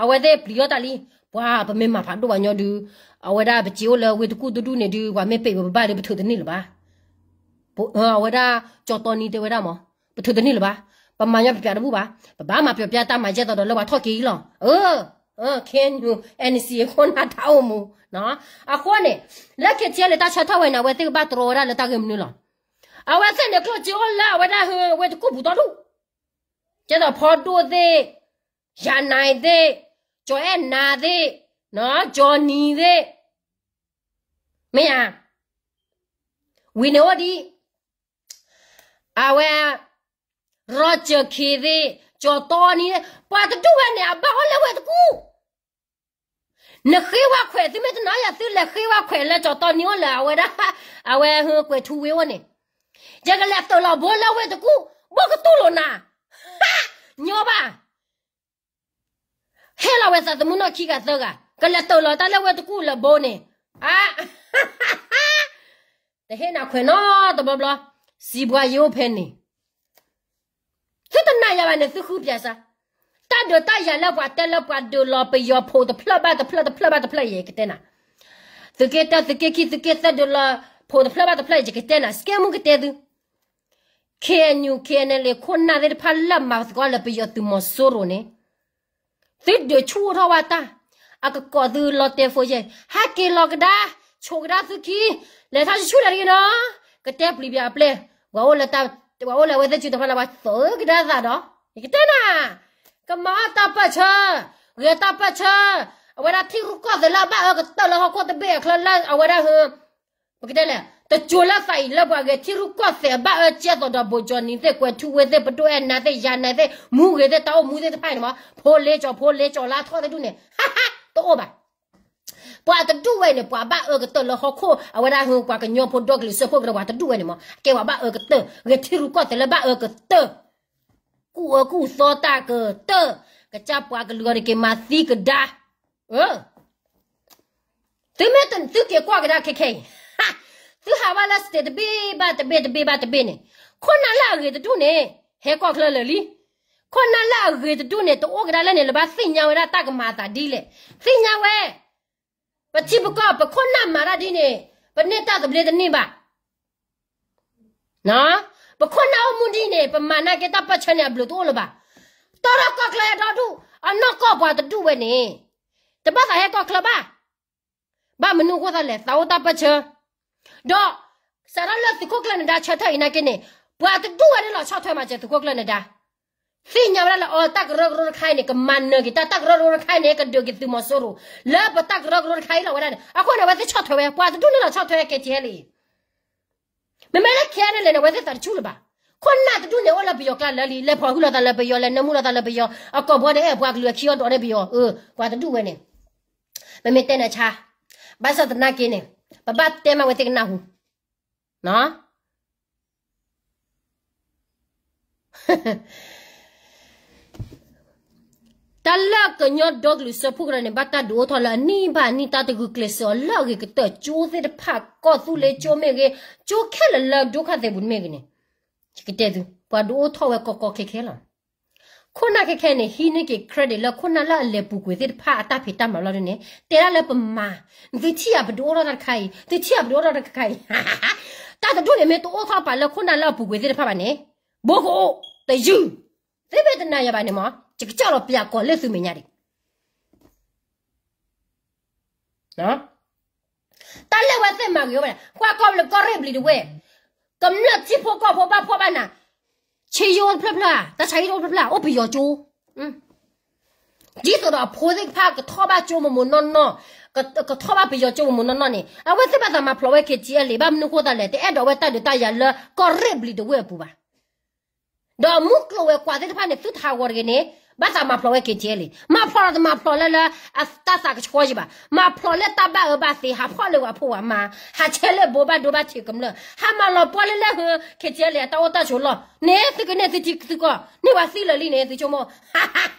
အဝဲသ့ၣ်ပျံၤအီၣ်တၢ်လံ. ပှၤပမ့ၢ်မၤဖးဒိၣ်ဘၣ်ညီဒုး အဝဲဒၣ်ပစံးအိၣ်လၢဝ့ၢ်တကူၣ်တဒူၣ်န့ၣ်ဒုး ပှၤမ့ၢ်ပံးပဘၣ်ဒီး ပထုးတန့ၢ်လၢၤဘၣ်. အဝဲဒၣ် ကၠီတီနံတဲဝဲဒၣ်မး, ပထုးတန့ၢ်လၢၤဘၣ်, ပမၤညီပပျးတဘူၣ်ဘၣ်, ပဘၣ်မၤပျီပျါတၢ်မၤယဲၢ်သီဒီးလၢပှၤထီၣ်က့ၤအံၤလီၤ. အၢ ခဲညူ NCA ခိၣ်နၢ်တၢ်အိၣ်မူ, အဃိန့ၣ် လၢ KTLA တၢ်ဆၢထၢၣ်ဝဲန့ၣ် အဝဲသ့ၣ်ကဘၣ်တြီဝဲဒၣ်လၢတၢ်ဂ့ၢ်မနုၤလီၤ. အဝဲသ့ၣ်န့ၣ် ကျိၣ်စ့အိၣ်လၢအဝဲဒၣ်ဝ့ၢ်တကူၣ်ပူၤတီဒူၣ်, ကဲသိးဖီဒိၣ်သ့ၣ်, ယၤနၤသ့ၣ်, ကၠီအဲၣ်နၤသ့ၣ်, ကၠီနံၤသ့ၣ်, မ့ၢ်ဧါ, ဝံၤန့ၣ်အိၣ်ဒံး အဝဲ ရီၣ်ကၠၢၣ်ခ့သ့ၣ်, ကၠီတီနံၤသ့ၣ်, ပှၤတဒူၣ်ဝဲန့ၣ် အဘၣ်အိၣ်လၢဝ့ၢ်တကူၣ်. နဃ့ဝဲခွဲး သုမ့ၢ်တနာ်ယၤ သုလဲၤဃ့ဝဲခွဲးလၢကၠီတီနံၤအိၣ်လၢအဝဲဒၣ်, အဝဲကွဲးထူဝ့အိၣ်န့ၣ်, ယကလဲၤတၢၢ်လီၤဘိလၢဝ့ၢ်တကူၣ်, ဘိကတူၢ်လိာ်နၤ, ညီဘၣ် ဟဲလီၤဝဲသးသမူနီၢ်ခံဂၤသၢဂၤ, ကလဲၤတၢၢ်လီၤတၢ်လၢဝ့ၢ်တကူၣ်လၢဘိန့ၣ်, အါ, တဟ့ၣ်နၤခွဲးနီတဘျီဘျီ, စံးပှၤယအိၣ်ဖဲန့ၣ်, သုတနာ်ယၤဘၣ်န့ၣ် သုဃုပျးစါ, တၢ်ဒုးတၢ်ယၤလၢပှၤတဲလၢပှၤဒုးလီၤပယီၤဖိးတဖျၢၣ်ဘၣ်တဖျၢၣ်တဖျၢၣ်ဘၣ်တဖျၢၣ်ယဲၢ်ကတဲနၤ, သုးက့တၢ သုးက့ခံ သုးက့သၢဒုးလီၤ ဖိးတဖျၢၣ်ဘၣ်တဖျၢၣ်ယဲၢ်ကတဲနၤ စကဲမူကတဲသု KNU KNLA ခိၣ်နၢ်သ့ၣ်တဖၣ်လၢမၤသကိးလၢပယီၤသုးမီၤစိရိၤန့ၣ်, သုဒုးဆူၣ်အိၣ်ထီၣ်ဝဲတၢ်, အကကိးသုလီၤတဲာ်ဖိယဲၢ်, ဟဲက့ၤလီၤကဒါ, ဆိးကဒါသုခံ, လဲၤထီၣ်ဆူၣ်ဆူၣ်တဂ့ၤနီၤ, ကတဲပျံၤပျးအပျဲၢ်, ပှၤအိၣ်လၢတၢ်, ပှၤအိၣ်လၢအဝဲသ့ၣ်စုတဖၣ်လၢ ပှၤသၢကဒါသးဒီး, ယကတဲနၤ, ကမၤအီၣ်တၢ်ပၢၢ်ဆၢ, ဂဲၤတၢ်ပၢၢ်ဆၢ, အဝဲဒၣ်ထံရူၢ်ကီၢ်သဲးလၢအဘၣ်အၢကတၢၢ်လၢဟီၣ်ခိၣ်တဘ့ၣ်အချၢလၢအဝဲဒၣ် ပကတဲလဲၣ် တစိၤလၢသးအံၤလၢပှၤဂဲၤထံရူၢ်ကီၢ်သဲးဘၣ်အၢကဲသိးဒီး ဘိးကၠီနံၤသ့ၣ် ကွဲးထူဝ့သ့ၣ် ပဒိၣ်အဲၣ်နၤသ့ၣ် ယၤနၤသ့ၣ် မူဂ့ၤသ့ၣ် တၢ်အိၣ်မူသ့ၣ်တဖၣ်အံၤန့ၣ်မး ဖိလ့ကၠီၤဖိလ့ကၠီၤလါထီၣ်သ့ၣ်ဒူၣ်န့ၣ် တအိၣ်ဘၣ်. ပှၤတဒူၣ်ဝဲန့ၣ် ပှၤဘၣ်အၢကတၢၢ်လၢဟီၣ်ခိၣ် အဝဲဒၣ်ဟၢ ပှၤကညီဖိဒီကလုာ်စၢဖှိၣ်ကရၢ ပှၤတဒူၣ်ဝဲန့ၣ်မး ကဲပှၤဘၣ်အၢကတၢၢ် ဂဲၤထံရူၢ်ကီၢ်သဲးလၢဘၣ်အၢကတၢၢ် ကူၣ်အၢကူၣ်သီတၢ်ကတၢၢ် ကစၢ်ပှၤကလုာ်အီၤန့ၣ် က့ၤမၤသံကဒါ သုမ့ၢ်တ သုက့ၤကွၢ်ကဒါခဲခဲအံၤ သုဟးဘၣ်လၢ state တဘ့ၣ်ဘၣ်တဘ့ၣ် တဘ့ၣ်ဘၣ်တဘ့ၣ်န့ၣ် ခိၣ်နၢ်လၢအဂ့ၤတဒူၣ်န့ၣ် ဟဲကီၢ်ချၢလၢာ်လံ. ခိၣ်နၢ်လၢအဂ့ၤတဒူၣ်န့ၣ် တအိၣ်ကဒါလၢန့ၣ်လၢၤဘၣ် သ့ၣ်ညါဝဲဒၣ်တၢ်ကမၤအသးဒ်လဲၣ် သ့ၣ်ညါဝဲ ပထံပကီၢ် ပခိၣ်နၢ်မၤတၢ်ဒ်န့ၣ် ပန့ၢ်တၢ်သဘျ့တန့ၢ်ဘၣ်. ပခိၣ်နၢ်အိၣ်မူဒ်န့ၣ် ပမၤနာ်က့တၢ်ပၢၢ်ဆၢန့ၣ် အဘျုးတအိၣ်လၢၤဘၣ်. တီထီၣ်ကီၢ်ချၢဟဲဒီဒူၣ် အနီၢ်ကီၢ်ပှၤတဒူၣ်ဝဲန့ၣ် တဘၣ်သးဟဲကီၢ်ချၢဘၣ်. ဘၣ်မနုၤအဃိသတးလဲၣ် သးအိၣ်တၢ်ပၢၢ်ဆၢ ဒီး စးထီၣ်လၢသုးခိၣ်ကျၢၢ်နဒါဆၢထၢၣ်အံၤနာ်က့န့ၣ် ပှၤတဒူၣ်ဝဲန့ၣ်လီၤဆီၣ်ထွဲမၤစၢၤသုးခိၣ်ကျၢၢ်နဒါ သ့ၣ်ညါဝဲဒၣ်လၢအီၤတၢ်ကရၢကရိတခါအံၤန့ၣ် ကမၤနၢၤက့ၤတၢ် တၢ်ကရၢကရိတခါအံၤန့ၣ် ကဒုးက့ၤသုးမီၤစိရိၤ လၢပတၢ်ကရၢကရိတခါအံၤလီၤဝဲဒၣ်န့ၣ် အဃိန့ၣ် အဝဲသ့ၣ်ဆီၣ်ထွဲဝဲ ပှၤတဒူၣ်န့ၣ်လီၤဆီၣ်ထွဲ ကဲထံဟဲလံ မ့မ့ၢ်လၢ ခဲန့ၣ်လဲၣ်န့ၣ် အဝဲသ့ၣ်သးတဆူၣ်လၢၤဘၣ်. ခိၣ်နၢ်တဒူၣ်န့ၣ် အိၣ်လၢပယီၤကျါလၢာ်လံ လဲၤဖီၣ်ဟုလိာ်သးလၢပယီၤ လဲၤနၢမူလိာ်သးလၢပယီၤ အကိာ်ဘီန့ၣ် အဲၣ်ပှၤကလုာ်အခံအီၤဒိးန့ၢ်ပယီၤ ပှၤတဒူၣ်ဝဲန့ၣ် ပမ့ၢ်တဲနၤဆါ ဘၣ်ဆၣ်သနာ်က့န့ၣ် ပဘၣ်တဲမးဝဲသ့ၣ်ကနၢ်ဟူ တၢ်လၢကညီဒီကလုာ်စၢဖှိၣ်ကရၢန့ၣ် ဘၣ်တၢ်ဒုးအိၣ်ထီၣ်လၢအနံၣ်ဘၣ်အနံၣ် တၢ်တဂုာ်ကျဲးစၢးအီၤလၢအဂ့ၤကတၢၢ် ကၠိသ့ၣ်တဖၣ် ကီၢ်သူလ့ၤကၠိမ့ၢ်ဂ့ၤ ကၠိခဲလၢာ်လၢဒိခါသဲးပူၤမ့ၢ်ဂ့ၤန့ၣ် ယကတဲသု ပှၤဒုးအိၣ်ထီၣ်ဝဲကီကီခဲခဲလီၤ. ခိၣ်နၢ်ခဲခဲန့ၣ် ဟံးန့ၢ်က့ၤ credit လၢခိၣ်နၢ်လၢအလဲၤပူၤကွံာ်သ့ၣ်တဖၣ်အတၢ်ဖံးတၢ်မၤဘျီဒ်န့ၣ် တဲဒၣ်လၢပမၤ သုထံၣ်ဧါ ပဒုးအိၣ်ထီၣ်တၢ်တခါအံၤ သုထံၣ်ဧါ ပဒုးအိၣ်ထီၣ်တၢ်တခါအံၤ တၢ်တဒူၣ်န့ၣ် မ့ၢ်တအိၣ်ထီၣ်ပာ်လၢခိၣ်နၢ်လၢအပူၤကွံာ်သ့ၣ်တဖၣ်ဘၣ်န့ၣ် ဘိကအိၣ်တယုၢ် သုမ့ၢ်တနာ်ယၤဘၣ်န့ၣ်မး ယကစၢ်လီၤပျးကီၤလၢသုမဲာ်ညါဒံး တၢ်လၢဝဲသ့ၣ်မၤဂ့ၤဝဲဒၣ် ကွၢ်ကီၢ်လၢကီၢ်ရ့ၣ်ဘျံၤတဝ့ၢ်, ကမျၢၢ်ထံဖိကီၢ်ဖိဘၣ်ဖှီၣ်ဘၣ်နး, ဆ့ယိဖျၢၣ်ဖျၢၣ်ဧါ, တၢ်ဆါဟံၣ်တအိၣ်ဖျၢၣ်ဖျၢၣ်ဧါ, အိၣ်ပယီၤကၠိ, ဒ်သိးဒီးအဖိသ့ၣ်တဖၣ်ကထီၣ်ဘၣ်ကၠိမိၢ်မိၢ်နီၢ်နီၢ်, ကထီၣ်ဘၣ်ပယီၤကၠိမိၢ်မိၢ်နီၢ်နီၢ်န့ၣ် အဝဲသ့ၣ်ဘၣ်သးမၤဖျိးဝဲ KTLA ဘၣ်မနုၤဃိသတးလဲၣ် တအဲၣ်ဒိးဝဲတၢ်ဒုးတၢ်ယၤလၢကီၢ်ရ့ၣ်ဘျံၤတဝ့ၢ်အပူၤဘၣ်. ဒီးမူကျိၤဝဲၤကွာ်သ့ၣ်တဖၣ်န့ၣ် သုတဟးဂီၤတဂ့ၤန့ၣ် ဘၣ်သးမၤဖျိးဝဲ KTLA မၤဖျိးဒီးတမၤဖျိးလၢလၢအတၢ်သးကဆှီယံၤဘၣ်, မၤဖျိးလၢတၢ်ဘၣ်အၢဘၣ်သီ ဟးဖီၣ်လၢပှၤဖိပှၤမါ, ဟးဆဲးလၢဘိဘၣ်ဒိဘၣ်ထံးကမျၢၢ်, ဟးမၤလီၤပှီၢ်လၢလၢ KTLA အတၢ်အိၣ်တၢ်ဆိးလီၢ်န့ၣ် သုကန့ၢ်သုထံသုကီၢ်န့ၢ်ဝဲသံလၢာ်လံန့ၣ် သုဆိကမိၣ်,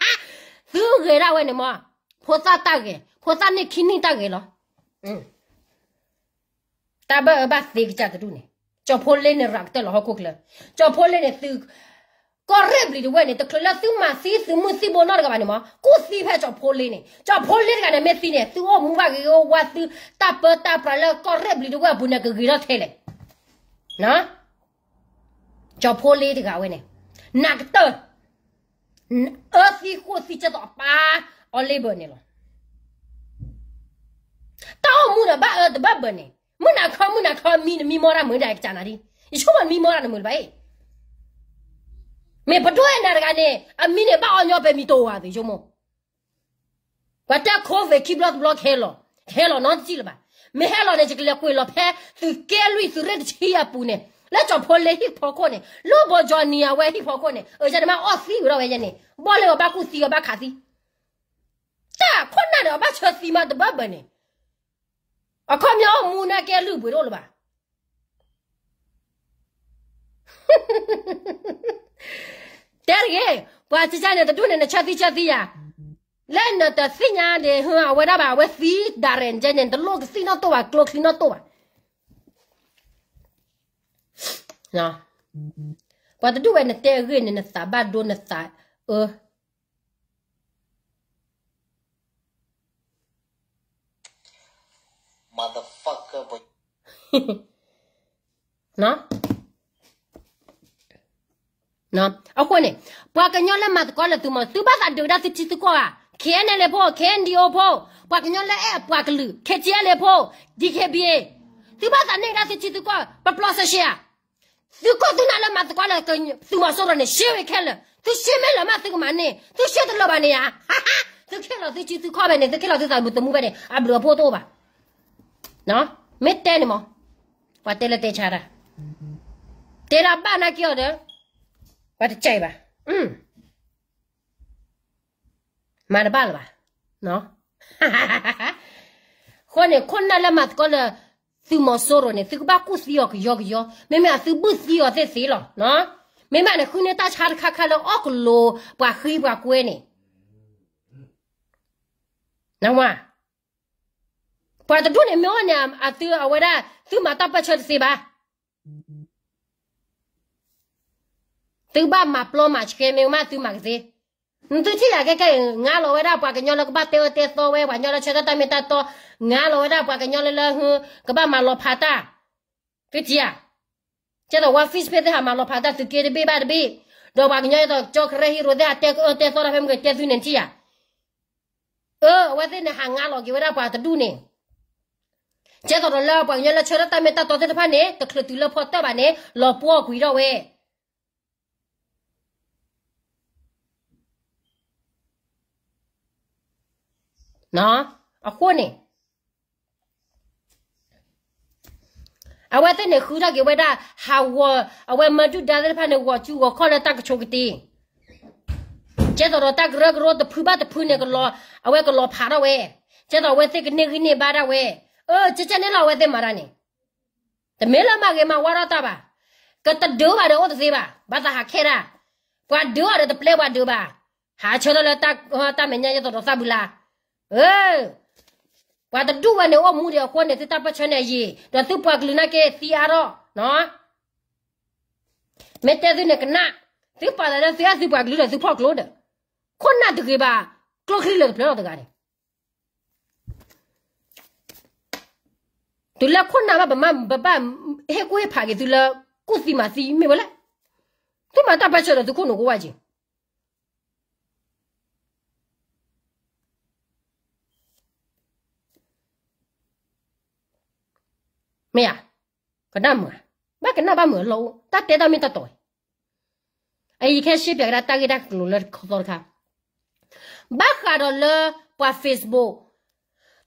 သုဂဲၤဒၣ်ဝဲန့ၣ်မး, ဖိသၣ်တၢ်ဂဲၤ ဖိသၣ်န့ၢ်ခံနံၣ်တၢ်ဂဲၤလီၤ. တၢ်ဘၣ်အၢဘၣ်သီကစၢ်တဒူၣ်န့ၣ်, ကၠီၤဖိလ့န့ၣ် ရၤကတၢၢ်လီၤဟီၣ်ခိၣ်ချၢ, ကၠီၤဖိလ့န့ၣ် သု ကီၢ်ရ့ၣ်ဘျံၤတဝ့ၢ်န့ၣ် တချုးလၢသုမၤသံသုမုၢ်သံဘိနီတဂၤဘၣ်န့ၣ်မး ကူၣ်သံဖဲကၠီၤဖိလ့န့ၣ်, ကၠီၤဖိလ့တဂၤန့ၣ် မ့ၢ်သံန့ၣ် သုအိၣ်မူဘၣ်ဂ့ၤဂ့ၤဝါသုတၢ်ပၢတၢ်ပြးလၢကီၢ်ရ့ၣ်ဘျံၤတဝ့ၢ်အပူၤန့ၣ် ကဂ့ၤထီၣ်ထဲလဲၣ်. ကၠီၤဖိလ့တဂၤဝဲန့ၣ် နးကတၢၢ် အၢသံဃိၣ်သံကဲသိးအပၢ်အီၤလ့ဘၢၣ်န့ၣ်လီၤ. တၢ်အိၣ်မူဒီးဘၣ်အၢတဘၣ်ဘၢၣ်န့ၣ် မုၢ်နၤခီမုၢ်နၤခီမံနမံမီၢ်တၢ်မုာ်ဒၣ်ကစၢ်နၤဒ်, ယဆိကမိၣ်နမံမီၢ်တၢ်နမုာ်လၢၤဘၣ်အံၤ, မ့ၢ်ပဒိၣ်အဲၣ်နၤတဂၤန့ၣ် အမံန့ၣ်ဘၣ်အီၣ်ညီပဲမံတိၤဝဲသ့ဆိကမိၣ် ပှၤတဲ COVID ခံဘျီတဘျီကဟဲလီၤ, ဟဲလီၤနီတစံၣ်လၢၤဘၣ်. မ့ၢ်ဟဲလီၤန့ၣ် ယကလဲၤကွံာ်လီၤဖဲသုးက့လွံၢ်သုးရ့ၣ်တဆံအပူၤန့ၣ် လၢကၠီၤဖိလ့ဟံၣ်ဖီခိၣ်န့ၣ် လၢဘီကၠီနံၤအဝဲဟံၣ်ဖီခိၣ်န့ၣ် အယဲန့ၣ်မ့ၢ်အီၣ်သံဝဲဒီးဝဲယဲန့ၣ် ဘီၣ်လၢအဘၣ်ကူၣ်သံအဘၣ်ခးသံ, တၢ်ခိၣ်နၢ်ဒီးအဘၣ်ဆၢသံမးတဘၣ်ဘၢၣ်န့ၣ် အခီပညီအိၣ်မူနာ်က့အလုၢ်အပှ့ၤတအိၣ်လၢၤဘၣ်. တဲတဂ့ၤ, ပှၤကကန့ၣ်တဒူၣ်န့ၣ် နဆၢသံဆၢသံယၤ, လၢနတသ့ၣ်ညါဒံး အဝဲဒၣ်ဘၣ် အဝဲသံဒၣ်ရဲၣ်န့ၣ် နတလိၣ်ကသံၣ်နီၣ်တိၢ်ဘၣ် ကျိချံနီၣ်တိၢ်ဘၣ်. ပှၤတဒူၣ်ဝဲနတဲအဂ့ၢ်န့ၣ် နသးဘၣ်ဒိနသးအၢ motherfucker အဃိန့ၣ် ပှၤကညီလၢမၤသကိးလၢသုးမီၤ သုဘၣ်သးဒုးဒၣ်သုထံသုကီၢ်ဧါ, KNLA ဖိ KNDO ဖိ, ပှၤကညီလၢအဲၣ်အပှၤကလုာ် KTLA ဖိ, DKBA, သုဘၣ်သးန့ၢ်ဒၣ်သုထံသုကီၢ် ပပျီစဲရှဲဧါ. သုးခိၣ်သုးနၢ်လၢမၤသကိးလၢသုးမီၤစိရိၤန့ၣ် ရှဲဝဲခဲလၢာ်, သုရှဲမ့ၢ်လၢမးသုကမၤန့ၢ်, သုရှဲတလၢာ်ဘၣ်န့ၣ်ဧါ, သုခဲလီၤသုထံသုကီၢ်ဖဲန့ၣ် သုခဲလီၤသုသးသမူဖဲန့ၣ် အဘျုးအဖှိၣ်တအိၣ်ဘၣ်. မ့ၢ်တဲန့ၣ်မး, ပှၤတဲလၢတဲဆါတၢ်, တဲဒၣ်ဘၣ်နာ်က့အီၤဒီး, ပှၤတကဲဘၣ်, မၤတဘၣ်လၢၤဘၣ်. အဃိန့ၣ် ခိၣ်နၢ်လၢမၤသကိးလၢသုးမီၤစိရိၤန့ၣ် သုကဘၣ်ကူၣ်သံအီၤကယီကယီ, မ့မ့ၢ်အသုဘုၣ်သံအီၤသ့ၣ်သ့လီၤ. မ့မ့ၢ်န့ၣ် ဃုန့ၢ်တၢ်ဆါတခါခါလၢအီၣ်ကလိၤ ပှၤဃံပှၤကွဲန့ၣ်, နဝ, ပှၤတဒူၣ်န့ၣ်မ့ၢ်အီၣ်န့ၣ် အသုအဝဲဒၣ် သုမၤတၢ်ပၢၢ်ဆၢတသ့ဘၣ်. သုဘၣ်မၤပျီမၤဆှဲမ့ၢ်မးသုမၤကသ့. သုထံၣ်ယၤခဲခဲအံၤ ငါလီၤဝဲဒၣ်ပှၤကညီလၢကဘၣ်တဲအၢတဲသီဝဲ ပှၤကညီလၢဆၢထၢၣ်တၢ်မ့ၢ်တၢ်တီ, ငါလီၤဝဲဒၣ်ပှၤကညီလၢလၢ ကဘၣ်မၤလီၤဖးတၢ်, သုထံၣ်ဧါ. ကဲသိးဝါ Facebook သ့ၣ်ဟးမၤလီၤဖးတၢ်သုးက့တဘ့ၣ်ဘၣ်တဘ့ၣ်, ဒီးပှၤကညီဒ်သိးကၠီကရၢဟံၣ်ရိၤသ့ၣ် ဟးတဲအၢတဲသီတၢ်ဖဲမုၢ်ကတဲသုန့ၣ်ထံၣ်ဧါ. အၢ အဝဲသ့ၣ်န့ၣ် ဟးငါလီၤက့ၤဝဲဒၣ်ပှၤတဒူၣ်န့ၣ်, ကဲသိးဒီးလၢပှၤကညီလၢဆၢထၢၣ်တၢ်မ့ၢ်တၢ်တီသ့ၣ်တဖၣ်န့ၣ် တချုးတုၤလၢဖီတၢၣ်ဘၣ်န့ၣ် လီၤပှီၢ်ကွံာ်ထီၣ်ဝဲ အဃိန့ၣ် အဝဲသ့ၣ်န့ၣ်ဃုထီၣ်က့ၤဝဲဒၣ် ဟးဂီၤ အဝဲမၤဒုၣ်ဒါသ့ၣ်တဖၣ်န့ၣ် ဂီၤစုဂီၤခီၣ်လၢတၢ်ကဆိးကတ့ၢ်, ကဲသိးဒီးတၢ်ကရၢကရိတဖုဘၣ်တဖုန့ၣ် အဝဲကလီၤဖးထီၣ်ဝဲ, ကဲသိးအဝဲသ့ၣ်ကန့ၢ်ဂံၢ်န့ၢ်ဘါဒၣ်ဝဲ, အၢ ကဲကဲန့ၣ်လီၤ အဝဲသ့ၣ်မၤတၢ်န့ၣ် တမ့ၢ်လၢမၤဂ့ၤမၤဝါထီၣ်တၢ်ဘၣ်, ကတဒုးဘၣ်ဒီးအိၣ်တသ့ဘၣ်, ဘၣ်သးဟးခဲဒၣ်, ပှၤဒုးအီၤဒီးတပျဲပှၤဒုးဘၣ်, ဟးဆၢထၢၣ်လၢတၢ်မဲာ်ညါကဲသိးဒီးသၣ်ဘုလါ, အၢ ပှၤတဒူၣ်ဝဲန့ၣ်အိၣ်မူဒံးအဃိန့ၣ် သုတၢ်ပၢၢ်ဆၢန့ၣ်အယံာ်, ဒီးသုပှၤကလုာ်နာ်က့သံအါထီၣ်, မ့ၢ်တဲသုန့ၣ်ကနၣ်, သုပာ်သးလၢသုအဲၣ်သုပှၤကလုာ်ဒီးသုဖီၣ်ကျိဒီး, ခိၣ်နၢ်တဂ့ၤဘၣ်, ကျိချံလၢာ်တဖျၢၣ်လီၤတဂၤန့ၣ် တုၤလၢခိၣ်နၢ်မး ပမ့ၢ်ပဘၣ်ဟ့ၣ်ကူၣ်ဟ့ၣ်ဖးက့ၤသုလၢ ကူၣ်သံမၤသံမ့ၢ်ဝဲလဲၣ်, သုမၤတၢ်ပၢၢ်ဆၢဒီးသုခိၣ်နူာ်ကဝၢ်က့ၤ မ့ၢ်ဧါ, ကနၣ်မုာ်ဧါ, ဘၣ်ကနၣ်ဘၣ်မုာ်အလီၢ်အိၣ် တၢ်တဲတၢ်မ့ၢ်တၢ်တီ, အအံၤခဲရှဲပၠးကဒါတၢ်ဂ့ၢ်တၢ်ကျိၤလၢတခီသီတခါ, ဘၣ်ဃးဒီးလၢပှၤ Facebook,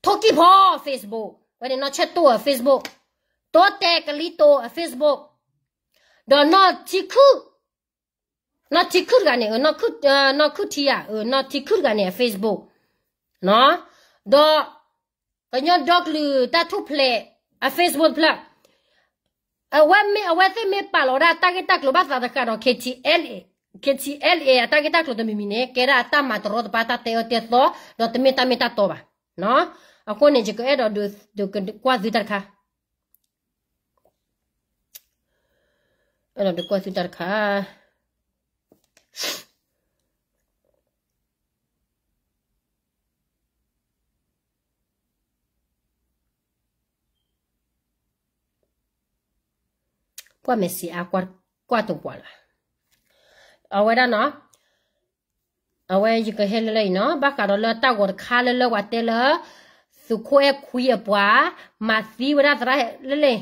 ထိၣ်ကံၣ်ဖီ Facebook, ဝဲန့ၣ်နီၢ်ဆဲၣ်တိၢ်အ Facebook, တိတဲာ်ကလံၤတိာ်အ Facebook, ဒီးနီၢ်ထံခုၣ် နီၢ်ထံခုၣ်တဂၤန့ၣ်, နီၢ်ခုၣ်ထံဧါ, နီၢ်ထံခုၣ်တဂၤန့ၣ် အ Facebook, ဒီး ကညီဒီကလုာ်တၢ်ထူၣ်ဖျဲးအ Facebook တဖျၢၣ်, အဝဲမ့ၢ် အဝဲသ့ၣ်မ့ၢ်ပာ်လီၤဝဲဒၣ်တၢ်ဂ့ၢ်တၢ်ကျိၤဘၣ်သးတဃာ်ဒီး KTLA, KTLA အတၢ်ဂ့ၢ်တၢ်ကျိၤတမံၤမံၤန့ၣ် ကဲဒၣ်အတၢ်မၤတရီတပါတၢ်တဲအၢတဲသီ ဒီးတမ့ၢ်တၢ်မ့ၢ်တၢ်တီဘၣ်. အဃိန့ၣ် ယကအဲၣ်ဒိးဒုးကွၢ်သုတၢ်တခါ အဲၣ်ဒိးဒုးကွၢ်သုတၢ်တခါ, ကွၢ်မဲာ်စံးအါ ကွၢ်တဝီလၢၤ, အဝဲဒၣ်နီၤ, အဝဲယကဟဲလၢလၢအံၤနီၤ, ဘၣ်ဃးဒီးလၢတၢ်ဂီၤတခါလၢလၢပှၤတဲလၢ သုးခိၣ်အဲၣ်ခွံအပှၤ မၤသံဝဲဒၣ်သရၣ်ဟဲ လၢလဲၣ်,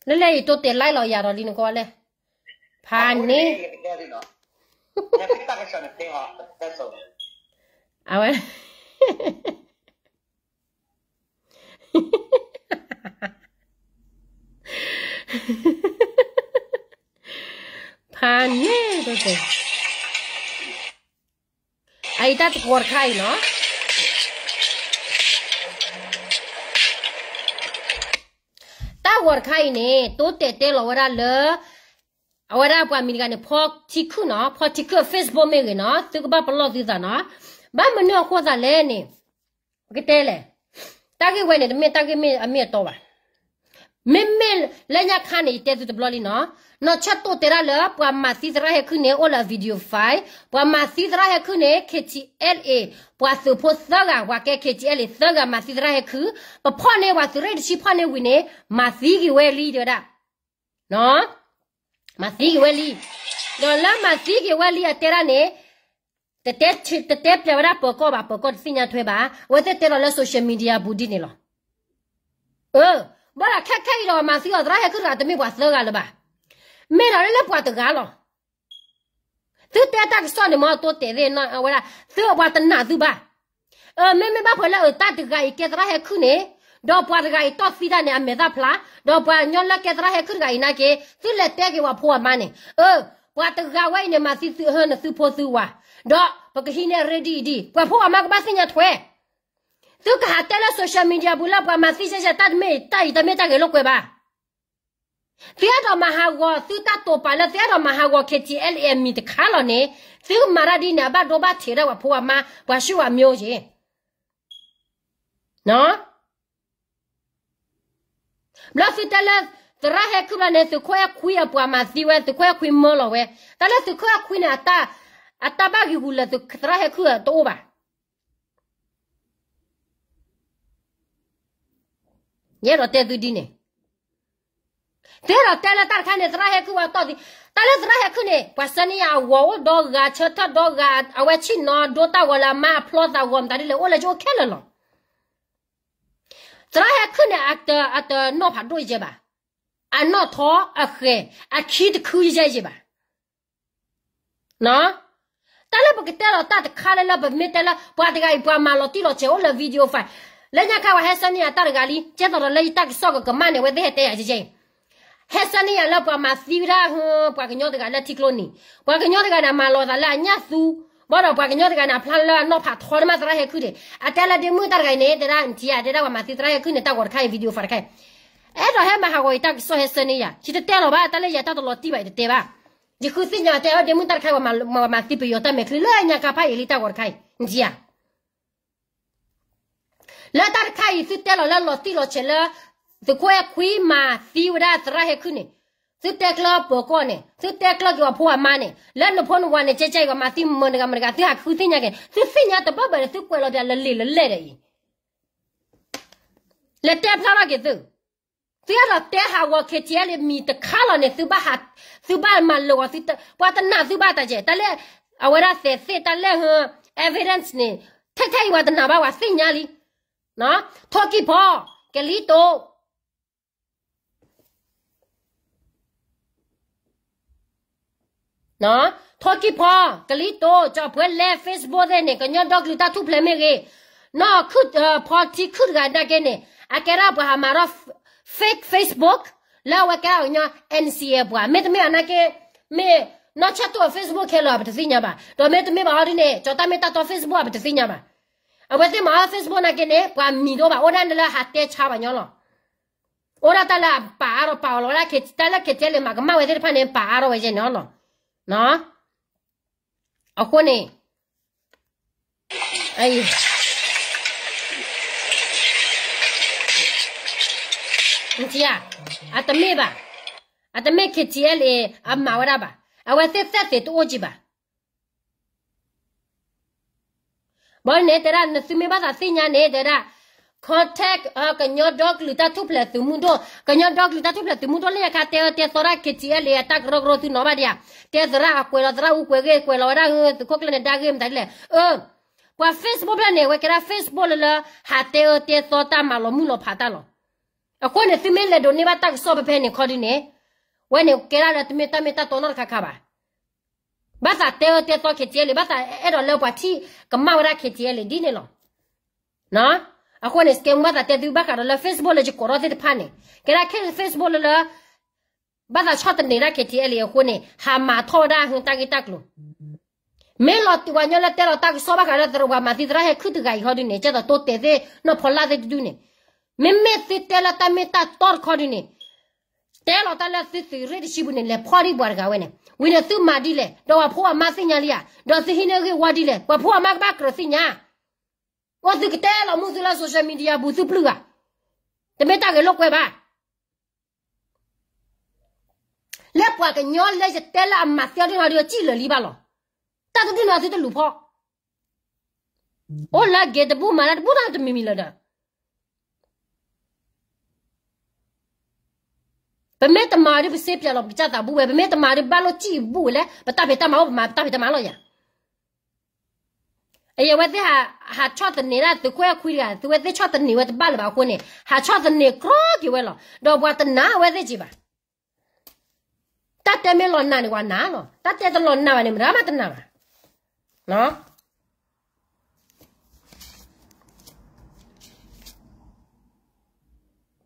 လၢလဲၣ်အံၤတိတဲာ်လၢလီၤယၤဒီးလံနကွၢ်လဲၣ်, ဖးန့ၣ်, အဝဲ ဖးန့ၣ်, အအံၤတၢ်တဂီၤတခါအံၤနီၤ, တၢ်ဂီၤတခါအံၤန့ၣ် တိတဲာ်တဲလီၤဝဲဒၣ်လၢ အဝဲဒၣ်ပှၤမံၤတဂၤန့ၣ် ဖီထံခုၣ်နီၤ, ဖီထံခုၣ် Facebook မ့ၢ်ဂ့ၤနီၤ, သုကဘၣ်ပလီၢ်သုသးနီၤ, ဘၣ်မနုၤအဃိသးလဲၣ်န့ၣ်, ပကတဲလဲၣ်, တၢ်ဂ့ၢ်ဝဲန့ၣ် တမ့ၢ်တၢ်ဂ့ၢ်မ့ၢ်အမ့ၢ်အတီဘၣ်. မ့မ့ၢ်လၢညါခါန့ၣ် ယတဲသုတဘျီလံနီၤ, နီၢ်ဆၢၣ်တိၢ်တဲဒၣ်လၢ ပှၤမၤသံသရၣ်ဟဲခုၣ်န့ၣ် အိၣ်လၢအ video file, ပှၤမၤသံသရၣ်ဟဲခုၣ်န့ၣ် KTLA, ပှၤသုးဖိသၢဂၤ ပှၤကဲ KTLA သၢဂၤမၤသံသရၣ်ဟဲခုၣ်, ပဖီၣ်န့ၢ်ပှၤသုးရ့ၣ်တဆံဖီၣ်န့ၢ်ဝံၤန့ၣ် မၤသံက့ၤဝဲလံတဲဝဲဒၣ် မၤသံက့ၤဝဲလံ, ဒီးလၢမၤသံက့ၤဝဲလံအတဲဒၣ်န့ၣ်, တတဲပျဲဝဲဒၣ်ပၢၤကီၢ်ဘၣ်, ပၢၤကီၢ်တသ့ၣ်ညါထွဲဘၣ်, အဝဲသ့ၣ်တဲလီၤလၢ social media ပူၤဒ်န့ၣ်လီၤ. အၢ, ဘၣ်ဒီးခဲခဲအံၤဒီးမၤသံအီၤသရၣ်ဟဲခုၣ်တဂၤတမ့ၢ်ပှၤသၢဂၤလၢၤဘၣ်, မ့ၢ်ဒီးလၢလၢပှၤတဂၤလီၤ. သုတဲတၢ်ကစီၣ်န့ၣ် မ်တိတဲာ်သ့ၣ်နီၣ်ဝဲဒၣ်, သုအပှၤတနာ်သုဘၣ်. အၢ မ့မ့ၢ်ဘၣ်ဖဲလၢအတၢ်တဂၤအံၤကဲသရၣ်ဟဲခုၣ်န့ၣ်, ဒီးပှၤတဂၤအံၤတီၢ်သံတၢ်န့ၣ် အမဲာ်သၣ်ဖျါ, ဒီးပှၤကညီလၢကဲသရၣ်ဟဲခုၣ်တဂၤအံၤနာ်က့, သုလဲၤတဲက့ၤပှၤဖိပှၤမါန့ၣ်, အၢ, ပှၤတဂၤဝဲအံၤန့ၣ် မၤသံသုဟၢနသုဖိသုဝၤ, ဒီးပကဟံးန့ၢ်အရ့ဒ်အံၤဒ်, ပှၤဖိပှၤမါကဘၣ်သ့ၣ်ညါထွဲ. သုကဟးတဲလၢ social media ပူၤလၢပှၤမၤသံယဲၢ်ယဲၢ် တၢ်တမ့ၢ်တၢ်အံၤတမ့ၢ်တၢ်ဂ့ၤလိာ်ကွဲဘၣ်. သုအဲၣ်ဒိးမၤဟးဂီၤသုတၢ်တိာ်ပာ်လၢသုအဲၣ်ဒိးမၤဟးဂီၤ KTLA အမံၤတခါလီၤန့ၣ်, သုမၤတၢ်ဒ်န့ၣ် အဘၣ်ဒိဘၣ်ထံးဒၣ်ပှၤဖိပှၤမါ ပှၤၡူၣ်ပှၤမၠိက့ၤ ဘျီသုတဲလၢ သရၣ်ဟဲခုၣ်ဘျီန့ၣ် သုးခိၣ်အဲၣ်ခွံအပှၤမၤသံဝဲ သုးခိၣ်အဲၣ်ခွံမၢလီၤဝဲ, တၢ်လၢသုးခိၣ်အဲၣ်ခွံန့ၣ် အတၢ်ဘၣ်ဂံာ်ဂူာ်လၢသရၣ်ဟဲခုၣ်တအိၣ်ဘၣ်. ယအဲၣ်ဒိးတဲသုဒ်န့ၣ်, သုအဲၣ်ဒိးတဲလၢတၢ်တခါန့ၣ် သရၣ်ဟဲခုၣ်ဝဲတီၢ်သံ, တၢ်လၢသရၣ်ဟဲခုၣ်န့ၣ် ပှၤဆၢန့ၢ်ယၤအဂီၤအိၣ်ဒီဂၤ ဆၢထၢၣ်ဒီဂၤ အဝဲဆ့ၣ်နီၤဒိတၢ်ဂီၤလၢအမါအဖျီသးဂီၤမတၤဒ်လဲၣ် အိၣ်လၢယအိၣ်ခဲလၢာ်လီၤ. သရၣ်ဟဲခုၣ်န့ၣ် အတနီၢ်ဖးဒိၣ်ယဲဘၣ်, အနီၢ်ထီအဃဲၤ အခံတခုယဲယဲဘၣ်. တၢ်လၢပကတဲလီၤတၢ်တခါလၢလၢပမ့ၢ်တဲလၢ ပှၤတဂၤအံၤပှၤမၤလီၤတံၢ်လီၤဆဲးအိၣ်လၢ video file, လၢညါခါပှၤဟဲဆၢန့ၢ်ယၤတၢ်တဂၤလံ ကဲသိးဒီးလၢယတၢ်ကစီၣ်ကကမၣ်န့ၣ် အဝဲသ့ၣ်ဟဲတဲယၤကဲကဲအံၤ, ဟဲဆၢန့ၢ်ယၤလၢပှၤမၤသံဝဲဒၣ် ပှၤကညီတဂၤလၢထံကျိနံၤ, ပှၤကညီတဂၤန့ၣ် အမၤလီၤသးလၢအညၣ်သူ, ဘၣ်ဒီးပှၤကညီတဂၤန့ၣ် အဖျါလၢအနီၢ်ဖးထီတမးသရၣ်ဟဲခုၣ်န့ၣ် အတဲလၢဒ့မုၣ်တၢ်တဂၤအံၤန့ၣ် တဲဒၣ်နထံၣ်ဧါ တဲဒၣ်ပှၤမၤသံသရၣ်ဟဲခုၣ်န့ၣ် တၢ်ဂီၤတခါအံၤ video file တခါအံၤ အဲၣ်ဒိးဟဲမၤဟးဂီၤအံၤတၢ်ကစီၣ်ဟဲဆၢန့ၢ်ယၤ ယတတဲလီၤဘၣ် တၢ်လၢယၤတၢ်တလီၤတံၢ်ဘၣ် ယတတဲဘၣ်. ယဃုသ့ၣ်ညါတဲအီၤ ဒ့မုၣ်တၢ်တခါအံၤ ပှၤမၤသံပယီၤတၢ်မဲာ်ချံလၢညါခါဖးယံာ်လံတၢ်ဂီၤတခါအံၤ နထံၣ်ဧါ. လၢတၢ်တခါအံၤ သုတဲလီၤလၢလီၤတံၢ်လီၤဆဲးလၢ သုးခိၣ်အဲၣ်ခွံမၤသံဝဲဒၣ်သရၣ်ဟဲခုၣ်န့ၣ်, သုတဲကျၢပၢၤကီၢ်န့ၣ်, သုတဲကျၢက့ၤပှၤဖိပှၤမါန့ၣ်, လၢနဖိနဝၤန့ၣ် ကဲကဲအံၤ ပှၤမၤသံမတဂၤမတဂၤ သုဟးဃုသ့ၣ်ညါက့ၤ သုသ့ၣ်ညါတဘၣ်ဘၣ်ဒီး သုကွဲးလီၤပျးလၢလံာ်လၢလဲၣ်ဒီးအံၤ လဲၤတဲဖျါထီၣ်က့ၤသု, သုအဲၣ်ဒိးတဲဟးဂီၤ KTLA မံၤတခါလီၤန့ၣ် သုဘၣ်ဟး, သုဘၣ်မၤလၢာ်ဂီၤသု, ပှၤတနာ်သုဘၣ်တၢ်ကဲ, တၢ်လၢ အဝဲဒၣ်သဲးသ့ၣ် တၢ်လၢ evidence န့ၣ်, ထဲထဲအံၤပှၤတနာ်ဘၣ် ပှၤသ့ၣ်ညါလံ, ထိၣ်ကံၢ်ဖီ, ကလံၤတိာ်, နီၢ်, ထိၣ်ကံၢ်ဖီ, ကလံၤတိၤ, ကၠီၤပှဲၤလဲၣ်, Facebook သ့ၣ်န့ၣ် ကညီဒီကလုာ်တၢ်ထူၣ်ဖျဲးမ့ၢ်ဂ့ၤ, နီၢ်ခုၣ်, ဖီထံခုၣ်တဂၤနာ်က့န့ၣ် အကဲဒၣ်ပှၤဟးမၤထီၣ် fake Facebook လၢအဝဲကဲဒၣ်ကညီ N C A ပှၤ မ့တမ့ၢ်ဘၣ်နာ်က့, မ့ၢ်နီၢ်ဆၣ်တိၢ်အ Facebook ခဲလၢာ် ပတသ့ၣ်ညါဘၣ်, ဒီးမ့တမ့ၢ်ဘၣ်ဟီဒ်န့ၣ် ကၠီၤတၢ်မ့ၢ်တၢ်တီ Facebook ပတသ့ၣ်ညါဘၣ်. အဝဲသ့ၣ်မၤအီၤ Facebook နာ်က့န့ၣ် ပှၤမံၤတအိၣ်ဘၣ်, အိၣ်ဒၣ်လၢဟးတဲဆါပှၤညီလီၤ. အိၣ်ဒၣ်တၢ်လၢအပာ်အါထီၣ်ပာ်အီၤလီၤဝဲဒၣ် တၢ်လၢ K T L A မၤကမၣ်ဝဲသ့ၣ်တဖၣ်န့ၣ် ပာ်အါထီၣ်ဝဲယဲန့ၣ်လီၤ. အဃိန့ၣ် အတမ့ၢ်ဘၣ်, အတမ့ၢ် K T L A အမၤဝဲဒၣ်ဘၣ်, အဝဲသ့ၣ်သက်သေတအိၣ်က့ၤဘၣ်. ဘၣ်န့ၣ်တဲဒၣ် နသုမ့ၢ်ဘၣ်သးသ့ၣ်ညါန့ၣ် တဲဒၣ် contact ကညီဒီကလုာ်တၢ်ထူၣ်ဖျဲးသုးမုၢ်ဒိၣ်, ကညီဒီကလုာ်တၢ်ထူၣ်ဖျဲးသုးမုၢ်ဒိၣ်လၢညါခါ တဲအၢတဲသီတၢ် K T L A အတၢ်ကရၢကရိသုနီၤဘၣ်ဒံးဧါ, တဲသရၣ်အကွဲးလီၤသရၣ်အူကွဲးဂ့ၢ် ကွဲးလီၤဝဲဒၣ်သုးခိၣ်ကျၢၢ်န့ၣ် ဒါဂ့ၢ်မတၤဒ်လဲၣ်, အၢ, ပှၤ Facebook ဖျၢၣ်န့ၣ် အဝဲကဲဒၣ် Facebook လၢလၢ ဟးတဲအၢတဲသီတၢ်မၤလီၤမုၢ်လီၤဖးတၢ်လီၤ. အဃိန့ၣ် သုမ့ၢ်လဲၤဒိးန့ၢ်ဘၣ်တၢ်ကစီၣ်ဖဲဖဲန့ၣ်ခီဒုန့ၣ်, ဝဲန့ၣ်ကဲဒၣ်လၢတမ့ၢ်တၢ်မ့ၢ်တၢ်တီနီတခါခါဘၣ်. ဘၣ်သးတဲအၢတဲသီ K T L A ဘၣ်သးအဲၣ်ဒိးလၢပှၤထံၣ်ကမၣ်ဝဲဒၣ် K T L A ဒ်န့ၣ်လီၤ. အဃိန့ၣ် စကဲမူဘၣ်သးတဲသုဘၣ်ဃးဒီးလၢ Facebook လၢယကိးထီၣ်သ့ၣ်တဖၣ်န့ၣ် ကဲဒၣ်ခဲ Facebook လၢလၢ ဘၣ်သးဆီၣ်သနံးဒၣ် K T L A အဃိန့ၣ် ဟးမၤထီၣ်ဝဲဒၣ်ဟုတၢ်ဂ့ၢ်တၢ်ကျိၤ မ့ၢ်လီၤတံၢ်ပှၤညီလၢတဲလီၤတၢ်ကစီၣ်ဘၣ်ဃးလၢသရၣ်ပှၤမၤသံသရၣ်ဟဲခုၣ်တဂၤအံၤခီဒုန့ၣ် ကဲသိးတိတဲာ်သ့ၣ်နီၢ်ဖီလာ်သ့ၣ်တဒုန့ၣ်, မ့မ့ၢ်သုတဲလၢတၢ်မ့ၢ်တၢ်တီတခီဒုန့ၣ်, တဲလီၤတၢ်လၢသုသုးရ့ၣ်တဆံပူၤန့ၣ် လဲၤဖီၣ်ဒံးပှၤတဂၤဝဲန့ၣ် ဝံၤန့ၣ်သုမၤဒ်လဲၣ် ဒီးပှၤဖိအမါသ့ၣ်ညါလံဧါ, ဒီးသုဟံးန့ၢ်ဂ့ၢ်ဝီဒ်လဲၣ် ပှၤဖိအမါကဘၣ်ကြၢးသ့ၣ်ညါ, အိၣ်သုကတဲလီၤမူသုလၢ social media ပူၤသုပျုၢ်ဧါ, တမ့ၢ်တၢ်ဂဲၤလိာ်ကွဲဘၣ်. လၢပှၤကညီလၢယတဲလၢအမၤသံအီၤဒ်န့ၣ်ဒီး စံၣ်လၢာ်လံဘၣ်လီၤ. တၢ်တဒုန့ၣ်သုတလူၤဖီၣ်, အိၣ်လၢဂ့ၤတဘူၣ်မၤလၢတဘူၣ်တၢ်တမံၤမံၤလၢၤဒီး ပမ့ၢ်တမၤဒ်ပစ့ပၠးလီၤပကစၢ်သးဘူၣ်ဝဲ, ပမ့ၢ်တမၤဒ်ဘၣ်လိၣ်စံၣ်ဘူၣ်ဝဲလဲၣ်, ပတၢ်ဖံးတၢ်မၤအိၣ် ပမၤပတၢ်ဖံးတၢ်မၤလီၤယၤ. အဝဲသ့ၣ် ဟးဆီၣ်သနံးဒၣ်သုးခိၣ်အဲၣ်ခွံတဂၤ, သုဝဲသ့ၣ်ဆီၣ်သနံးဝဲတဘၣ်လၢၤဘၣ်အဃိန့ၣ် ဟးဆီၣ်သနံးကြီက့ၤဝဲလီၤ. ဒီးပှၤတနာ်အဝဲသ့ၣ်က့ၤဘၣ်. တၢ်တဲမ့ၢ်လီၤနာ်န့ၣ် ပှၤနာ်လီၤ. တၢ်တဲတလီၤနာ်ဘၣ်န့ၣ် မတၤမးတနာ်ဘၣ်.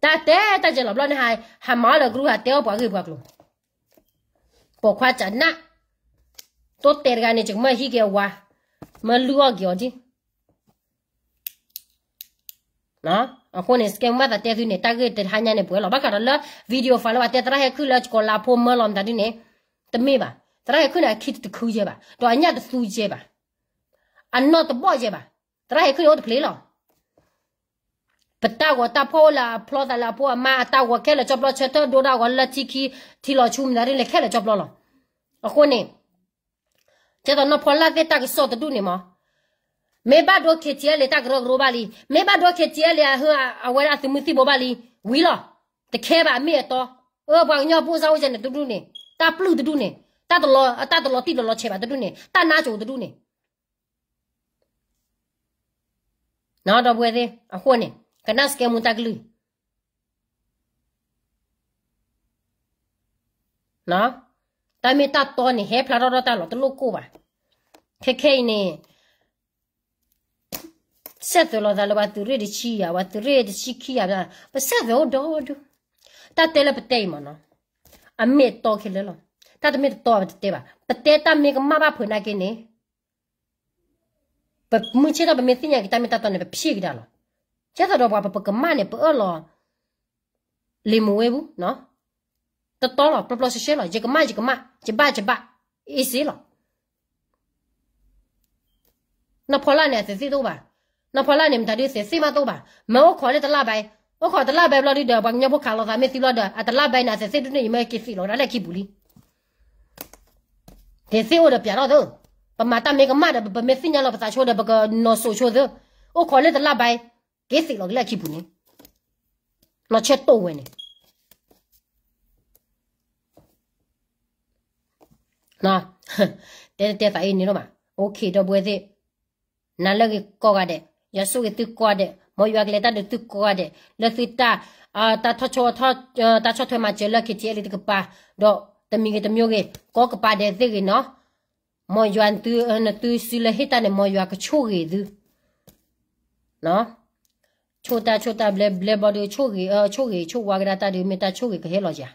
တၢ်တဲတၢ်ကဲလီၤဘျီန့ၣ် ဟးမၤအီၤလၢကရူၢ် ဟးတဲအီၣ်ပှၤဂ့ၢ်ပှၤကျိၤ, ပိာ်ခွါကနၣ်, တိတဲာ်တဂၤန့ၣ် ယကမၢဟံးက့ၤအဝၤ, မၢလုၢ်အီၣ်က့ၤအီၤဒ် အဃိန့ၣ် စကဲမူဘၣ်သးတဲသုန့ၣ် တၢ်ဂ့ၢ်တဟါညါန့ၣ် ပှဲၤလီၤ. ဘၣ်ဃးဒီးလၢ video file လၢပှၤတဲသရၣ်ဟဲခုၣ်လၢကီၤလၤဖိမၢလီၤမတၤဒ်န့ၣ်, တမ့ၢ်ဘၣ်. သရၣ်ဟဲခုၣ်န့ၣ် အခံတခုယဲၢ်ဘၣ်, ဒီးအညၣ်တသူယဲၢ်ဘၣ်, အနီၢ်တဘီၣ်ယဲၢ်ဘၣ်. သရၣ်ဟဲခုၣ်န့ၣ်အိၣ်တဖျ့လီၤ. ပတၢ်ဂီၤတၢ်ဖီၣ်အိၣ်လၢအဖျီသးလၢအဖိအမါ, အတၢ်ဂီၤခဲလၢာ်ကၠီပျီ ဆၢထၢၣ်ဒိတၢ်ဂီၤလၢထံခံ ထံလီၤဆူမတၤဒ်န့ၣ် ခဲလၢာ်ကၠီပျီလီၤ. အဃိန့ၣ် ကဲသိးနီၢ်ဖီလာ်သ့ၣ်တၢ်ကစီၣ်တဒူၣ်န့ၣ်မး, မ့ၢ်ဘၣ်ဒိ K T L A တၢ်ကရၢကရိဘၣ်လံ, မ့ၢ်ဘၣ်ဒိ K T L A အဝဲဒၣ်သုးမုၢ်သံၣ်ဘိဘၣ်လံ, ဝံၤလီၤ. တခဲဘၣ်အမ့ၢ်အတီ, အၢ ပှၤကညီဖိစၢ်အိၣ်ကဲန့ၣ်တဒူၣ်န့ၣ်, တၢ်ပျုၢ်တဒူၣ်န့ၣ်, တၢ်တလီၤတံၢ်တလီၤဆဲးဘၣ်တဒူၣ်န့ၣ်, တၢ်နါစိၤတဒူၣ်န့ၣ် ဒီပုၢ်ဝဲၢ်သ့ၣ်, အဃိန့ၣ် ကနၣ်စကဲမူတၢ်ကလုၢ်, တၢ်မ့ၢ်တၢ်တီန့ၣ် ဟဲဖျါထီၣ်ထီၣ်တၢ်လီၤ တလိၣ်ကိၢ်ဘၣ်. ခဲခဲအံၤန့ၣ် စဲးသွဲးလီၤသးလၢပှၤသုးရ့ၣ်တဆံယၤ, ပှၤသုးရ့ၣ်တဆံခံယၤ, ပစဲးသွဲးအိၣ်ဒီဒူၣ်. တၢ်တဲလၢပတဲအံၤမးနီၤ, အမ့ၢ်အတီခဲလၢာ်လီၤ. တၢ်တမ့ၢ်တတီပတတဲဘၣ်. ပတဲတၢ်မ့ၢ်ကမၣ်ဘၣ်ဖုးနာ်က့န့ၣ် ပမုၢ်ဆ့ၣ်ထီၣ်ပမ့ၢ်သ့ၣ်ညါက့ၤတၢ်မ့ၢ်တၢ်တီန့ၣ် ပဖျ့က့ၤတၢ်လီၤ. ကဲသိးဒီးပှၤပကမၣ်န့ၣ် ပအၢၣ်လီၤ လံာ်မူဝ့ပူၤ, တတီလီၤ, ပျီပျီဆှဲဆှဲလီၤ, ယကမၣ်ယကမၣ်, ယဘၣ်ယဘၣ်, အ့စ့လီၤ. နီၢ်ဖီလာ်န့ၣ် အသ့ၣ်သ့ၣ်တအိၣ်ဘၣ်. နီၢ်ဖီလာ်န့ၣ် မတၤဒုးသ့ၣ်သ့ၣ်မးတအိၣ်ဘၣ်. မ့ၢ်အိၣ်ခိးလၢတလါဘဲ, အိၣ်ခိးတလါဘဲဘျီဒုဒီး ပှၤကညီဖိခးလိာ်သးမ့ၢ်သံဘျီဒီး အတလါဘဲန့ၣ် အသ့ၣ်သ့ၣ်ဒုန့ၣ် ယမ့ၢ်က့ၤသ့ၣ်လီၤဒၣ်လၢခံပူၤလံ. သ့ၣ်သ့ၣ်အိၣ်ဒီးပျးထီၣ်သၢ, ပမၤတၢ်မ့ၢ်ကမၣ်ဒီး ပမ့ၢ်သ့ၣ်ညါလီၤပသးဆိဒီး ပကနီၢ်စိၤဆိသၢ, အိၣ်ခိးလၢတလါဘဲ, က့ၤသ့ၣ်လီၤက့ၤလၢခံပူၤန့ၣ်, နီၢ်ဆဲးတိၢ်ဝဲန့ၣ် တဲတဲသးအံၤန့ၣ်လီၤမး, OK ဒီပုၢ်ဝဲၢ်သ့ၣ်, နၤလၢအဂ့ၤကိးဂၤဒဲး, ယွၤဆိၣ်ဂ့ၤသုကိးဂၤဒဲး, မ်ယွၤကလဲၤတၢ်ဒီးသုကိးဂၤဒဲး, လၢသုတၢ်, တၢ်ဆီၣ်ထွဲမၤစၢၤလၢ KTLA တကပၤ, ဒီး တမံၤဂ့ၤတမံၤဂ့ၤ ကိးကပၤဒဲးသ့ၣ်ဂ့ၤနီၤ, မ်ယွၤ နသုစုလၢဟ့ၣ်တၢ်န့ၣ် မ်ယွၤကဆိၣ်ဂ့ၤသု ဆိၣ်တၢ်ဆိၣ်တၢ်ဘျဲဘျဲဘီဒီး ဆိၣ်ဂ့ၤ ဆိၣ်ဂ့ၤဆိၣ်ဝါကဒါတၢ်ဒီး မ့ၢ်တၢ်ဆိၣ်ဂ့ၤကဟဲလီၤဧါ,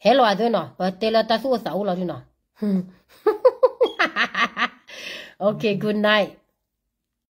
ဟဲလီၤအသ့နီၤ, ပတဲလၢတၢ်သူၣ်အိၣ်သးအိၣ်လီၤဒုနီၤ, okay, good night.